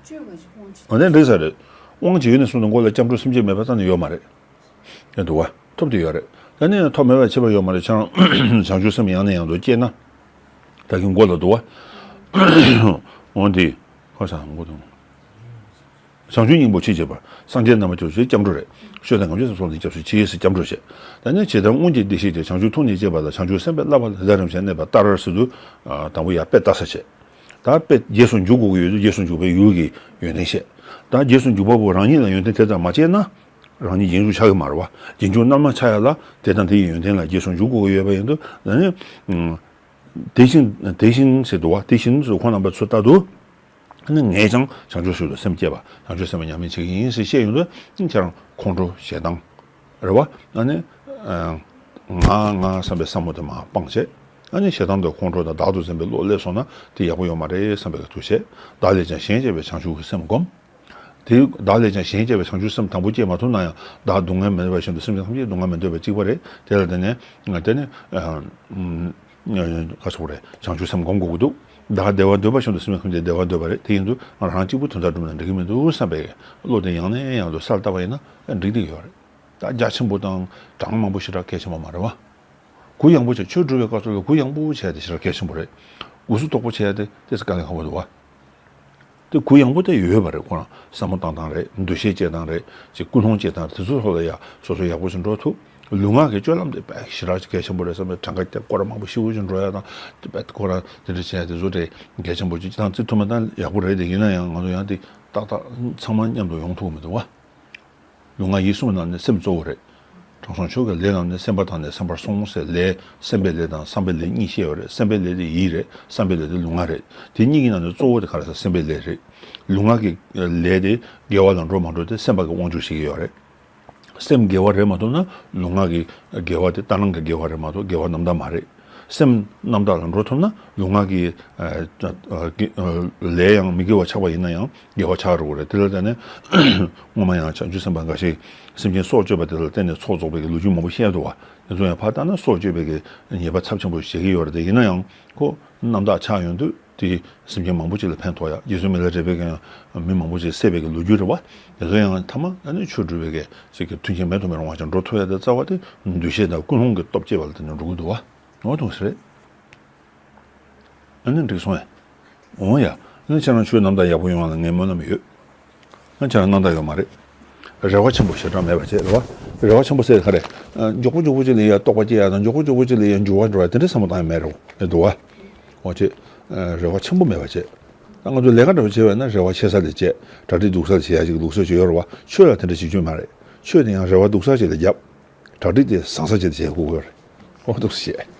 སྤྱོད་པ་ཞིག་དབང་ཆེ། འོ་དེ་འགྲིག་ས་རེད། དབང་ཅིག་ཡོད་ནས་བཟུང་དུ་མགོ་ལ་སྐྱབས་འགྲོ་སེམས་བསྐྱེད་མེད་པ་རྩ་ནས་ཡོད་མ་རེད། ཡང་འདུག་བ། ཐོབ་དུ་ཡོད་རེད། ད་ནི་ཐོབ་མེད་པ་ཁྱད་པར་ཡོད་མ་རེད། ཁྱེད་རང་བྱང་ཆུབ་སེམས་ཡང་ནས་ཡང་དུ་སྐྱེས་ན། ད་གིན་མགོ་ལ་འདུག་བ། འོན་ཏེ། ཁོ་སང་མགོ་དང་། བྱང་ཆུབ་སྙིང་པོ་ཆེས་བྱེད་པ། སངས་རྒྱས་རྣམ་པ་ཐོབ་ཕྱིར་སྐྱབས་འགྲོ་རེད། ཆོས་དང་ངམ་ཆོས་སམ་སོགས་ནི་སྐྱབས་སུ་མཆི་ཟེར་སྐྱབས་འགྲོ་བྱེད། ད་ནི་ཇི་ལྟར་སྔོན་གྱི་བདེ་གཤེགས་དེ་བྱང་ཆུབ་ཐུགས་ནི་བསྐྱེད་པ་ལ་བྱང་ཆུབ་སེམས་དཔའི་བསླབ་པ་ལ་ལེགས་ཤོམ་བྱས་གནས་པ་ལྟར་ཟེར་དུས། དང་པོ་ཡར་དཔེ་ལྟ་ས་བྱེད། ད་དཔེ་རྗེས་སུ་འཇུག་དགོས་ཀྱི་ཡོད་དུས་རྗེས་སུ་འཇུག་པའི་ཡུལ་གྱི་ཡོན་ཏན་བཤད། ད་རྗེས་སུ་འཇུག་པ་པོ་རང་ཉིད་ལ་ཡོན་ཏན་དེ་ལྟར་མ་སྐྱེས་ན། རང་ཉིད་རྗེས་འཇུག་ཆགས་ཀྱི་མ་རེད་བ། རྗེས་འཇུག་རྣལ་མ་ཆགས་ཡ་ལ་དེ་དང་དེ་ཡི་ཡོན་ཏན་ལ་རྗེས་སུ་འཇུག་དགོས་ཀྱི་ཡོད་པ་ཡིན་དུས་ད་ནི། དེ་བཞིན་དེ་བཞིན་ཟེར་འདུག་བ། དེ་བཞིན་ཟེར་ཁོང་རྣམ་པ་ཚོ་ལྟར་དུ། ཨ་ནི་ངས་ཀྱང་བྱང་ཆུབ་སེམས་ལ་སེམས་བསྐྱེད་པ་བྱང་ཆུབ་སེམས་དཔའ་ཉམས་ལེན་བྱེད་ཀྱི་ཡིན་ཟེར་བཤད་ཡོང་དུས་ཁྱེད་རང་ཁོང་ཁྲོ་ཞེ་སྡང་། རེད་བ། ཨ་ནི། ང་ང་བསམ་པའི་བསམ་བློ་དེ་མར་སྤངས་བྱས། ཨ་ནི་ཞེ་སྡང་དང་ཁོང་ཁྲོ་དང་བདག་ཏུ་འཛིན་པའི་བློ་སླེབས་སོང་ན་དེ་ཡག་པོ་ཡོད་མ་རེད་བསམ་པའི་ཐུགས་བཞེད། བདག་ལས་ཀྱང་གཞན་གཅེས་པའི་བྱང་ཆུབ་ཀྱི་སེམས་བསྒོམ། དེ་བདག་ལས་ཀྱང་གཞན་གཅེས་པའི་བྱང་ཆུབ་སེམས་དང་པོ་སྐྱེས་མ་ཐུབ་ན་ཡང་བདག་སྡུག་བསྔལ་མེད་པ་བཞིན་དུ་སེམས་ཅན་ཐམས་ཅད་སྡུག་བསྔལ་མི་འདོད་པ་གཅིག་པ་རེད། དེ་ལ་བརྟེན་ནས་དེ་ནི། ག་སོགས་རེད། བྱང་ཆུབ་སེམས་སྒོམ་དགོས་ཀྱི་འདུག་བདག་བདེ་བ་འདོད་པ་བཞིན་དུ་སེམས་ཅན་ཐམས་ཅད་བདེ་བ་འདོད་པ་རེད། དེ་ཡིན་དུས་ང་རང་གཅིག་པུ་དོན་དག་སྒྲུབ་ན་འགྲིག་གི་མི་འདུག་བསམ་པའི་བློ་དེ་ཡང་ནས་ཡང་དུ་གསལ་བཏབ་པ་ཡིན་ན་འགྲིག་འགྲིག་ཡོད་རེད། ད་རྒྱ་ཆེན་པོ་དང་གྲངས་མང་པོ་ཞེ་དྲག་གལ་ཆེན་པོ་མ་རེད་བ། གུ་ཡངས་པོ་བྱས། ཆོས་སྒྲུབ་པའི་སྐབས་སུ་ལ་གུ་ཡངས་པོ་བྱས་ཏེ་ཞེ་དྲག་གལ་ཆེན་པོ་རེད། གུ་སུ་དོག་པོ་བྱས་ཏེ་ཏེ་སི་དཀའ་ལས་ཁག་པོ་འདུག་བ། དེ་གུ་ཡངས་པོ་དེ་ཡོད་པ་རེད། ཁོ་རང་བསམ་བློ་བཏང་སྟངས་རེད། འདུ་ཤེས་སྐྱེ་སྟངས་རེད། ཅིག་ཀུན་སློང་སྐྱེ་སྟངས་དེ་ཚོ་ཐོག་ལ་ཡ་སོ་སོ་ཡག་པོ་ཞིག་འགྲོ་ཐུབ། ལུས་ངག་གི་སྤྱོད་ལམ་དེ་དཔེ་ཞེ་དྲག་ཅིག་གལ་ཆེན་པོ་རེད་བསམ་པའི་གྲངས་ཀ་དེ་སྐོར་མང་པོ་ཞིག་འགྲོ་ཡ་དང་། དེ་དཔེ་ཁོ་རང་དེ་འདྲ་བྱས་དེ་ཚོ་དེ་གལ་ཆེན་པོ་ཅིག་དང་བརྩི་ཐུབ་མ་བཏང་ཡག་པོ་རེད། དེ་ཡིན་ན་ཡང་ང་ཚོ་ཡང་དེ་ཏག་ཏག་ཚང་མ་མཉམ་དུ་ཡོང་ཐུབ་མི་འདུག་བ། ལུས་ངག་ཡིད་གསུམ་ནང་ནས་སེམས་གཙོ་བོ་རེད། དྲང་སྲོང་ཆོས་ཀྱི་ལས་རྣམས་ནི། སེམས་པ་དང་ནི་བསམ་པར་གསུངས་ཟེར། ལས་སེམས་པའི་ལས་དང་བསམ་པའི་ལས་གཉིས་བཤད་ཡོད་རེད། སེམས་པའི་ལས་དེ་ཡིད་རེད། བསམ་པའི་ལས་དེ་ལུས་ངག་རེད། དེ་གཉིས་ཀྱི་ནང་ནས་གཙོ་བོ་དེ་ག་རེ་ཟེར། སེམས་པའི་ལས་རེད། ལུས་ངག་གི་ལས་དེ་དགེ་བ་ལ་འགྲོ་མ་འགྲོ་དེ་སེམས་པ་གི་དབང་ཆ་བྱེད་ཀྱི་ཡོད་རེད། སེམས་དགེ་བ་རེད་མ་གཏོགས་ན་ལུས་ངག་གི་དགེ་བ་དེ་ལྟར་སྣང་གི་དགེ་བ་རེད་མ་གཏོགས་དགེ་བ་རྣམ་དག་མ་རེད། སེམས་རྣམ་དག་ལ་འགྲོ་ཐུབ་ན་ལུས་ངག་གི་ཨ་ཨ་ཨ་ལས་ཡང་མི་དགེ་བ་ཆགས་པ་ཡིན་ན་ཡང་དགེ་བ་ཆགས་འགྲོ་གི་རེད། དེ་ལ་བརྟེན་ནས་སྔོན་མ་ཡང་བྱང་ཆུབ་སེམས་དཔའ་འགའ་ཞིག་སེམས་ཅན་སྲོག་གཅོད་པ་དེ་ལ་བརྟེན་ནས་ཚོགས་རྫོགས་པའི་གི་ལོ་རྒྱུས་མང་པོ་བཤད་འདུག་བ། དེ་ཚོ་ཡང་ཕར་བལྟས་ན་སྲོག་གཅོད་པའི་གི་ཉེས་པ་ཚབས་ཆེན་པོ་བྱེད་ཀྱི་ཡོད་རེད། དེ་ཡིན་ན་ཡང་ཁོ་རྣམ་དག་ཆགས་ཡོང་དུས་དེ་སེམས་ཅན་མང་པོ་ཅིག་ལ་ཕན་ཐོགས་ཡ། རྗེ་བཙུན་མི་ལ་རས་པས་ཀྱང་མི་མང་པོ་ཅིག་བསད་པའི་གི་ལོ་རྒྱུས་རེད་བ། དེ་ཚོ་ཡང་ཐ་མ་ཨ་ནི་ཆོས་སྒྲུབ་པའི་གི་ཅིག་གི་མཐུན་རྐྱེན་མེད་དུ་མི་རུང་བ་ཅིག་འགྲོ་ཐུབ་ཡ་དེ་རྩ་བ་དེ་འདུ་ཤེས་དང་ཀུན་སློང་གི་སྟོབས་སྐྱེ་བ་ལ་བརྟེན་ནས་འགྲོ་གི་འདུག་བ། འོ་དེ་མོ་ཟེར་རེད། ཨ་ནི་འགྲིག་སོང་ངས། འོང་ཡ། ཨ་ནི་ཁྱེད་རང་ཆོས་རྣམ་དག་ཡག་པོ་ཡོང་བ་ལ་ངས་སྨོན་ལམ་ཡོད། ཨ་ཁྱེད་རང་རྣམ་དག་ཡོད་མ་རེད། རེ་བ་ཆེན་པོ་ཞེ་དྲག་མེད་པ་བྱས་རེད་བ། རེ་བ་ཆེན་པོ་ཟེར་ག་རེ། ཨ་མགྱོགས་པོ་མགྱོགས་པོ་ཅིག་ལ་ཡ་རྟོགས་པ་སྐྱེ་ཡ་དང་མགྱོགས་པོ་མགྱོགས་པོ་ཅིག་ལ་ཡ་འགྱུར་བ་འགྲོ་ཡ་དེ་འདྲའི་བསམ་བློ་བཏང་ཡ་མེད་རེད་བ། འདུག་བ། འོ་ཅེ། རེ་བ་ཆེན་པོ་མེད་པ་བྱས། ད་ང་ཚོ་ལས་ཀ་འདྲ་པོ་བྱས་པ་ཡིན་ན་རེ་བ་ཆེ་ས་ལས་བྱས། གྲ་སྒྲིག་སྡུག་ས་ལ་བྱེད་ཡ་ཅིག་ལུགས་སྲོལ་ཅིག་ཡོད་རེད་བ། ཆོས་ལ་དེ་འདྲ་བྱེད་རྒྱུ་མ་རེད། ཆོས་དེ་ཡང་རེ་བ་སྡུག་ས་ཅིག་ལ་བརྒྱབ། གྲ་སྒྲིག་དེ་བཟང་ས་ཅིག་ལ་བྱེད་དགོས་ཀྱི་ཡོད་རེད། འོ་འདུག་སེ་བྱས།